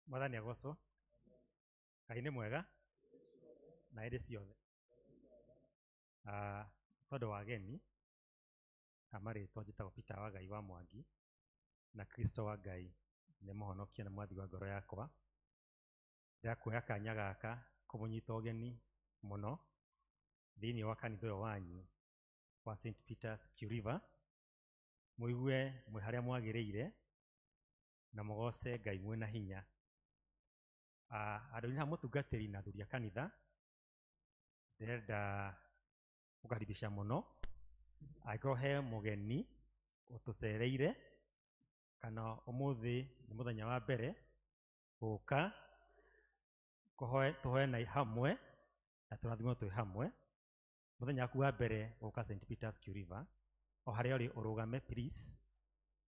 Mwathani agocwo. Ngai nĩ mwega na hĩndĩ ciothe. Tondũ wa ageni a marĩtwa njĩtagwo Peter wa Ngai wa Mwangi, na Kristo wa Ngai nĩ mũhonokia na mwathi wa ngoro yakwa. Ndĩrakuoya kanya gaka kũmũnyita ũgeni mũno thĩinĩ wa kanitha ũyũ wanyu wa St Peters Q River, mũigue mwĩ harĩa mwagĩrĩire na mũgoce Ngai mwĩna hinya. Andũ aingĩ mũtungatĩri na athuri a kanitha, ndĩrenda gũkaribisha mũno angĩkorwo he mũgeni ũtũcereire kana ũmũthĩ nĩ mũthenya wa mbere gũka tũhoe na hamwe na tũrathimwo twĩ hamwe. Mũthenya waku wa mbere gũka St Peters Q River, o harĩa ũrĩ ũrũgame please,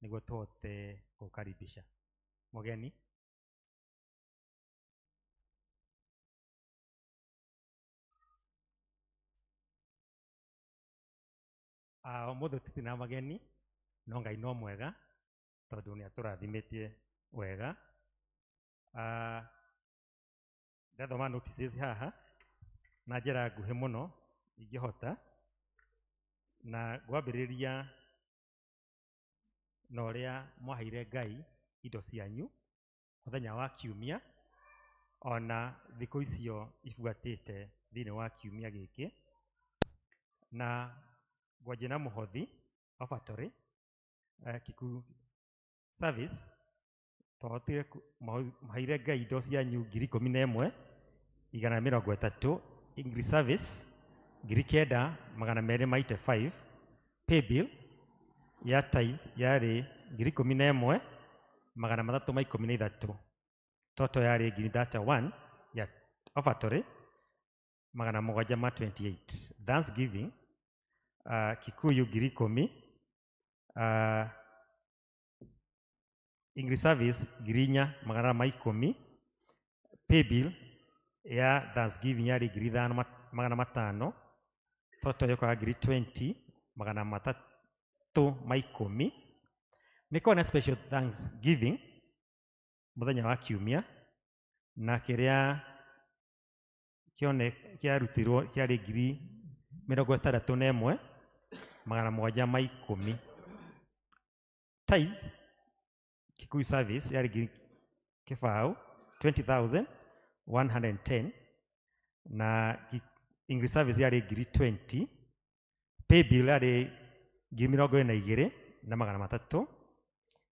nĩguo tũhote gũkaribisha mũgeni. Ũmũthĩ tũtirĩ na mageni, no Ngai no mwega. Tondũ nĩ atũrathimĩtie wega. Ndathoma notices haha na njĩra nguhĩ mũno ingĩhota, na ngwambĩrĩria na ũrĩa mwaheire Ngai indo cianyu mũthenya wa kiumia ona thikũ icio ibuatĩte thĩinĩ wa kiumia gĩkĩ. Na ngwanjia na mũhothi offertory, Kikuyu service twahotire mwaheire Ngai indo cianyu 11,130, English service 9,285, paybill ya tithe yarĩ 11,313, total yarĩ 31,000 ya offertory 728. Thanksgiving, Kikuyu 10,000, English service 4,410, paybill ya Thanksgiving yarĩ 5,500, total yokaga 20,310. Nĩ kũrĩ na special Thanksgiving mũthenya wa kiumia, na kĩrĩa kĩarutirwo kĩarĩ 61,710. Tithe Kikuyu service yarĩ 20,000, 20,110, na English service yarĩ 20,000, paybill yarĩ 42,300,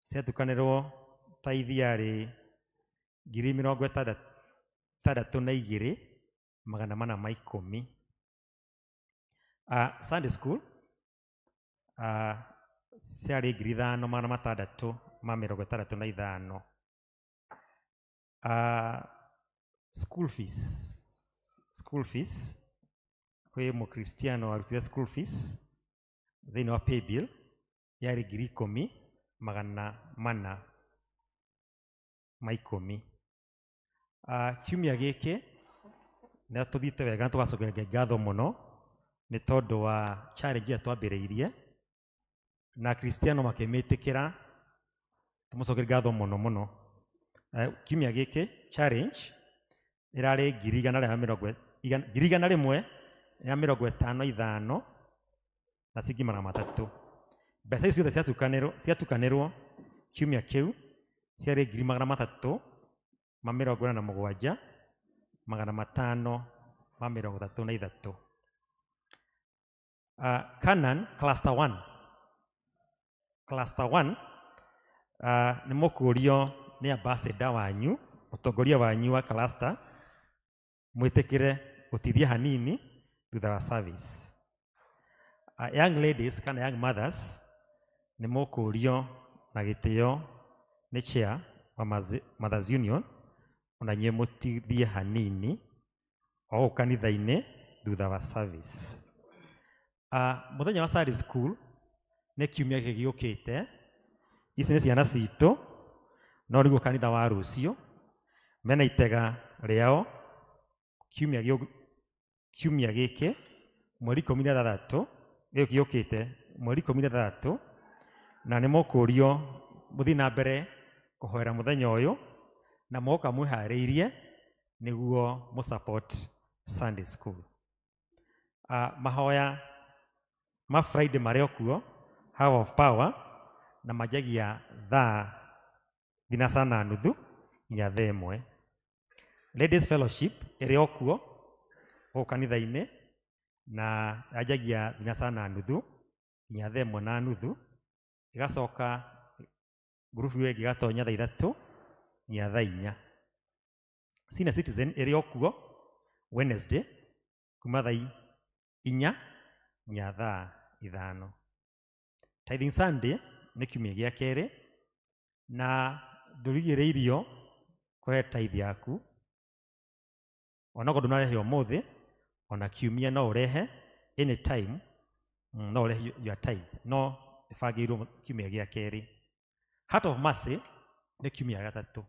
ciatukanĩrwo tithe yarĩ 62,410. Sunday school ciarĩ 5,665. School fees kwĩ mũkristiano warutire school fees thĩinĩ wa paybill yarĩ 10,410. Kiumia gĩkĩ nĩ tũthiĩte wega na tũgacokeria Ngai ngatho mũno nĩ tondũ wa challenge ĩrĩa twambĩrĩirie na kristiano makĩmĩtĩkĩra, tũmũcokerie ngatho mũno mũno. Kiumia gĩkĩ challenge ĩrarĩ 155,300 na ciringi 300. Mbeca icio ciothe ciatukanĩrwo kiumia kĩu ciarĩ 347,533. Canaan cluster 1, cluster 1 nĩ mũkũrio nĩ ambassador wanyu, mũtongoria wanyu wa cluster, mwĩtĩkĩre gũtithia hanini thutha wa service. Young ladies kana young mothers nĩ mũkũrio na gĩtĩo nĩ chair wa Mothers Union ona inyuĩ mũtithie hanini o gũkũ kanitha-inĩ thutha wa service. Mũthenya wa Sunday school nĩ kiumia gĩkĩ gĩũkĩte. Ici nĩ ciana citũ, no nĩguo kanitha wa rũciũ mena itega rĩao kiumia gĩkĩ mweri 16 gĩkĩ gĩũkĩte mweri 16, na nĩ mũkũrio mũthiĩ na mbere kũhoera mũthenya ũyũ na moka mwĩharĩirie nĩguo mũ support Sunday school. Mahoya ma Friday marĩ o kuo Hour of Power, na manjagia thaa 4:30 nginya thaa 1. Ladies Fellowship ĩrĩ o kuo gũkũ kanitha-inĩ na yanjagia 4:30 nginya thaa 1:30, ĩgacoka ngurubu ĩyo ĩngĩ ĩgatonya thaa 3 nginya thaa 4. Senior Citizen ĩrĩ o kuo Wednesday kuma thaa 4 nginya thaa 5. Tithing Sunday nĩ kiumia gĩa kerĩ, na ndũrigĩrĩirio kũrehe tithe yaku onokorwo ndũnarehe ũmũthĩ, ona kiumia no ũrehe anytime, no ũrehe your tithe, no ĩbangĩirwo kiumia gĩa kerĩ. Heart of Mercy nĩ kiumia gĩa gatatũ,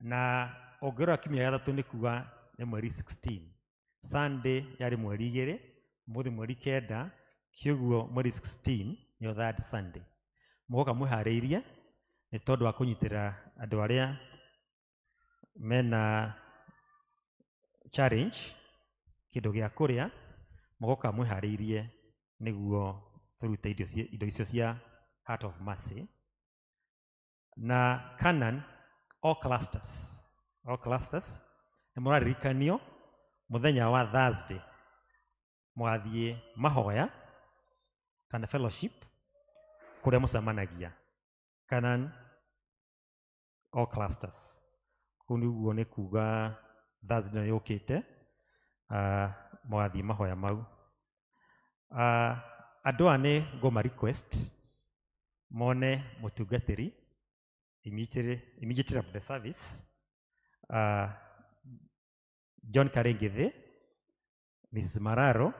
na ũngĩrora kiumia gĩa gatatũ nĩ kuga nĩ mweri 16, Sunday yarĩ mweri 2, ũmũthĩ mweri 9, kĩoguo mweri 16 nĩyo third Sunday. Mũgoka mwĩharĩirie Nĩ tondũ wa kũnyitĩrĩra andũ arĩa mena challenge kĩndũ gĩa kũrĩa mũgoka mwĩharĩirie nĩguo tũrute indo icio cia Heart of Mercy. Na Canaan all clusters nĩ mũraririkanio mũthenya wa Thursday mũgathiĩ mahoya kana fellowship kũrĩa mũcemanagia Canaan all clusters. Kũu nĩguo nĩ kuga Thursday nĩ yũkĩte, mũgathiĩ mahoya mau. Andũ aya nĩ ngũma request mone mũtungatĩri immediately after the service, John Karengethe, Mrs. Mararo,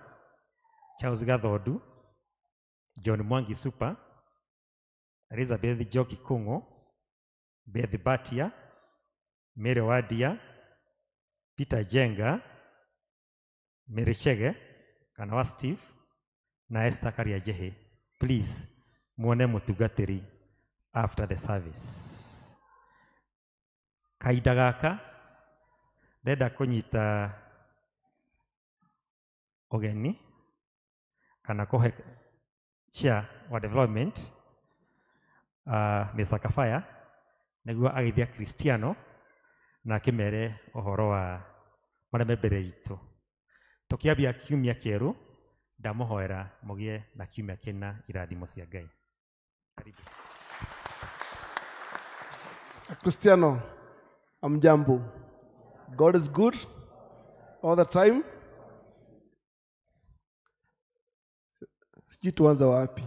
Charles Gathondu, John Mwangi Super, Elizabeth Njoki Kung'u, Beth Batia, Mary Wadia, Peter Jenga, Mary Chege kana wa Steve na Esther Karianjehe. Please muone mũtungatĩri after the service. Kahinda gaka ndenda kũnyita ũgeni kana kũhe chair wa development, Mr. Kafaya, nĩguo ageithia Kristiano na akĩmere ũhoro wa marĩa me mbere itũ. Tũkĩambia kiumia kĩerũ, ndamũhoera mũgĩe na kiumia kĩna irathimo cia Ngai. Karibu. Cristiano, amjambo. God is good all the time. Sijui tuanze wapi.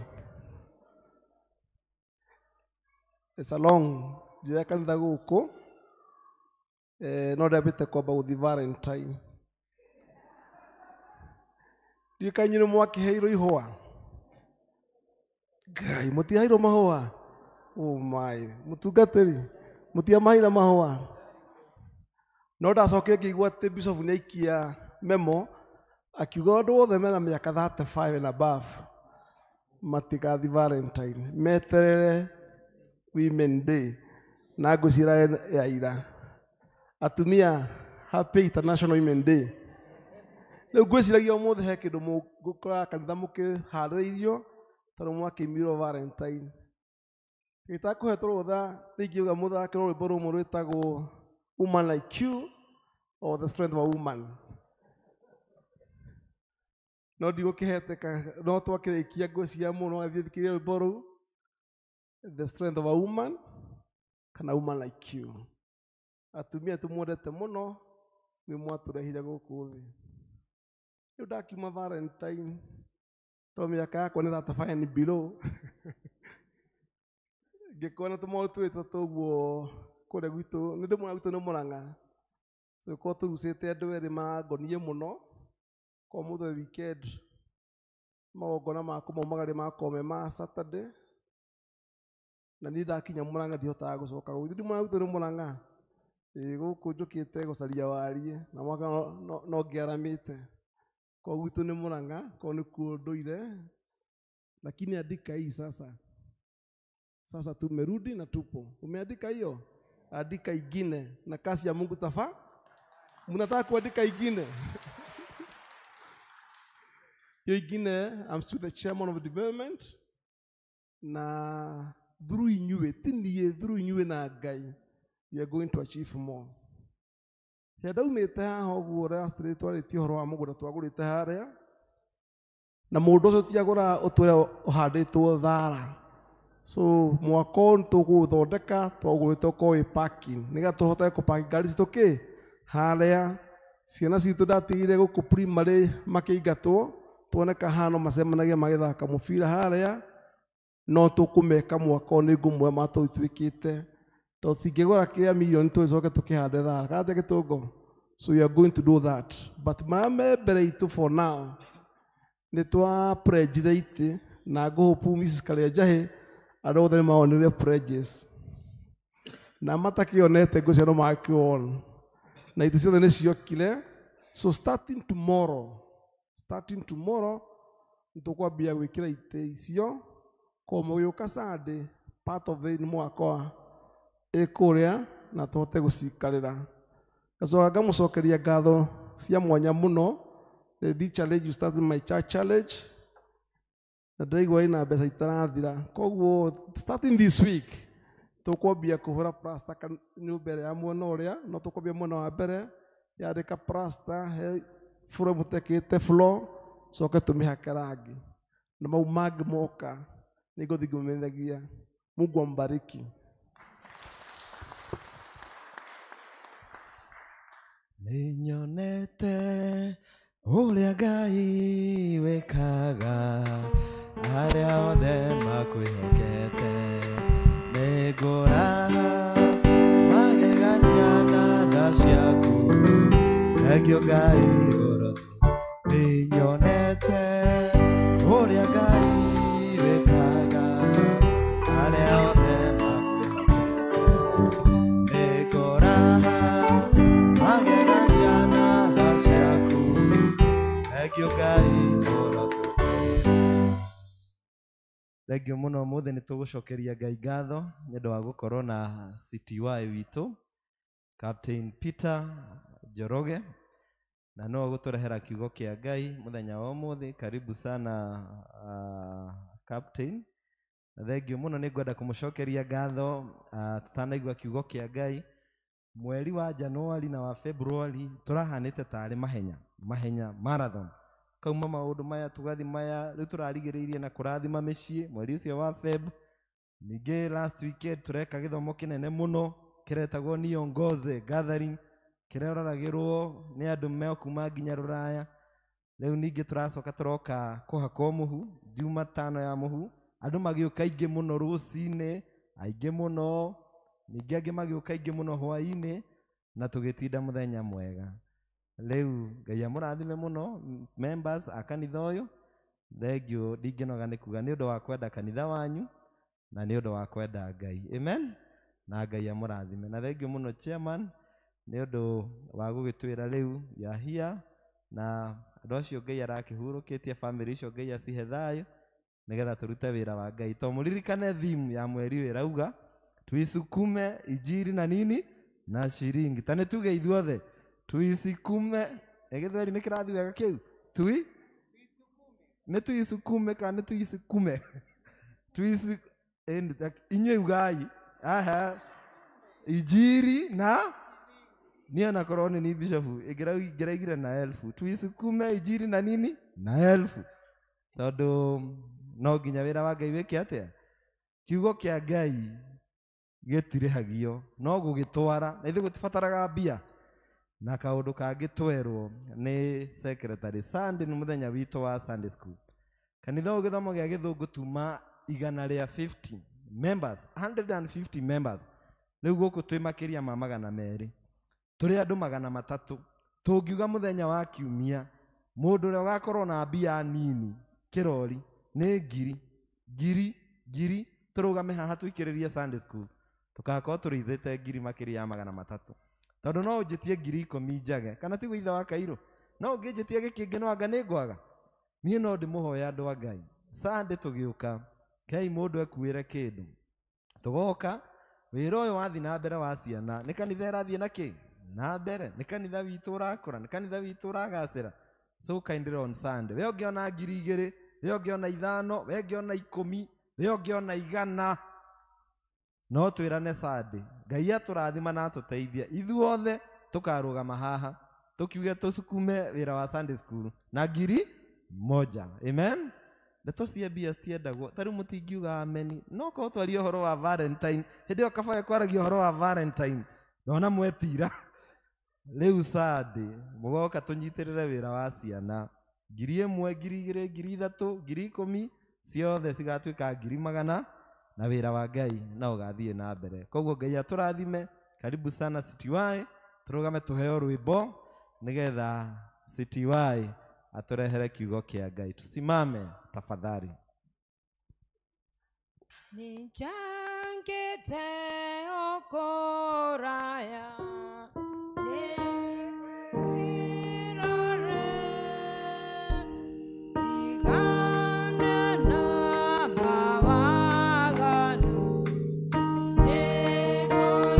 It's a long njĩra ya kanitha gũkũ, no ndambĩte kwamba gũthiĩ Valentine. Ndiũĩ kana inyuĩ nĩ mwakĩheirwo ihũa. Ngai, mũtiaheirwo mahũa? Oh my, mũtungatĩri, mũtiamaheire mahũa? No ndacokire ngĩigua atĩ Bishop nĩ aikia memo akiuga andũ othe mena mĩaka 35 and above matigathi Valentine, meterere Women Day na ngwĩciria ya ira. Atumia, Happy International Women Day. Rĩu ngwĩciragia ũmũthĩ he kĩndũ mũgũkora kanitha mũkĩharĩrĩirio tondũ mwakĩimirwo Valentine. Gĩtakũhetwo rũtha rĩngiuga mũthakĩrwo rwĩmbo rũmwe rwĩtagwo Woman Like You or The Strength of a Woman. No ndigũkĩheteka, no twakĩrĩkia ngwĩciria mũno athiĩ thikĩrĩrie rwĩmbo rũu, The Strength of a Woman kana Woman Like You. Atumia tũmwendete mũno nĩ mwatũrehire gũkũ thĩ. Rĩu ndakiuma Valentine tondũ mĩaka yakwa nĩ 35 and below. Ngĩkona tũmaũndũ twĩtwo tũguo kũrĩa gwitũ, nĩ ndĩmwona gwitũ nĩ Mũrang'a. Tũgĩkorwo tũrucĩte andũ erĩ mangonie mũno kwa mũthenya weekend, magongona ma kũmaumagarĩ makorwo me ma Saturday, na niĩ ndakinya Mũrang'a ndihotaga gũcoka gũkũ. Ndimwona gwitũ nĩ Mũrang'a, gũkũ njũkĩte gũcaria wariĩ na mwaka no ngĩaramĩte. Kwa gwitũ nĩ Mũrang'a, kwa nĩkuo ndũire, lakini andika hii sasa. Sasa tumerudi na tupo. Umeandika hiyo? Andika ingine na kazi ya Mungu tafaa. Mnataka kuandika ingine? Hiyo ingine, I'm still the chairman of development na through inyuĩ, ti niĩ, through inyuĩ na Ngai, we are going to achieve more. Hĩndĩ ndaumĩte haha ũguo last day twarĩtie ũhoro wa mũgũnda twagũrĩte harĩa, na mũndũ ũcio ti agũra ũtũre ũhandĩtwo thara. So mwaka ũyũ nĩtũgũthondeka, twaũgũrĩte ũkorwo wĩ parking nĩgetha tũhote kũpaki ngari citũ kĩ harĩa. Ciana citũ ndatigire gũkũ primary makĩingatwo, tuoneka hano macemanagia magĩthaka mũbira harĩa, no tũkũmeka mwaka ũyũ nĩ ngũmwe matũ ituĩkĩte tondũ tũtingĩgũra kĩa mirioni tũgĩcoke tũkĩhande thara kana atĩa gĩtũngo. So we are going to do that, but maya me mbere itũ for now nĩ twa pledge itĩ na ngũhope Mrs. Karianjahi andũ othe nĩ maonire pledges na matakĩonete ngũcio no makĩona na itĩ ciothe nĩ ciokire. So starting tomorrow nĩtũkwambia gwĩkĩra itĩ icio ko mũgĩũka Sunday part of the nĩ mũgakorwo Ĩkũrĩa na tũhote gũcikarĩra. Ngacoka ngamũcokeria ngatho cia mwanya mũno. The challenge you started, my church challenge, na ndĩraigua ĩna mbeca itarathira. Koguo starting this week tũkwambia kũhũra plaster nyũmba ĩrĩa ya mwena ũrĩa, no tũkwambia mwena wa mbere yandĩka plaster he floor mũtekĩte floor, coke tũmĩhake rangi, na mau mangĩ moka nĩngũthiĩ ngĩmenyithagia. Mungu ambariki. Nĩnyonete ũrĩa Ngai wĩkaga arĩa othe makwĩhokete, nĩngũraha magegania na tha ciaku, thengio Ngai ũrotu. Nĩnyonete ũrĩa Ngai wĩkaga arĩa othe makwĩhokete, nĩngũraha magegania na tha ciaku, thengio Ngai ũrotu. Thengio mũno. Ũmũthĩ nĩ tũgũcokeria Ngai ngatho nĩ ũndũ wa gũkorwo na CTY witũ Captain Peter Njoroge, na no gũtũrehera kiugo kĩa Ngai mũthenya wa ũmũthĩ. Karibu sana Captain. Na thengio mũno, nĩ ngwenda kũmũcokeria ngatho tũtanaigua kiugo kĩa Ngai. Mweri wa Januari na wa February tũrahanĩte tarĩ mahenya mahenya marathon, kauma maũndũ maya tũgathi maya, rĩu tũrarigĩrĩirie na kũrathima mĩciĩ mweri ũcio wa Feb. Ningĩ last weekend tũreka gĩthomo kĩnene mũno kĩretagwo Niongoze Gathering, kĩrĩa ũroragĩrwo nĩ andũ mekuma nginya rũraya. Rĩu ningĩ tũracoka tũroka kũhakwo mũhu Jumatano ya mũhu, andũ magĩũka aingĩ mũno rũcinĩ, aingĩ mũno, ningĩ angĩ magĩũka aingĩ mũno hwaĩ-inĩ, na tũgĩtinda mũthenya mwega. Rĩu Ngai amũrathime mũno members a kanitha ũyũ. Thengio, ndingĩnoga nĩ kuga nĩ ũndũ wa kwenda kanitha wanyu na nĩ ũndũ wa kwenda Ngai. Amen. Na Ngai amũrathime. Na thengio mũno chairman nĩ ũndũ wa gũgĩtwĩra rĩu ya here, na andũ acio Ngai arakĩhurũkĩtie, family icio Ngai acihe thayũ nĩgetha tũrute wĩra wa Ngai. To mũririkane theme ya mweri ũyũ ĩrauga tuisukume injiri na nini na shiringi. Ta nĩ tuge ithuothe tuisikume. Gĩthweri nĩ kĩrathi wega kĩu? Tui nĩ tuisukume kana nĩ tuisukume? Tuisi inyuĩ ugai aha injiri na niĩ onakorwo nĩ ni bishofu ingĩraigire na elfu. Tuisukume injiri na nini na elfu, tondũ no nginya wĩra wa Ngai wĩke atĩa? Kiugo kĩa Ngai gĩtirĩhagio, no gũgĩtwara na ithuĩ gũtibataraga mbia. Na kaũndũ kangĩ twerwo nĩ secretary, Sunday nĩ mũthenya witũ wa Sunday school. Kanitha ũyũ gĩthomo gĩa gĩthũngũ tuma 150 members, 150 members. Rĩu gũkũ twĩ makĩria ma 200, tũrĩ andũ 300. Tũngiuga mũthenya wa kiumia mũndũ ũrĩa ũgakorwo na mbia nini kĩrori nĩ ngiri ngiri ngiri, tũrũgame haha tũikĩrĩrie Sunday school, tũgakorwo tũrĩithĩte ngiri makĩria ya 300. Tondũ no ũnjĩtie 10,000 njage, kana tiguo ithe wa Kairũ? No ũngĩnjĩtie gĩkĩngĩ no anga nĩ ngwaga. Niĩ no ndĩmũhoya andũ a Ngai, Sunday tũgĩũka kei mũndũ ekuĩre kĩndũ, tũgoka wĩra ũyũ wathiĩ na mbere wa ciana. Nĩ kanitha ĩrathiĩ na kĩ na mbere, nĩ kanitha witũ ũrakũra, nĩ kanitha witũ ũragacĩra. So kindly on Sunday, we ũngĩona 2,000, we ũngĩona 5, we ũngĩona 10, we ũngĩona 100, no twĩrane Sunday Ngai atũrathima na atũteithia ithuothe tũkarũgama haha tũkiuge tũsukume wĩra wa Sunday school na 1,000. Amen. Ndeto cia mbia citiendagwo, ta rĩu mũtingiuga ameni. No korwo twarie ũhoro wa Valentine hĩndĩ ĩyo kabaya kwaragia ũhoro wa Valentine ndona mwetira. Rĩu Sunday mũgoka tũnyitĩrĩre wĩra wa ciana, 1,000, 2,000, 3,000, 10,000, ciothe cigatuĩka 100,000, na wĩra wa Ngai no ũgathiĩ na mbere. Koguo Ngai atũrathime. Karibu sana CTY, tũrũgame tũheo rwĩmbo nĩgetha CTY atũrehere kiugo kĩa Ngai. Tusimame tafadhali. Nĩnjangĩte o kũraya, nĩngwĩrore, ndigane na mawaganu, nĩngũikara.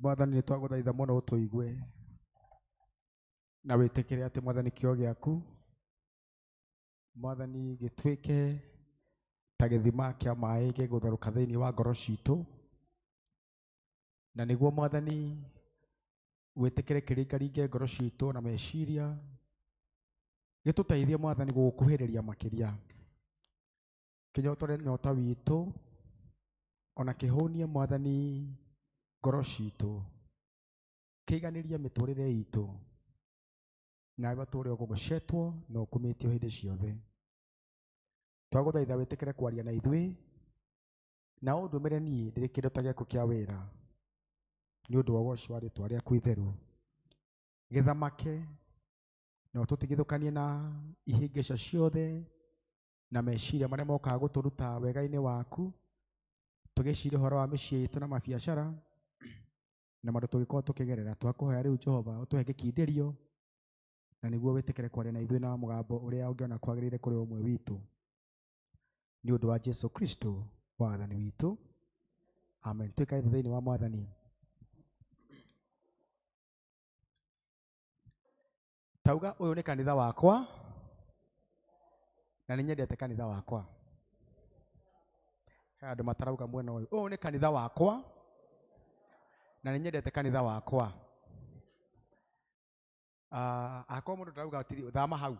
Mwathani nĩ twagũthaitha mũno ũtũigue na wĩtĩkĩre atĩ Mwathani kĩo gĩaku Mwathani gĩtuĩke ta gĩthima kĩa maĩ gĩgũtherũka thĩinĩ wa ngoro citũ, na nĩguo Mwathani wĩtĩkĩre kĩringaringe ngoro citũ na meciria, gĩtũteithie Mwathani gũgũkuhĩrĩria makĩria, kĩnyotore nyota witũ ona kĩhũnie Mwathani ngoro citũ, kĩiganĩrie mĩtũrĩre itũ, nawe ũtũũre ũgocetwo na ũkumĩtio hĩndĩ ciothe. Twagũthaitha wĩtĩkĩre kwaria na ithuĩ na ũndũmĩre niĩ ndĩrĩ kĩndũ ta gĩaku kĩa wĩra, nĩ ũndũ wa ũgoci wa rĩtwa rĩaku itheru. Gĩthamake na ũtũtigithũkanie na ihĩngĩca ciothe na meciria marĩa mokaga gũtũruta wega-inĩ waku, tũgĩciria ũhoro wa mĩciĩ itũ na mabiacara na maũndũ tũngĩkorwo tũkĩgerera. Twakũhoya rĩu Jehova ũtũhe gĩkindĩrio na nĩguo wĩtĩkĩre kwaria na ithuĩ na mũgambo ũrĩa ũngĩona kwagĩrĩire kũrĩ ũmwe witũ, nĩ ũndũ wa Jesu Kristo Mwathani witũ, amen. Twĩkare thĩinĩ wa Mwathani. Tauga ũyũ nĩ kanitha wakwa na nĩ nyendete kanitha wakwa. He andũ matarauga mwena ũyũ, ũyũ nĩ kanitha wakwa na nĩ nyendete kanitha wakwa. Akorwo mũndũ ndarauga thama hau,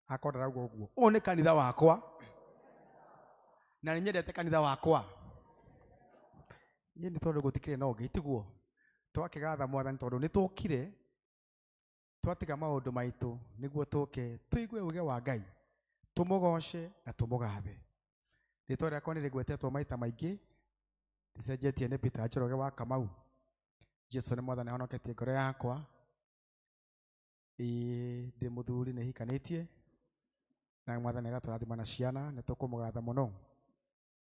akorwo ndarauga ũguo, ũyũ nĩ kanitha wakwa na nĩ nyendete kanitha wakwa. Niĩ nĩ tondũ gũtikĩrĩ na ũngĩ, tiguo? Twakĩgatha Mwathani tondũ nĩ tũkire twatiga maũndũ maitũ nĩguo tũke tũigue uge wa Ngai, tũmũgoce na tũmũgathe. Rĩtwa rĩakwa nĩ rĩgwetetwo maita maingĩ, rĩcenjetie nĩ Peter Njoroge wa Kamau. Jesu nĩ Mwathani ahonoketie ngoro yakwa. Ĩĩ ndĩ mũthuri nĩ hikanĩtie na Mwathani agatũrathima na ciana, nĩ tũkũmũgatha mũno.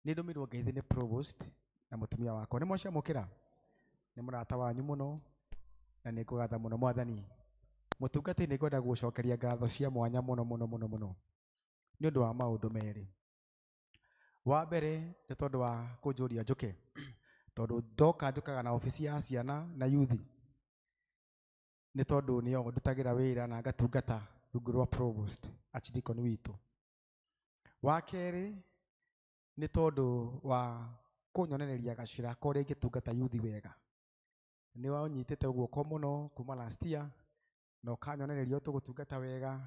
Nĩ ndũmĩirwo ngeithi nĩ Provost na mũtumia wakwa. Nĩ mwacamũkĩra? Nĩ mũrata wanyu mũno na nĩ ngũgatha mũno Mwathani. Mũtungatĩri nĩ ngwenda gũcokeria ngatho cia mwanya mũno mũno mũno mũno nĩ ũndũ wa maũndũ merĩ. Wa mbere nĩ tondũ wa kũnjũria njũke, tondũ ndoka njũkaga na obici ya ciana na yuthi, nĩ tondũ nĩo ndutagĩra wĩra na ngatungata rungu rwa Provost Archdeacon witũ. Wa kerĩ nĩ tondũ wa kũnyonereria gacĩra ka ũrĩa ingĩtungata yuthi wega. Nĩ wanyitĩte guoko mũno kuma last year na ũkanyonereria tũgũtungata wega,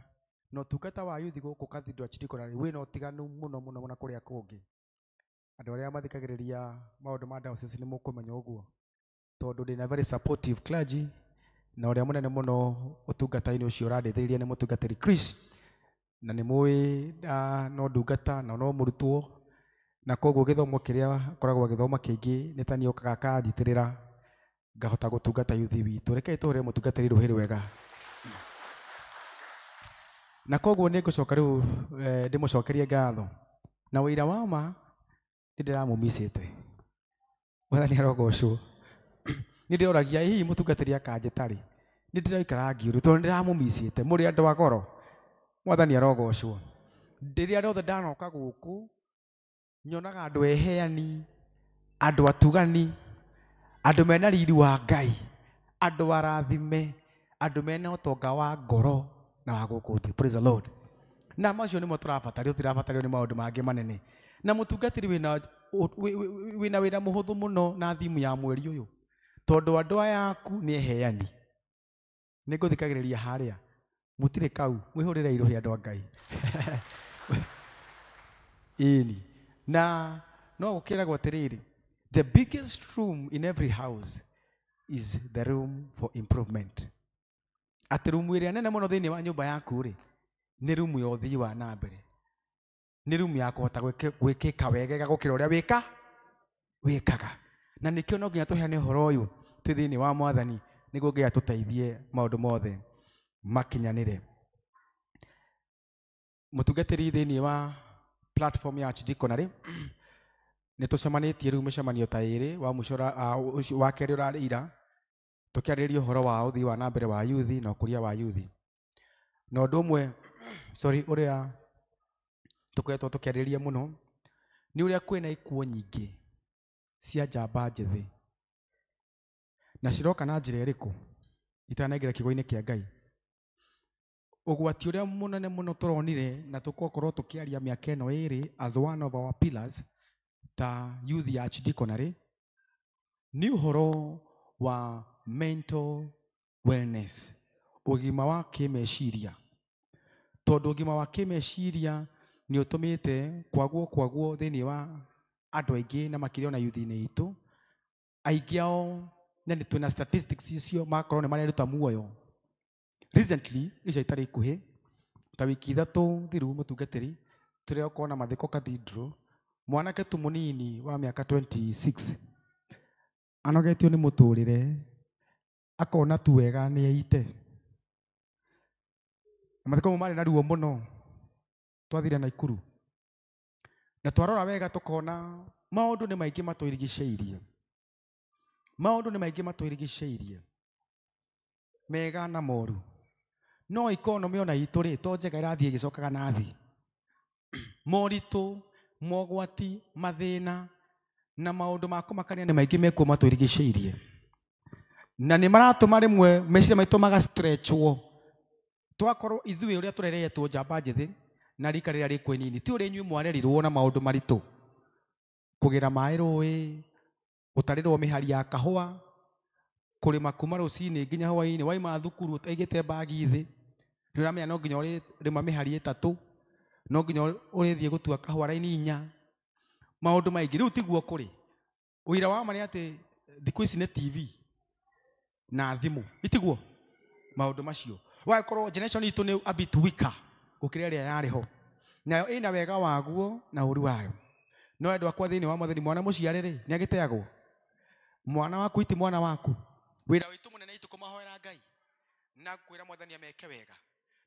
na ũtungata wa yuthi gũkũ Cathedral Archdeaconry wĩna ũtiganu mũno mũno mũno kũrĩa kũngĩ. Andũ arĩa mathikagĩrĩria maũndũ ma diocese nĩ mũkũmenya ũguo, tondũ ndĩna very supportive clergy, na ũrĩa mũnene mũno ũtungata-inĩ ũcio ũrandeithĩrĩria nĩ mũtungatĩri Chris, na nĩ mũĩ no ndungata na no mũrutwo, na koguo gĩthomo kĩrĩa akoragwo agĩthoma kĩingĩ nĩ ta niĩ okaga akanjitĩrĩra ngahota gũtungata yuthi witũ. Rekei tũhũre mũtungatĩri rũhĩ rwega. Na koguo nĩ ngũcoka rĩu ndĩmũcokerie ngatho na ũira wa ma nĩ ndĩramũmicĩte. Mwathani arogocwo. Nĩ ndĩroragia hihi mũtungatĩri akanjĩta rĩ, nĩ ndĩraikara ngiũrũ tondũ nĩ ndĩramũmicĩte, mũrĩ andũ a goro. Mwathani arogocwo. Rĩrĩa rĩothe ndanoka gũkũ nyonaga andũ eheani, andũ atugani, andũ mena riri wa Ngai, andũ arathime, andũ mena ũtonga wa ngoro na wa gũkũ thĩ. Praise the Lord. Na macio nĩmo tũrabatario, tũtirabatario nĩ maũndũ mangĩ manene. Na mũtungatĩri wĩna wĩra mũhũthũ mũno na thimu ya mweri ũyũ, tondũ andũ aya aku nĩ eheani. Nĩ ngũthikagĩrĩria harĩa mũtirĩ kau, mwĩhũrĩre irũhi andũ a Ngai. Ĩni na no gũkĩragwo atĩrĩrĩ, the biggest room in every house is the room for improvement. Atĩ rumu ĩrĩa nene mũno thĩinĩ wa nyũmba yaku rĩ, nĩ rumu ya ũthii wa na mbere, nĩ rumu ya kũhota gwĩkĩka wega gũkĩra ũrĩa wĩkaga. Na nĩkĩo no nginya tũheane ũhoro ũyũ twĩ thĩinĩ wa Mwathani nĩguo Ngai atũteithie maũndũ mothe makinyanĩre. Mũtungatĩri thĩinĩ wa platform ya Archdeaconry nĩ tũcemanĩtie rĩu mĩcemanio ta ĩrĩ, wa mũico wa kerĩ ũrarĩ ira, tũkĩarĩrĩria ũhoro wa ũthii wa na mbere wa yuthi na ũkũria wa yuthi. Na ũndũ ũmwe sorry ũrĩa tũkoretwo tũkĩarĩrĩria mũno nĩ ũrĩa kwĩna ikuũ nyingĩ cia njamba njĩthĩ. Na ciroka na njĩra ĩrĩkũ? Itanaingĩra kiugo-inĩ kĩa Ngai. Ũgwati ũrĩa mũnene mũno tũronire na tũgũkorwo tũkĩaria mĩaka ĩno ĩrĩ as one of our pillars ta youth ya Archdeaconry nĩ ũhoro wa mental wellness, ũgima wa kĩmeciria. Tondũ ũgima wa kĩmeciria nĩ ũtũmĩte kwagwo thĩinĩ wa andũ aingĩ na makĩria ona youth-inĩ itũ. Aingĩ ao na nĩ twĩna statistics icio magakorwo nĩ mareruta muoyo. Recently, ica itarĩ ikuhĩ, ta wiki ithatũ thiru mũtungatĩri, tũrĩokorwo na mathiko Cathedral, mwanake tu mũnini wa mĩaka 26 anogetio nĩ mũtũrĩre, akona tu wega nĩ eite. Mathiko mau marĩ na ruo mũno, twathire Naikuru. Na twarora wega tũkona maũndũ nĩ maingĩ matũrigicĩirie. Maũndũ nĩ maingĩ matũrigicĩirie, mega na moru. No economy ona itũ rĩ, to njega ĩrathiĩ ĩgĩcokaga na thĩ. Moritũ, mogwati, mathĩna na maũndũ ma kũmakania nĩ maingĩ mekuo matũrigicĩirie. Na nĩ maratũma rĩmwe meciria maitũ magastretchwo. Twakorwo ithuĩ ũrĩa tũreretwo njamba njĩthĩ na rika rĩrĩa rĩkuo inini, ti ũrĩa inyuĩ mwarerirwo na maũndũ maritũ. Kũgĩra maĩ rũĩ, gũtarĩrwo mĩhari ya kahũa, kũrĩma kuma rũcinĩ nginya hwaĩ-inĩ, waima thukuru ũtaigĩte mbagi thĩ, nĩ ũramenya no nginya ũrĩma mĩhari ĩtatũ, no nginya ũrĩthiĩ gũtua kahũa raini inya, maũndũ maingĩ. Rĩu tiguo kũrĩ. Ũira wa ma nĩ atĩ thikũ ici nĩ TV na thimũ, itiguo maũndũ macio. Wagĩkorwo generation itũ nĩ a bit weaker gũkĩra ĩrĩa yarĩ ho. Nayo ĩna wega waguo na ũru wayo. No andũ akwa thĩinĩ wa Mwathani, mwana mũciare rĩ, nĩ agĩteagwo. Mwana waku iti mwana waku. Wĩra witũ mũnene itũ kũmahoera Ngai na kwĩra Mwathani ameke wega.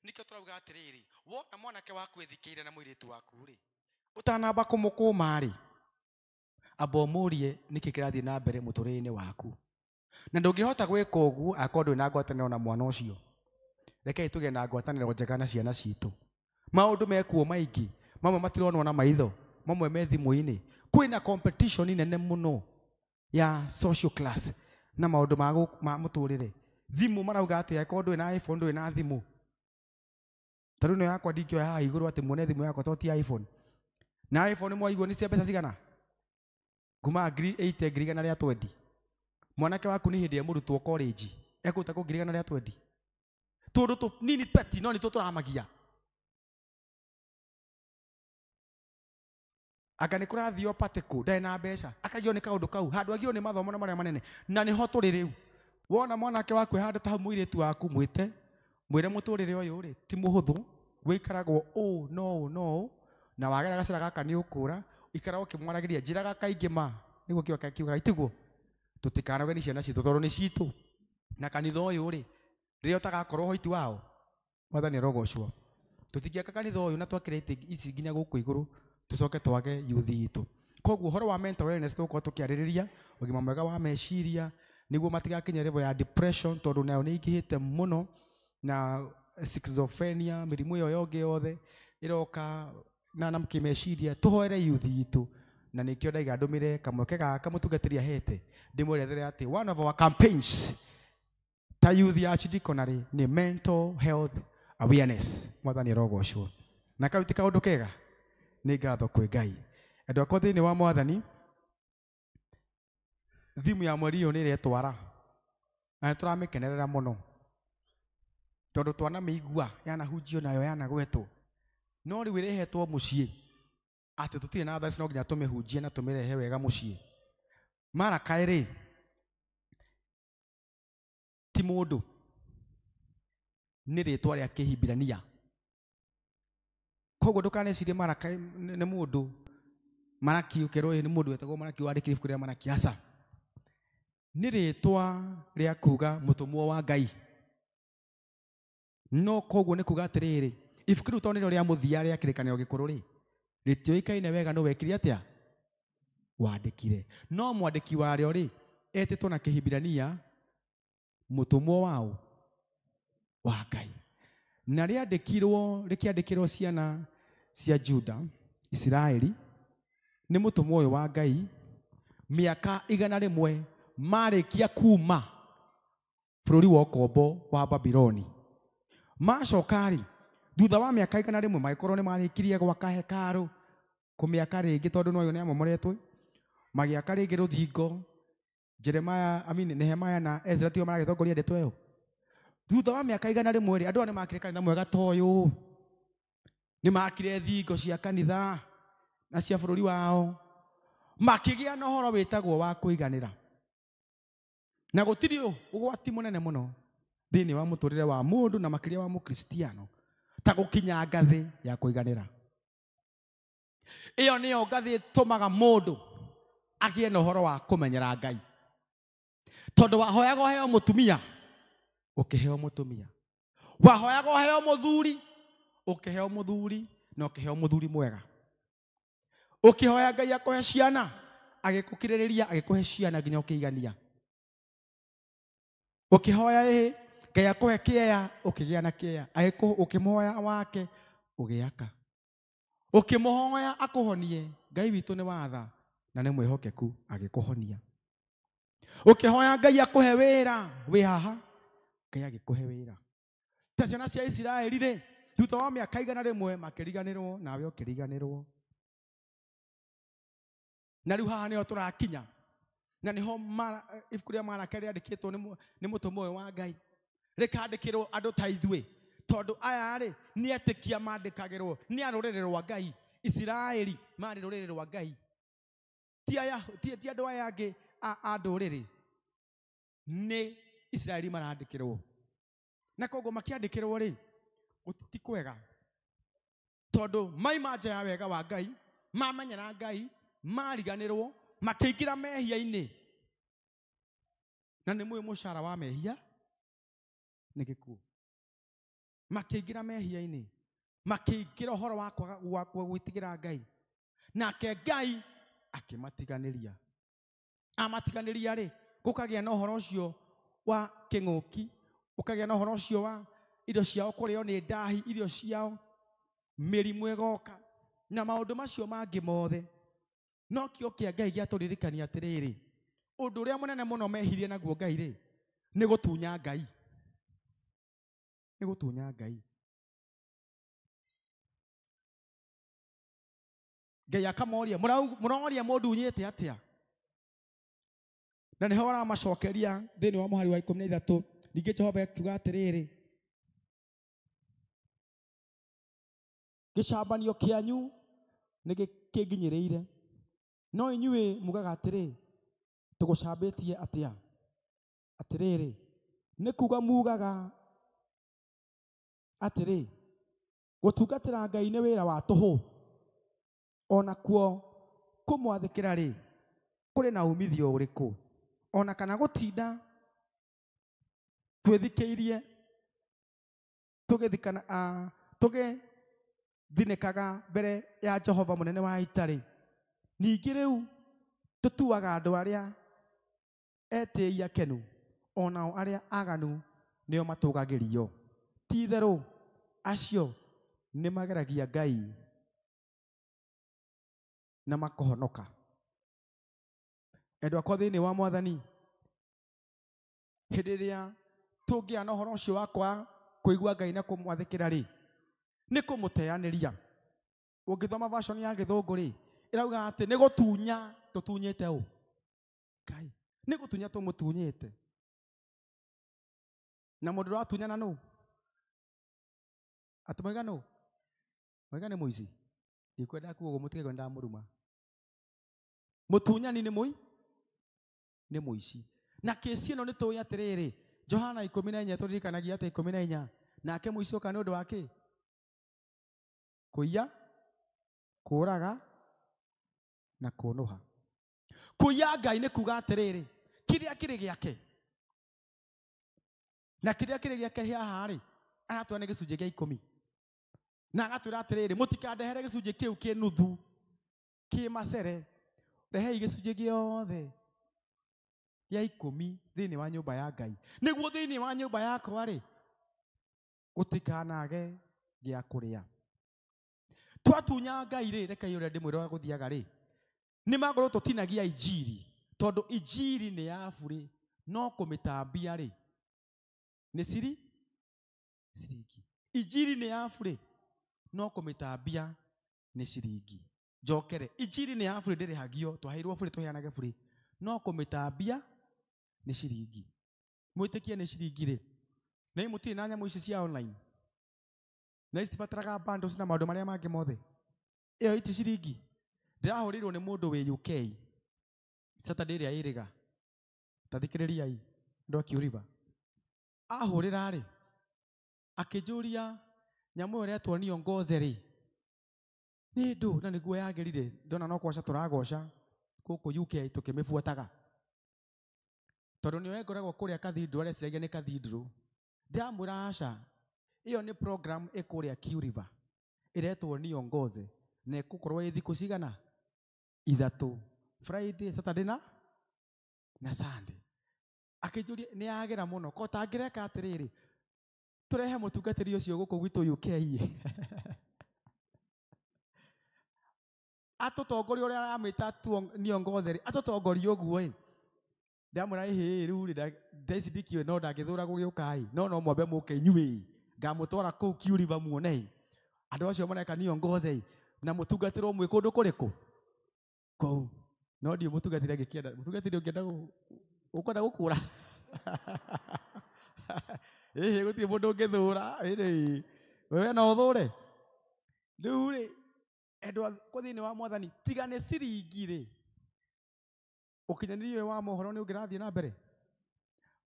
Nĩkĩo tũrauga atĩrĩrĩ, wona mwanake waku ethikĩire na mũirĩtu waku rĩ, ũtanamba kũmũkũma rĩ, amba ũmũrie nĩkĩ kĩrathiĩ na mbere mũtũrĩre-inĩ waku. Na ndũngĩhota gwĩka ũguo akorwo ndũrĩ na ngwatanĩro na mwana ũcio. Rekei tũgĩe na ngwatanĩro njega na ciana citũ. Maũndũ mekuo maingĩ, mamwe matironwo na maitho, mamwe me thimũ-inĩ. Kwĩna competition nene mũno ya social class na maũndũ ma mũtũrĩre. Thimũ marauga atĩ angĩkorwo ndũrĩ na iPhone ndũrĩ na thimũ. Ta rĩu ĩno yakwa ndingĩoya haha igũrũ atĩ muone thimũ yakwa to ti iPhone. Na iPhone mwaigua nĩ cia mbeca cigana? Kuma 80,000 120. Mwanake waku nĩ hĩndĩ e mũrutwo college, ekũruta kũ 120. Tũndũ tũnini peti no nĩtwo tũramagia. Anga nĩ kũrathio patĩkũ, ndarĩ na mbeca, akagio nĩ kaũndũ kau, handũ agio nĩ mathomo na marĩa manene. Na nĩho tũrĩ rĩu. Wona mwanake waku e handũ ta hau mũirĩtu waku mwĩte, mwĩre mũtũrĩre ũyũ rĩ, ti mũhũthũ, wĩikaragwo ũũ no ũũ no ũũ, na wagera gacĩra gaka nĩ ũkũra, ikara ũkĩmwaragĩria, njĩraga kaingĩ ma, nĩguo kĩo kiugaga itiguo. Tũtikanoge nĩ ciana citũ tondũ nĩ citũ. Na kanitha ũyũ rĩ, rĩrĩa ũtagakorwo hoiti wao, Mwathani arogocwo. Tũtingĩaka kanitha ũyũ na twakĩre itĩ ici nginya gũkũ igũrũ, tũcoke twage youth itũ. Koguo ũhoro wa mental wellness tũgũkorwo tũkĩarĩrĩria, ũgima mwega wa meciria, nĩguo matigakinye level ya depression tondũ nayo nĩ ĩingĩhĩte mũno, na schizophrenia, mĩrimũ ĩyo yongĩ yothe ĩroka na kĩmeciria. Tũhoere youth itũ. Na nĩkĩo ndaiga ndũmĩre kamweke gaka mũtungatĩri ahete, ndĩmwerethere atĩ one of our campaigns ta youth ya Archdeaconry nĩ mental health awareness. Mwathani arogocwo. Na kau ti kaũndũ kega, nĩ ngatho kwĩ Ngai. Andũ akwa thĩinĩ wa Mwathani, thimu ya mweri ũyũ nĩ ĩretwara na nĩ tũramĩkenerera mũno tondũ twanamĩigua yanahunjio nayo yanagwetwo, no rĩu ĩrehetwo mũciĩ atĩ tũtirĩ na thaa no nginya tũmĩhunjie na tũmĩrehe wega mũciĩ. Mara kaĩrĩ ti mũndũ, nĩ rĩtwa rĩa Kĩhibirania. Koguo ndũkanecirie Marakai nĩ mũndũ, Maraki ũkerwo nĩ mũndũ wetagwo Maraki wandĩkire ibuku rĩa Maraki. Aca, nĩ rĩtwa rĩa kuga mũtũmwo wa Ngai. No koguo nĩ kuga atĩrĩrĩ, ibuku rĩu tondũ nĩrĩo rĩa mũthia rĩa kĩrĩkanĩro gĩkũrũ rĩ, rĩtiũĩkaine wega nũ wekire atĩa, wandĩkire. No mwandĩki warĩo rĩ, etĩtwo na Kĩhibirania mũtũmwo wao wa Ngai. Na rĩandĩkirwo, rĩkĩandĩkĩrwo ciana cia Juda, Isiraeli, nĩ mũtũmwo ũyũ wa Ngai mĩaka 100 marĩkia kuma Bũrũri wa ũkombo wa Babiloni. Macoka rĩ, thutha wa mĩaka 100 magĩkorwo nĩ marĩkirie gwaka hekarũ, kũmĩaka rĩngĩ tondũ no yo nĩyamomoretwo, magĩaka rĩngĩ rũthingo. Jeremiah, I mean Nehemiah na Ezra tio maragĩtongoria ndeto ĩyo. Thutha wa mĩaka 100 rĩ, andũ aya nĩmakire kanitha mwega ta ũyũ, nĩmakire thingo cia kanitha na cia bũrũri wao, makĩgĩa na ũhoro wĩtagwo wa kũiganĩra. Na gũtirĩ ũgwati mũnene mũno thĩinĩ wa mũtũrĩre wa mũndũ na makĩria wa mũkristiano ta gũkinya ngathĩ ya kũiganĩra. Ĩyo nĩyo ngathĩ ĩtũmaga mũndũ agĩe na ũhoro wa kũmenyera Ngai. Tondũ wahoyaga ũheo mũtumia, ũkĩheo mũtumia. Wahoyaga ũheo mũthuri, ũkĩheo mũthuri na ũkĩheo mũthuri mwega. Ũkĩhoya Ngai akũhe ciana, agĩkũkirĩrĩria agĩkũhe ciana nginya ũkĩigania. Ũkĩhoya ĩ Ngai akũhe kĩea, ũkĩgĩa na kĩea. Ũkĩmũhoya wake, ũgĩaka. Ũkĩmũhoya akũhonie, Ngai witũ nĩ watha na nĩ mwĩhokeku agĩkũhonia. Ũkĩhoya Ngai akũhe wĩra, wĩ haha, Ngai agĩkũhe wĩra. Ta ciana cia Isiraeli rĩ, thutha wa mĩaka 100 makĩriganĩrwo, nawe ũkĩriganĩrwo. Na rĩu haha nĩho tũrakinya, na nĩho ibuku rĩa Maraka rĩandĩkĩtwo nĩ mũtũmwo ũyũ wa Ngai, rĩkandĩkĩrwo andũ ta ithuĩ, tondũ aya rĩ nĩ etĩkia mandĩkagĩrwo nĩ a rũrĩrĩ rwa Ngai. Isiraeli marĩ rũrĩrĩ rwa Ngai, ti andũ aya angĩ a ndũrĩrĩ, nĩ Isiraeli marandĩkĩrwo. Na koguo makĩandĩkĩrwo rĩ, ti kwega, tondũ maima nja ya wega wa Ngai, mamenyera Ngai, mariganĩrwo, makĩingĩra mehia-inĩ. Na nĩ mũĩ mũcara wa mehia nĩ gĩkuũ. Makĩingĩra mehia-inĩ, makĩingĩra ũhoro wa kwaga gwĩtigĩra Ngai, nake Ngai akĩmatiganĩria. Amatiganĩria rĩ, gũkagĩa na ũhoro ũcio wa kĩng'ũki, ũkagĩa na ũhoro ũcio wa indo ciao kũrĩo nĩ ndahi, irio ciao, mĩrimũ ĩgoka, na maũndũ macio mangĩ mothe. No kĩo kĩa Ngai gĩatũririkania atĩrĩrĩ, ũndũ ũrĩa mũnene mũno mehirie naguo Ngai rĩ, nĩ gũtunya Ngai. Nĩ gũtunya Ngai. Ngai akamoria, mũroria mũndunyĩte atĩa? Na nĩho aramacokeria thĩinĩ wa mũhari wa 13. Ningĩ Jehova akiuga atĩrĩrĩ, gĩcambanio kĩanyu nĩ kĩnginyĩrĩire, no inyuĩ mugaga atĩrĩ, tũgũcambĩtie atĩa? Atĩrĩrĩ, nĩ kuga mugaga atĩrĩ, gũtungatĩra Ngai nĩ wĩra wa tũhũ, ona kuo kũmwathĩkĩra rĩ, kũrĩ na umithio ũrĩkũ? Ona kana gũtinda twĩthikĩirie tũgĩthinĩkaga mbere ya Jehova mũnene wa ita rĩ, ningĩ rĩu tũtuaga andũ arĩa etĩĩi akenu, onao arĩa aganu nĩo matũgagĩrio. Ti-itherũ acio nĩmageragia Ngai na makohonoka. Endwa akwa thĩinĩ wa Mwathani, hĩndĩ ĩrĩa tũngĩa na ũhoro ũcio wa kwaga kũigua Ngai na kũmwathĩkĩra rĩ, nĩ kũmũteanĩria. Ũngĩthoma version ya Gĩthũngũ rĩ, ĩrauga atĩ nĩ gũtunya tũtunyĩte ũ Ngai, nĩ gũtunya tũmũtunyĩte. Na mũndũ ũratunyana nũ? Atĩ moiga nũ? Moiga nĩ mũici. Ndikwenda kuga ũguo mũtige ndamũruma. Mũtunyani nĩ mũi? Nĩ mũici. Na kĩci ĩno nĩ tũĩ atĩrĩrĩ, Johana 14 tũririkanagia atĩ 14, nake mũici oka nĩ ũndũ wa kĩ? Kũiya, kũũraga na kũnũha. Kũiya Ngai nĩ kuga atĩrĩrĩ, kĩrĩa kĩrĩ gĩake, na kĩrĩa kĩrĩ gĩake haha rĩ, aratwĩra nĩ gĩcunjĩ gĩa 10, na agatwĩra atĩrĩrĩ, mũtikandehere gĩcunjĩ kĩu kĩ nuthu, kĩ macere, rehei gĩcunjĩ gĩothe gĩa 10 thĩinĩ wa nyũmba ya Ngai, nĩguo thĩinĩ wa nyũmba yakwa rĩ gũtikanage gĩa kũrĩa. Twatunya Ngai rĩ, rekei ũrĩa ndĩmwĩre gũthiaga rĩ, nĩ magũrũ tũtinagia injiri, tondũ injiri nĩ ya burĩ, no kũmĩtambia rĩ Nĩ ciringi. Injiri nĩ ya bure no kũmĩtambia nĩ ciringi. Njokere, injiri nĩ ya bure ndĩrĩhagio, twaheirwo bure tũheanage bure, no kũmĩtambia nĩ ciringi. Mwĩtĩkie nĩ ciringi rĩ, na mũtirĩ na nyamũ ici cia online na ici citibataraga bundles na maũndũ marĩa mangĩ mothe, ĩyo iti ciringi. Ndĩrahũrĩirwo nĩ mũndũ wĩ UK Saturday ĩrĩa ĩrĩga, ta thikĩrĩriai andũ a Q River. Ahũrĩra rĩ, akĩnjũria nyamũ ĩyo ĩretwo Niongoze rĩ nĩ ndũ, na nĩguo yagĩrire. Ndona no kũgoca tũragoca gũkũ UK tũkĩmĩbuataga, tondũ nĩyo ĩngoragwo kũrĩa cathedral, areciragia nĩ cathedral. Ndĩramwĩra aca, ĩyo nĩ program ĩ kũrĩa Q River ĩretwo Niongoze, na ĩgũkorwo ĩ thikũ cigana? 3, Friday, Saturday na Sunday. Akĩnjũria nĩ yagĩra mũno, ko tangĩreka atĩrĩrĩ, tũrehe mũtungatĩri ũcio gũkũ gwitũ UK atũtongoria ũrĩa aramwĩta Niongoze rĩ, atũtongorie ũguo ĩ. Ndamwĩra ĩhĩ, rĩu rĩ thaa ici ndikĩũĩ no ndangĩthũra gũgĩũka ĩ, no mwambe mũke inyuĩ, ngamũtwara kũu Q River muone ĩ andũ acio mareka Niongoze ĩ, na mũtungatĩrwo mwĩ kũndũ kũrĩkũ kũu. No ndiũ mũtungatĩri angĩkĩenda, mũtungatĩri ũngĩenda ũkwenda gũkũra ĩhĩ, gũtirĩ mũndũ ũngĩthũra ĩrĩ, wewe no ũthũre. Rĩu rĩ, endwa kwa thĩinĩ wa Mwathani, tiga nĩ ciringi rĩ, ũkinyanĩria ũyũ wa mohoro nĩ ũngĩrathiĩ na mbere.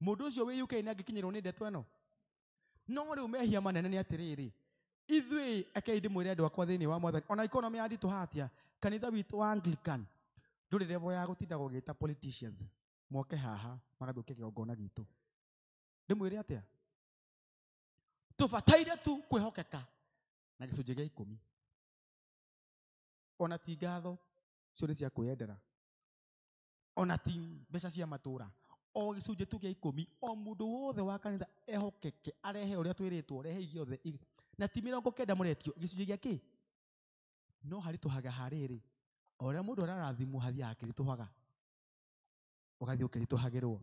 Mũndũ ũcio wĩ UK nĩ angĩkinyĩrwo nĩ ndeto ĩno. No rĩu mehia manene nĩ atĩrĩrĩ, ithuĩ rekei ndĩmwĩre andũ akwa thĩinĩ wa Mwathani, ona economy yanditũha atĩa, kanitha witũ wa Anglican ndũrĩ level ya gũtinda gũgĩta politicians moke haha magathũkia kĩgongona gitũ. Ndĩmwĩre atĩa, tũbataire tu kwĩhokeka na gĩcunjĩ gĩa 10. Ona ti ngatho icio nĩ cia kwĩyendera, ona ti mbeca cia matũra, o gĩcunjĩ tu gĩa 10, o mũndũ wothe wa kanitha ehokeke, arehe ũrĩa twĩrĩtwo, rehe igiothe, na ti 90 mũretio, gĩcunjĩ gĩa kĩ? No haritũhaga harĩrĩ, o ũrĩa mũndũ ararathimwo hathiaga akĩritũhaga, ũgathiĩ ũkĩritũhagĩrwo.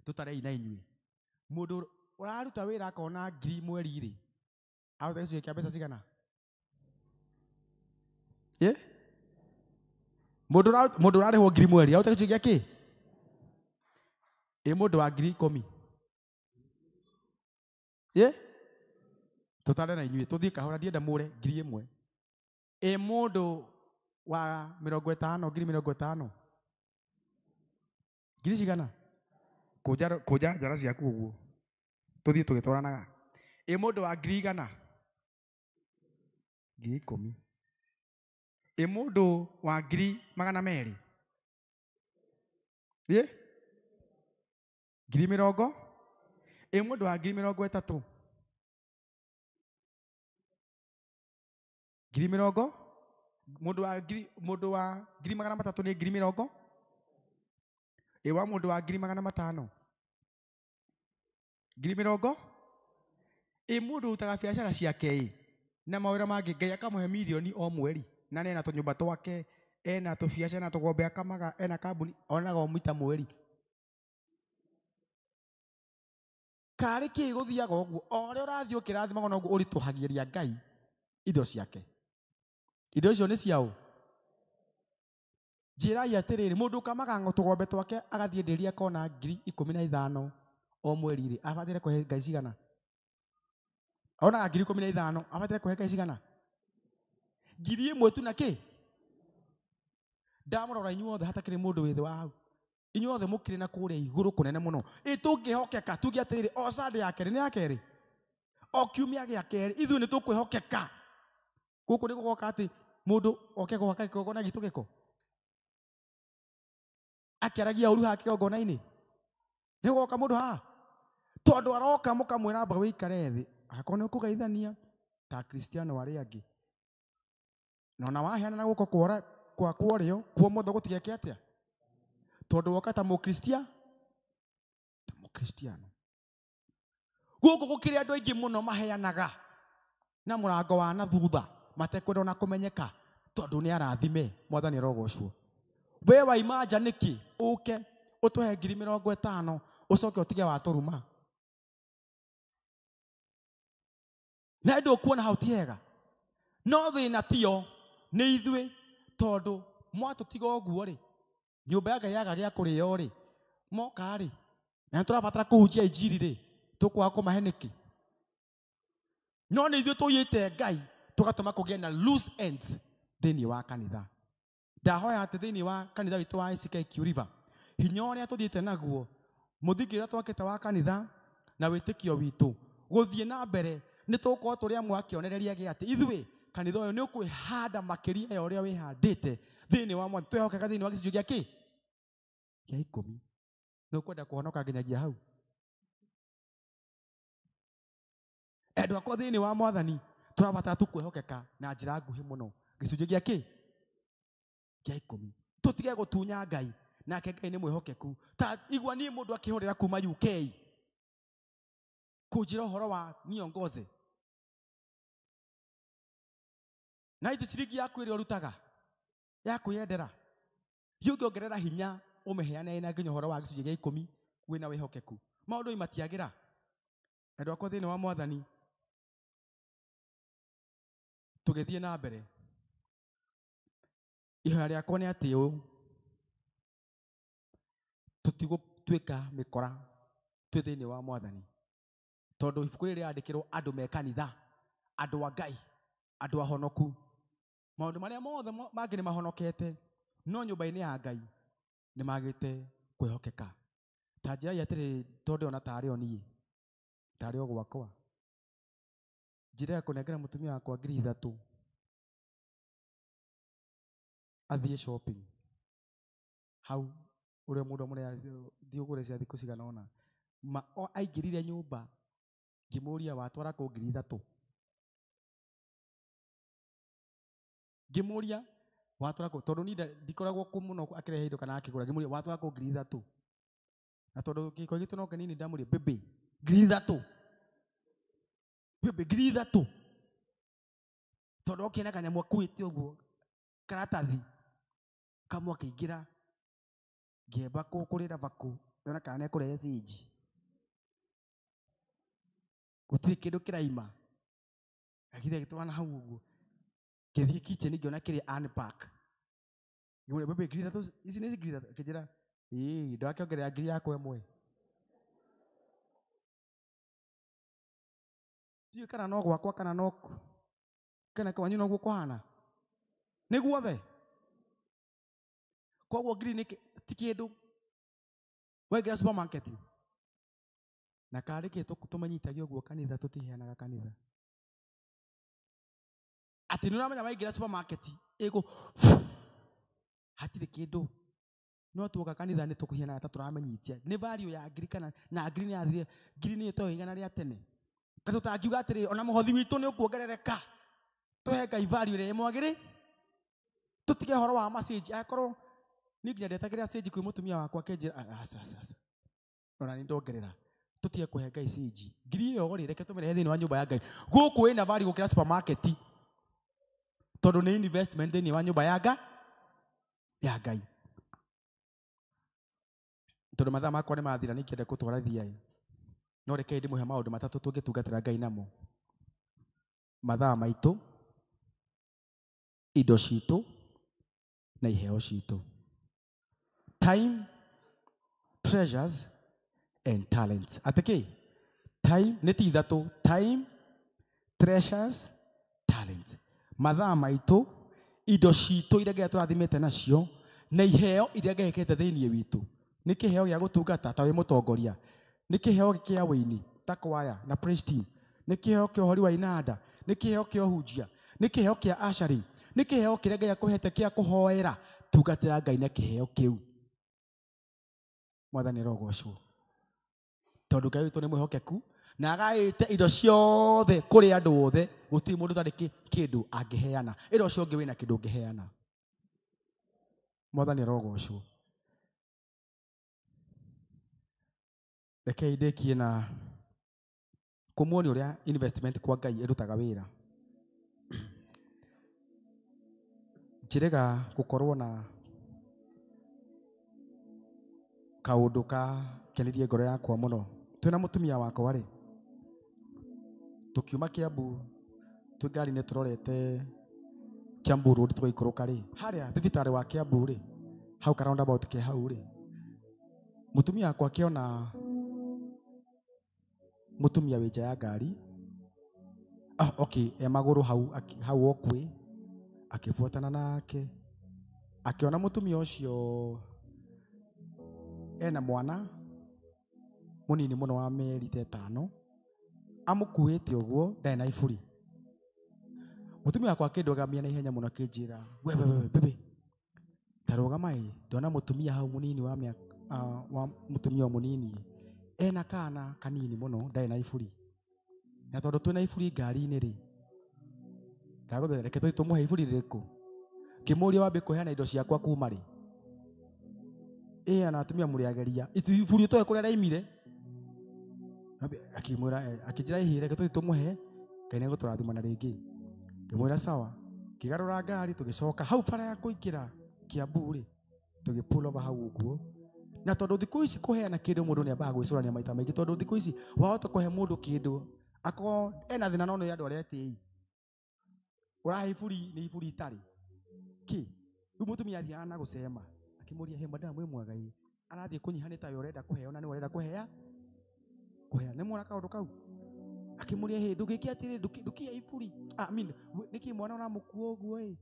Tũtarei na inyuĩ, mũndũ ũraruta wĩra akona 1,000 mweri rĩ, aruta gĩcunjĩ kĩa mbeca cigana? Mũndũ ũrarĩhwo 1,000 mweri aruta gĩcunjĩ gĩa kĩ? Ĩ mũndũ wa 10,000? Tũtare na inyuĩ, tũthiĩ kahora, ndienda mũre 1,000. Ĩ mũndũ wa 50, 50,000? Ngiri cigana? Kũnja njara ciaku ũguo, tũthiĩ tũgĩtwaranaga. Ĩ mũndũ wa 100,000? 10,000. Ĩ mũndũ wa 200,000? Ĩ 20,000? Ĩ mũndũ wa 30,000? 20,000? Mũndũ wa 300,000 nĩ 20,000? Ĩ wa mũndũ wa 500,000? 20,000? Ĩ mũndũ ũrutaga biacara ciake ĩ na mawĩra mangĩ, Ngai akamũhe mirioni o mweri, na nĩ ena tũnyũmba twake, ena tũbiacara, ena tũgombe akamaga, ena kambuni, onaga o mita mweri. Karĩ kĩ gũthiaga ũguo, o ũrĩa ũrathiĩ ũkĩrathimagwo noguo ũritũhagĩria Ngai indo ciake. Indo icio nĩ ciaũ? Njĩrai atĩrĩrĩ, mũndũ ũkamaga tũgombe twake agathiĩ ndĩri akona 15,000 o mweri rĩ, abataire kũhe Ngai cigana? Onaga 15,000, abataire kũhe Ngai cigana? 1,000 tu na kĩ? Ndamũrora inyuothe hatakĩrĩ mũndũ wĩ thĩ wa hau. Inyuothe mũkĩrĩ na kũrĩa igũrũ kũnene mũno. Ĩ tũngĩhokeka tuge atĩrĩrĩ, o Sunday ya kerĩ nĩ ya kerĩ, o kiumia gĩa kerĩ, ithuĩ nĩ tũkwĩhokeka. Gũkũ nĩ gũgoka atĩ mũndũ oke gwaka kĩgongona gitũ gĩko, akĩaragia ũru haha kĩgongona-inĩ, nĩ gũgoka mũndũ haha tondũ aroka mũkamwĩra amba wĩikare thĩ, akorwo nĩ ũkũgeithania ta Akristiano arĩa angĩ, na ona waheana na guoko kwa kworĩo kuo motho gũtigeke atĩa, tondũ woka ta mũkristiano. Gũkũ gũkĩrĩ andũ aingĩ mũno maheanaga na mũrango wa na thutha matekwenda ona kũmenyeka, tondũ nĩ arathime. Mwathani arogocwo. We waima nja nĩkĩ ũke ũtũhe 50,000 ũcoke ũtige watũruma? Na ndũkuona hau ti hega. No thĩna tio nĩ ithuĩ tondũ mwatũtiga ũguo rĩ, nyũmba ya Ngai yaga gĩa kũrĩo rĩ, moka rĩ, na nĩ tũrabatara kũhunjia injiri rĩ, tũkwaga kũmahe nĩkĩ? No nĩ ithuĩ tũiyĩte Ngai tũgatũma kũgĩe na loose ends thĩinĩ wa kanitha. Ndahoya atĩ thĩinĩ wa kanitha witũ wa ACK Q River, hinya ũrĩa tũthiĩte naguo, mũthingi ũrĩa twakĩte wa kanitha na wĩtĩkio witũ gũthiĩ na mbere, nĩ tũgũkorwo tũrĩ amwe a kĩonereria gĩa atĩ ithuĩ kanitha ũyũ nĩ ũkwĩhanda makĩria ya ũrĩa wĩhandĩte thĩinĩ wa Mwathani, twĩhokeka thĩinĩ wa gĩcunjĩ gĩa kĩ? Gĩa ikũmi. Nĩ ũkwenda kũhonoka nginyagia hau? Endwa akwa thĩinĩ wa Mwathani, tũrabatara tu kwĩhokeka na njĩra nguhĩ mũno gĩcunjĩ gĩa kĩ? Gĩa ikũmi. Tũtige gũtunya Ngai, nake Ngai nĩ mwĩhokeku. Ta igua niĩ mũndũ akĩhũrĩra kuma UK kũnjĩra ũhoro wa niongoze, na ithĩ ciringi yaku ĩrĩa ũrutaga ya kwĩyendera yũngĩongerera hinya ũmĩheane na nginya ũhoro wa gĩcunjĩ gĩa ikũmi wĩna wĩhokeku, maũndũ matiagĩra. Endwa akwa thĩinĩ wa Mwathani, tũgĩthiĩ na mbere, ihoya rĩakwa nĩ atĩ ũũ, tũtigũtuĩka mĩkora twĩ thĩinĩ wa Mwathani, tondũ ibuku rĩrĩ rĩandĩkĩrwo andũ me kanitha, andũ a Ngai, andũ ahonoku. Maũndũ marĩa mothe mangĩ nĩ mahonokete, no nyũmba-inĩ ya Ngai nĩ magĩte kwĩhokeka. Ta njĩrai atĩrĩrĩ, tondũ ona tarĩ o niĩ, tarĩ o gwakwa, njĩra ya kũnengera mũtumia wakwa 3,000 athiĩ shopping hau ũrĩa mũndũ amũrĩa thiĩ ũgũre cia thikũ cigana ũna, aingĩrire nyũmba ngĩmũria watwara kũ 3,000, ngĩmũria watwara kũ, tondũ niĩ ndikoragwo kũ mũno akĩrehe indo kana akĩgũra, ngĩmũria watwara kũ 3,000, na tondũ gĩko gitũ no kĩnini ndamũria bĩbĩ 3,000, bĩbĩ 3,000, tondũ okĩona kanyamũ akuĩte ũguo karatathi kamwe akĩingĩra, ngĩemba kũrĩra bakũ ndona kana nĩekũrehe cĩnji, gũtirĩ kĩndũ kĩraima, agĩthiĩ agĩtwara hau ũguo, ngĩthiĩ kitchen ngĩona kĩrĩa unpack, ngĩmũria bĩbĩ 3,000 ici nĩ 3,000, akĩnjĩra ĩĩ, ndakĩongerera 1,000 yakwa ĩmwe. Ndiũĩ kana no gwakwa kana no kana kwanyu noguo kũhana, nĩ guothe. Koguo 1,000 nĩ ti kĩndũ waingĩra supermarket na karĩ kĩ tũmenyitagia ũguo kanitha, tũtiheanaga kanitha atĩ nĩ ũramenya waingĩra supermarket ĩgũ hatirĩ kĩndũ, no tuoka kanitha nĩ tũkũhianaga ta tũramenyitia nĩ value ya 1,000 kana na 1,000 nĩ yathire, 1,000 nĩ ĩtoĩ igana rĩa tene, ka tũtangiuga atĩrĩrĩ ona mũhothi witũ nĩ ũkuongerereka, tũhe Ngai value ĩrĩa ĩmwagĩrĩ, tũtige ũhoro wa message. Akorwo niĩ nginya ndetagĩrĩra cĩnji kwĩ mũtumia wakwa akĩnjĩra aca aca aca, ona nĩ ndongerera, tũtige kũhe Ngai cĩnji 1,000 ĩyo rĩ, reke tũmĩrehe thĩinĩ wa nyũmba ya Ngai. Gũkũ ĩna value gũkĩra supermarket, tondũ nĩ investment thĩinĩ wa nyũmba ya Ngai, ya Ngai. Tondũ mathaa makwa nĩ mathira, nĩngĩenda gũtwarithia ĩ, no reke ndĩmũhe maũndũ matatũ tũngĩtungatĩra Ngai namo: mathaa maitũ, indo citũ na iheo citũ. Time, treasures and talents. Atĩ kĩ? Time nĩ ti ithatũ, time, treasures, talents. Mathaa maitũ, indo citũ iria Ngai atũrathimĩte nacio, na iheo iria Ngai ekĩrĩte thĩinĩ witũ. Nĩ kĩheo gĩa gũtungata ta wĩ mũtongoria, nĩ kĩheo kĩa wĩini ta kwaya na praise team, nĩ kĩheo kĩa ũhori wa inanda, nĩ kĩheo kĩa ũhunjia, nĩ kĩheo kĩa ushering, nĩ kĩheo kĩrĩa Ngai akũhete kĩa kũhoera. Tungatĩra Ngai na kĩheo kĩu. Mwathani arogocwo, tondũ Ngai witũ nĩ mwĩhokeku na agaĩte indo ciothe kũrĩ andũ othe, gũtirĩ mũndũ ũtarĩ kĩndũ angĩheana, ĩra ũcio ũngĩ wĩna kĩndũ ũngĩheana. Mwathani arogocwo. Rekei ndĩkie na kũmuonia ũrĩa investment kwa Ngai ĩrutaga wĩra. Njĩrĩga gũkorwo na kaũndũ ka kenirie ngoro yakwa mũno. Twĩna mũtumia wakwa rĩ, tũkiuma Kiambu Twĩ ngari-inĩ tũrorete Kiambu Road tũgaikũrũka rĩ, harĩa thibitarĩ wa Kiambu rĩ, hau ka roundabout ke hau rĩ, mũtumia wakwa akĩona mũtumia wĩ nja ya ngari. Okay, e magũrũ hau hau walkway, akĩbuatana nake, akĩona mũtumia ũcio ena mwana mũnini mũno wa mĩeri ta ĩtano, amũkuĩte ũguo, ndarĩ na iburi. Mũtumia wakwa akĩndũgamia na ihenya mũno akĩnjĩra, we we we bebe, ta rũgama ĩ, ndona mũtumia hau mũnini wa mĩaka, wa mũtumia mũnini ena kana kanini mũno, ndarĩ na iburi. Na tondũ twĩna iburi ngari-inĩ rĩ, ndagũthaitha reke tũthiĩ tũmũhe iburi rĩrĩkũ. Ngĩmũria wambe kũheana indo ciakwa kuma rĩ. Ĩ ana atumia mũrĩageria iburi ũtoĩ kũrĩa raimire. Akĩmwĩra, akĩnjĩra ĩhĩ reke tũthiĩ tũmũhe, Ngai nĩegũtũrathima na rĩngĩ. Ngĩmwĩra sawa. Ngĩgarũra ngari tũgĩcoka hau bara ya kũingĩra Kiambu rĩ, tũgĩ pull over hau ũguo. Na tondũ thikũ ici kũheana kĩndũ mũndũ nĩambaga gwĩcũrania maita maingĩ, tondũ thikũ ici wahota kũhe mũndũ kĩndũ akorwo ena thĩna no nĩ andũ arĩa etĩi. Ũrahe iburi nĩ iburi itarĩ kĩ. Rĩu mũtumia athiaga na gũcema, akĩmũria, he madam wĩ mwega ĩ, arathiĩ kũnyiha nĩ tawe ũrenda kũheo na nĩwe ũrenda kũhea kũhea. Nĩ muona kaũndũ kau? Akĩmũria, hĩ ndũgĩke atĩrĩ, ndũkĩhe iburi. I mean, nĩkĩ mwana ũramũkua ũguo ĩ,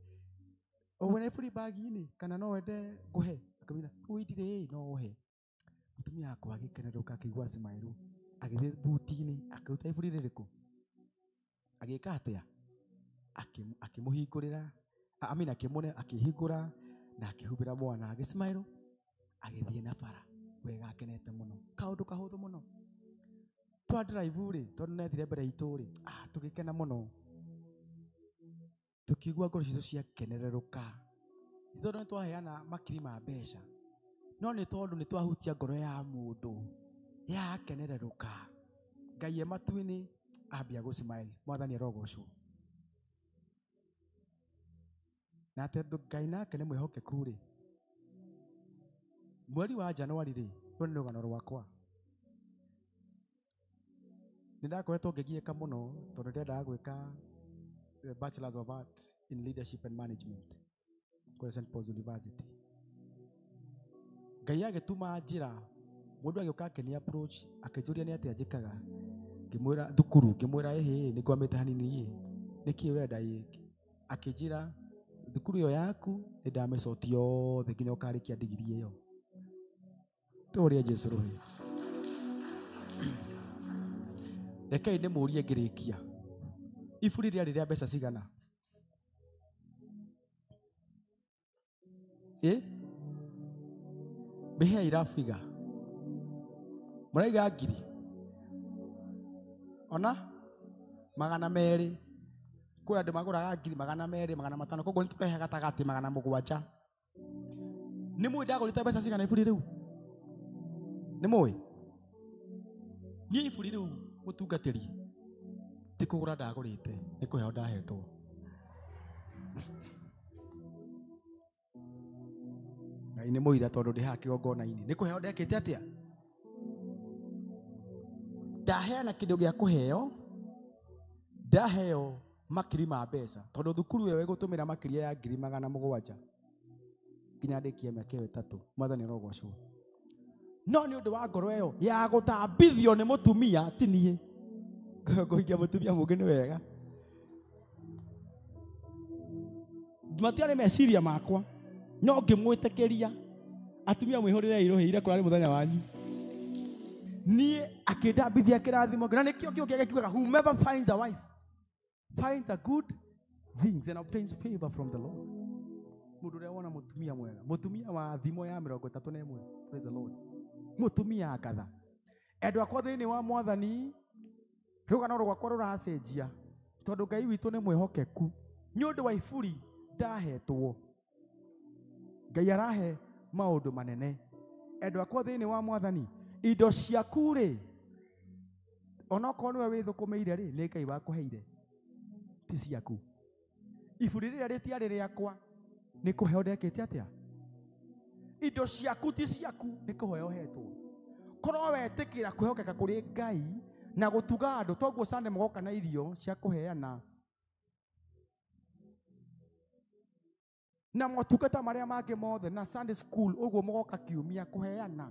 wĩna iburi bagi-inĩ kana no wende ngũhe? Akamwĩra, rĩu ndirĩ ĩ, no ũhe. Mũtumia wakwa agĩkenerũka akĩigua smile, agĩthiĩ buti-inĩ akĩruta iburi rĩrĩkũ, agĩka atĩa, akĩmũhingũrĩra, I mean, akĩmũne, akĩhingũra na akĩhumbĩra mwana, agĩsmile, agĩthiĩ na bara wega akenete mũno. Kaũndũ kahũthũ mũno. Twa drive rĩ, tondũ nĩathire mbere itũ rĩ, tũgĩkena mũno, tũkĩigua ngoro citũ ciakenererũka. Ti tondũ nĩtwaheana makiri ma mbeca, no nĩ tondũ nĩtwahutia ngoro ya mũndũ yakenererũka. Ngai e matu-inĩ ambia gũsmile, Mwathani arogocwo. Na tondũ Ngai nake nĩ mwĩhokeku rĩ, mweri wa Januari rĩ, rũrũ nĩ rũgano rwakwa. Nĩ ndakoretwo ngĩgiĩka mũno tondũ ndĩrendaga gwĩka Bachelors of Art in Leadership and Management kũrĩa St. Paul's University. Ngai agĩtũma njĩra, mũndũ agĩũka akĩni approach, akĩnjũria nĩ atĩa njĩkaga. Ngĩmwĩra thukuru, ngĩmwĩra ĩhĩ, nĩngwamĩte hanini ĩ, nĩkĩ ũrenda ĩ? Akĩnjĩra thukuru ĩyo yaku nĩndamĩcoti yothe nginya ũkarĩkia ndigiri ĩyo. Tũũrie Jesũ rũhĩ. Rekei ndĩmũrie ngĩrĩkia, iburi rĩarĩ rĩa mbeca cigana? Ĩ? Mĩhei irabiga. Mũraiga ngiri? Ona? 200. Kwĩ andũ magũraga ngiri 200, 500, koguo nĩtũrehe gatagatĩ 700. Nĩ mũĩ ndagũrĩte mbeca cigana iburi rĩu? Nĩ mũĩ? Niĩ iburi rĩu mũtungatĩri ti kũgũra ndagũrĩte, nĩ kũheo ndahetwo. Ngai nĩ mũira tondũ ndĩ haha kĩgongona-inĩ. Nĩ kũheo ndekĩte atĩa? Ndaheana kĩndũ gĩa kũheo, ndaheo makiri ma mbeca, tondũ thukuru ĩyo ĩgũtũmĩra makĩria ya ngiri 700 nginya ndĩkie mĩaka ĩyo 3. Mwathani arogocwo. No nĩ ũndũ wa ngoro ĩyo ya gũtambithio nĩ mũtumia, ti niĩ. Kũhikia mũtumia mũngĩ nĩ wega. Matiarĩ meciria makwa, no ngĩmwĩtĩkĩria. Atumia mwĩhũrĩre irũhĩ ire kũrarĩ mũthenya wanyu. Niĩ akĩndambithia kĩrathimo, na nĩkĩo kĩo kĩake kiugaga, whomever finds a wife finds a good things and obtains favor from the Lord. Mũndũ ũrĩa wona mũtumia mwega, mũtumia wa thimo ya 31, praise the Lord. Mũtumia ngatha. Endwa akwa thĩinĩ wa Mwathani, rũgano rwakwa rũracenjia tondũ Ngai witũ nĩ mwĩhokeku. Nĩ ũndũ wa iburi ndahetwo, Ngai arahe maũndũ manene. Endwa akwa thĩinĩ wa Mwathani, indo ciaku rĩ, onokorwo nĩwe wĩthũkũmĩire rĩ, nĩ Ngai wakũheire, ti ciaku. Iburi rĩrĩa rĩtiarĩ rĩakwa, nĩ kũheo ndekĩte atĩa? Indo ciaku ti ciaku, nĩ kũheo ũhetwo. Korwo wetĩkĩra kwĩhokeka kũrĩ Ngai na gũtuga andũ, toguo Sunday mũgoka na irio cia kũheana, Na motungata marĩa mangĩ mothe na Sunday school ũguo mũgoka kiumia kũheana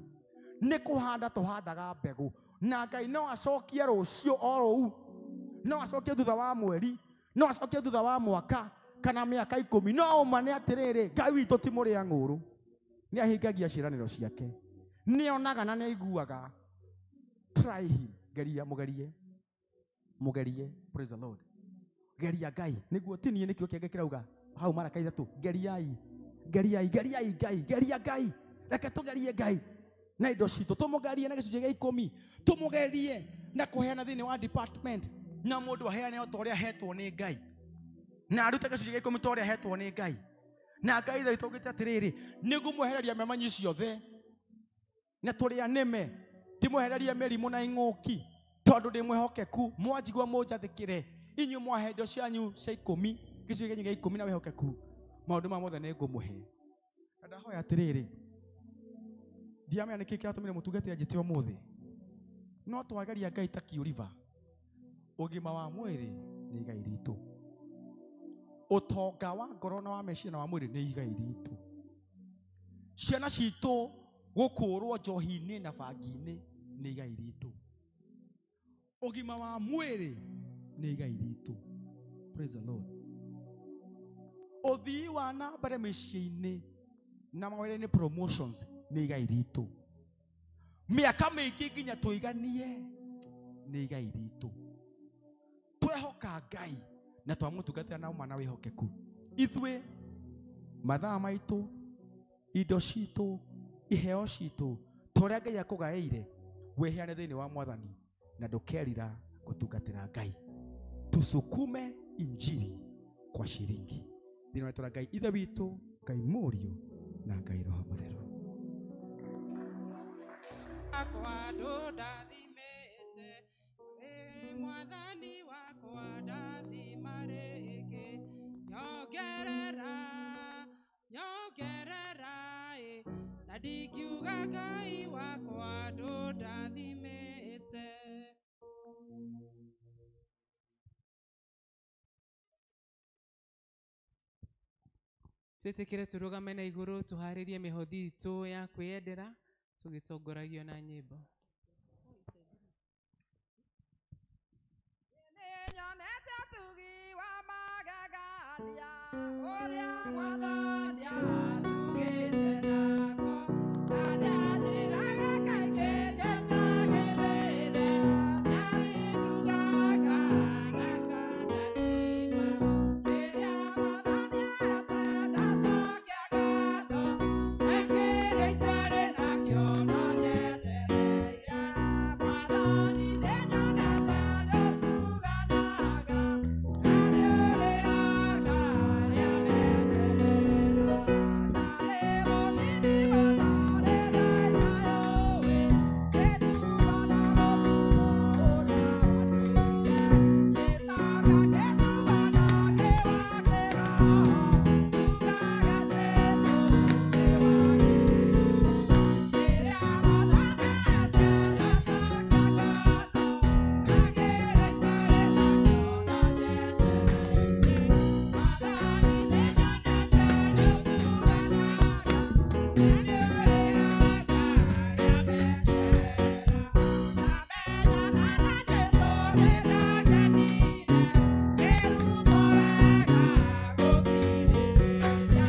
nĩ kũhanda tũhandaga mbegũ na Ngai no acokie rũciũ o rũu, no acokie thutha wa mweri, no acokie thutha wa mwaka kana mĩaka 10. No ũma nĩ atĩrĩrĩ, Ngai witũ ti mũrĩa ng'ũrũ, nĩ ahingagia ciĩranĩro ciake, nĩ onaga na nĩ aiguaga. Try him, geria, mũgerie, mũgerie. Praise the Lord. Geria Ngai nĩguo ti niĩ nĩkĩo kĩangĩ kĩrauga hau mara 3, geriai, geriai, geriai Ngai, geria Ngai. Reke tũgerie Ngai na indo citũ, tũmũgerie na gĩcunjĩ gĩa 10, tũmũgerie na kũheana thĩinĩ wa department, na mũndũ aheane o ta ũrĩa ahetwo nĩ Ngai, na arute gĩcunjĩ gĩa 10 ta ũrĩa ahetwo nĩ Ngai. Na Ngai ithe witũ augĩte atĩrĩrĩ, nĩngũmwehereria memanyi ciothe na tũrĩa nĩme, ndimwehererie mĩrimũ na ing'ũki, tondũ ndĩ mwĩhokeku. Mwanjigua mũnjathĩkĩre, inyuĩ mwahe indo cianyu cia 10, gĩcunjĩ kĩanyu gĩa 10 na wĩhokeku, maũndũ maya mothe nĩngũmũhe. Na ndahoya atĩrĩrĩ, ndiamenya nĩkĩ kĩratũmire mũtungati anjĩte ũmũthĩ, no twageria Ngai ta Kiuriva. Ũgima wa mwĩrĩ nĩ igai ritũ, ũtonga wa ngoro na wa meciria na wa mwĩrĩ nĩ igai ritũ. Ciana citũ gũkũrwo njohi-inĩ na bangi-inĩ nĩ igai ritũ. Ũgima wa mwĩrĩ nĩ igai ritũ. Praise the Lord. Ũthii wa na mbere mĩciĩ-inĩ na mawĩra-inĩ, promotions nĩ igai ritũ. Mĩaka mĩingĩ nginya tũiganie nĩ igai ritũ. Twehoka Ngai na twamũtungatĩra na ũma na wĩhokeku, ithuĩ mathaa maitũ, indo citũ, iheo citũ, ta ũrĩa Ngai akũgaĩire, wĩheane thĩinĩ wa Mwathani na ndũkerira gũtungatĩra Ngai. Tusukume injiri kwa shiringi. Thĩinĩ wa rĩĩtwa rĩa Ngai Ithe witũ, Ngai Mũriũ na Ngai Roho Mũtheru. Akwa ndũndathimĩte, ĩ Mwathani wakwa ndathima rĩngĩ, nyongerera, nyongerera, ĩ, na ndingiuga Ngai wakwa ndũndathimĩte. Twĩtĩkĩre tũrũgame na igũrũ tũharĩrie mĩhothi itũ ya kwĩyendera tũgĩtongoragio na nyĩmbo. Nĩnyonete ũtugi wa magegania ũrĩa Mwathani atugĩte naguo, na nĩanjĩraga kaingĩ njetagĩrĩre, nĩarĩndugaga na akandathima. Kĩrĩa Mwathani ahete ndacokia ngatho, na kĩrĩa itarĩ nakĩo no njetereire. Mwathani nĩnyonete nĩũtuganaga, na nĩũrĩhaga arĩa metererwo. Ndarĩ mũnini mũno rĩrĩa itayũĩ, ngĩtuo na mũtugo ũrĩa wa ndũire, ngĩcoka ngĩtugo na ngĩwa kĩroho, njugaga Jesũ nĩwagĩrĩire. Kĩrĩa Mwathani ahete ndacokia ngatho, na kĩrĩa itarĩ nakĩo no njetereire. Mwathani nĩnyonete nĩũtuganaga, na nĩũrĩhaga arĩa meterera. Ndamenyana na Jesũ nĩndakenire, ngĩrutwo wega gũkirĩrĩria,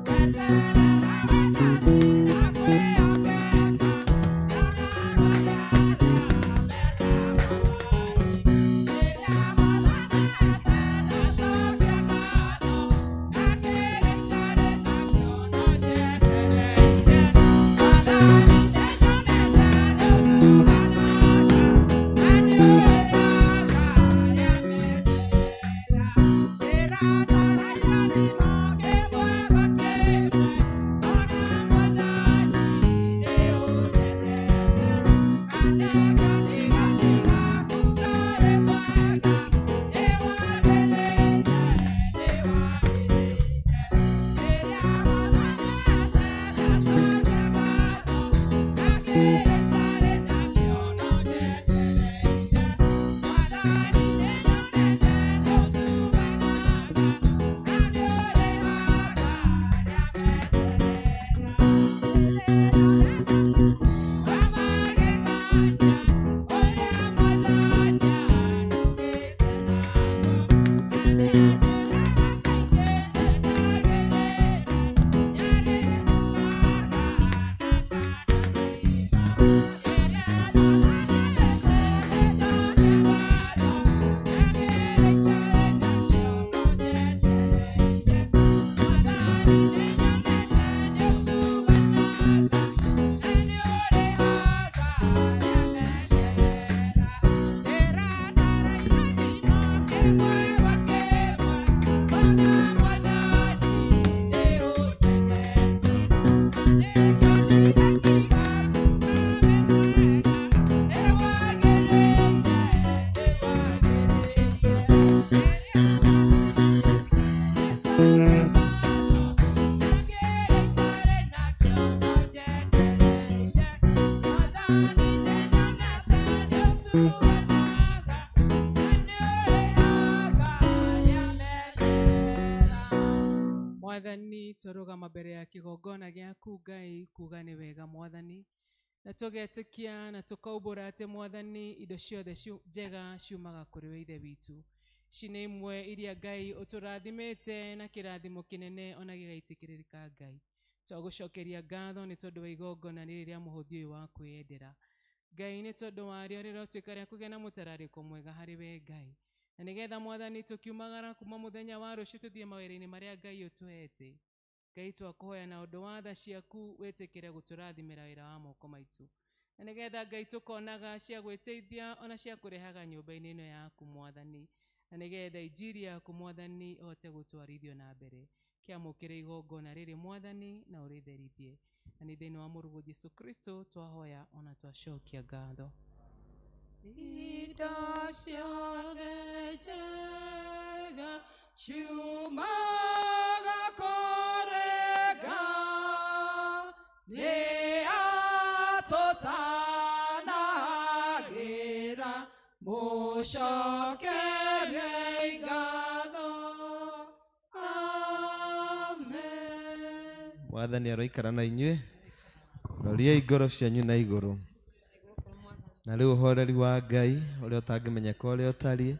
gweterera wendani na kwĩhokeka, cionagwo nĩ arĩa menda Mwathani. Kĩrĩa Mwathani ahete ndacokia ngatho, na kĩrĩa itarĩ nakĩo no njetereire. Mwathani nĩnyonete nĩũtuganaga, na nĩũrĩhaga arĩa meterera. Ndĩratara irathimo kĩmwe gwa kĩmwe, ona Mwathani nĩũnyendete. Ngatheka ndigatiga kuuga wĩ mwega, nĩwagĩrĩire, nĩwagĩrĩire. Kĩrĩa Mwathani ahete ndacokia ngatho, na kĩrĩa itarĩ nakĩo no njetereire. Mwathani nĩnyonete nĩũtuganaga, na nĩũrĩhaga arĩa Mwathani twarũgama mbere ya kĩgongona gĩaku Ngai kuga nĩ wega Mwathani, na tũgetĩkia na tũkaumbũra atĩ Mwathani indo ciothe njega ciumaga kũrĩ we Ithe witũ. Ici nĩ imwe iria Ngai ũtũrathimĩte na kĩrathimo kĩnene ona gĩgaitĩkĩrĩka Ngai. Twagũcokeria ngatho nĩ tondũ wa igongona rĩrĩ rĩa mũhothi ũyũ wa kwĩyendera Ngai, nĩ tondũ warĩo rĩrotuĩka rĩa kũgĩa na mũtararĩko mwega harĩ we Ngai, na nĩgetha Mwathani tũkiumagara kuma mũthenya wa rũciũ tũthiĩ mawĩra-inĩ marĩa Ngai ũtũhete. Ngai twakũhoya na ũndũ wa tha ciaku wĩtĩkĩre gũtũrathimĩra wĩra wa moko maitũ, na nĩgetha Ngai tũkonaga cia gwĩteithia ona cia kũrehaga nyũmba-inĩ ĩno yaku Mwathani, na nĩgetha injiri yaku Mwathani ĩhote gũtwarithio na mbere. Kĩamũkĩre igongona rĩrĩ Mwathani na ũrĩtherithie, na nĩ thĩinĩ wa Mũrũguo Jesũ Kristo twahoya ona twacokia ngatho. Indo ciothe njega ciumaga kũrĩ Ngai, nĩ atũtanagĩra mũcokerie ngatho. Amen. Mwathani aroikara na inyuĩ, roriai ngoro cianyu na igũrũ. Na rĩu ũhoreri wa Ngai ũrĩa ũtangĩmenyeka ũrĩa ũtariĩ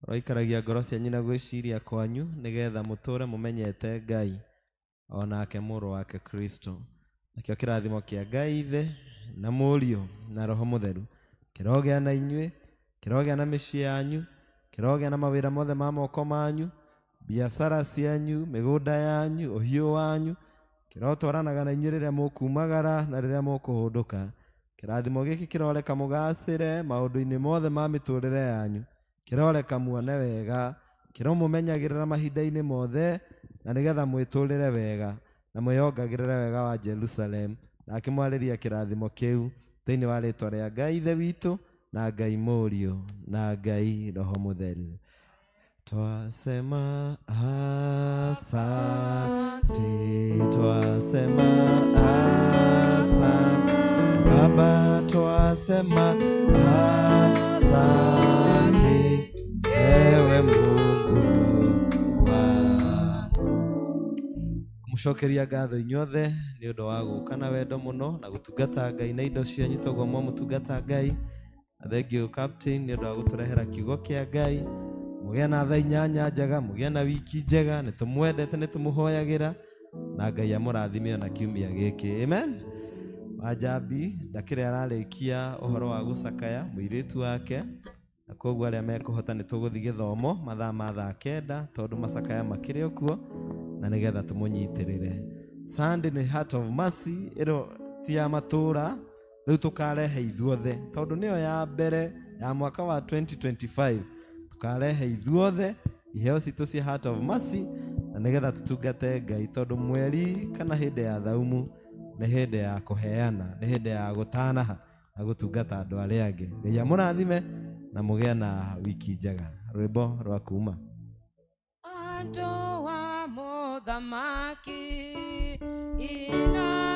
ũroikaragia ngoro cianyu na gwĩciria kwanyu, nĩgetha mũtũre mũmenyete Ngai o nake mũrũ wake Kristo. Nakĩo kĩrathimo kĩa Ngai Ithe na Mũriũ na Roho Mũtheru kĩrogĩa na inyuĩ, kĩrogĩa na mĩciĩ yanyu, kĩrogĩa na mawĩra mothe ma moko manyu, biacara cianyu, mĩgũnda yanyu, ũhiũ wanyu, kĩrotwaranaga na inyuĩ rĩrĩa mũkumagara na rĩrĩa mũkũhũndũka. Kĩrathimo gĩkĩ kĩroreka mũgacĩre maũndũ-inĩ mothe ma mĩtũrĩre yanyu, kĩroreka muone wega, kĩromũmenyagĩrĩra mahinda-inĩ mothe, na nĩgetha mwĩtũrĩre wega na mwĩongagĩrĩre wega wa Jerusalem. Na akĩmwarĩria kĩrathimo kĩu thĩinĩ wa rĩtwa rĩa Ngai Ithe witũ na Ngai Mũriũ na Ngai Roho Mũtheru. Twasema asante, twasema asante Baba, twasema asante ewe Mungu wangu. Kũmũcokeria ngatho inyuothe nĩ ũndũ wa gũka na wendo mũno na gũtungata Ngai na indo cianyu toguo mwamũtungata Ngai. Na thank you Captain nĩ ũndũ wa gũtũrehera kiugo kĩa Ngai. Mũgĩe na thaa 8 njega, mũgĩe na wiki njega, nĩ tũmwendete, nĩ tũmũhoyagĩra, na Ngai amũrathime ona kiumia gĩkĩ. Amen. Wanjambi ndakĩrĩ ararĩkia ũhoro wa gũcakaya mũirĩtu wake, na koguo arĩa mekũhota nĩ tũgũthiĩ gĩthomo mathaa ma thaa 9 tondũ macakaya makĩrĩ o kuo, na nĩgetha tũmũnyitĩrĩre. Sunday nĩ Heart of Mercy ĩro ti ya matũra, rĩu tũkarehe ithuothe tondũ nĩyo ya mbere ya mwaka wa 2025. Tũkarehe ithuothe iheo citũ cia Heart of Mercy na nĩgetha tũtungate Ngai, tondũ mweri kana hĩndĩ ya thaumu nĩ hĩndĩ ya kũheana, nĩ hĩndĩ ya gũtanaha na gũtungata andũ arĩa angĩ. Ngai amũrathime na mũgĩe na wiki njega. Rwĩmbo rwa kuma. Andũ a mũthamaki ina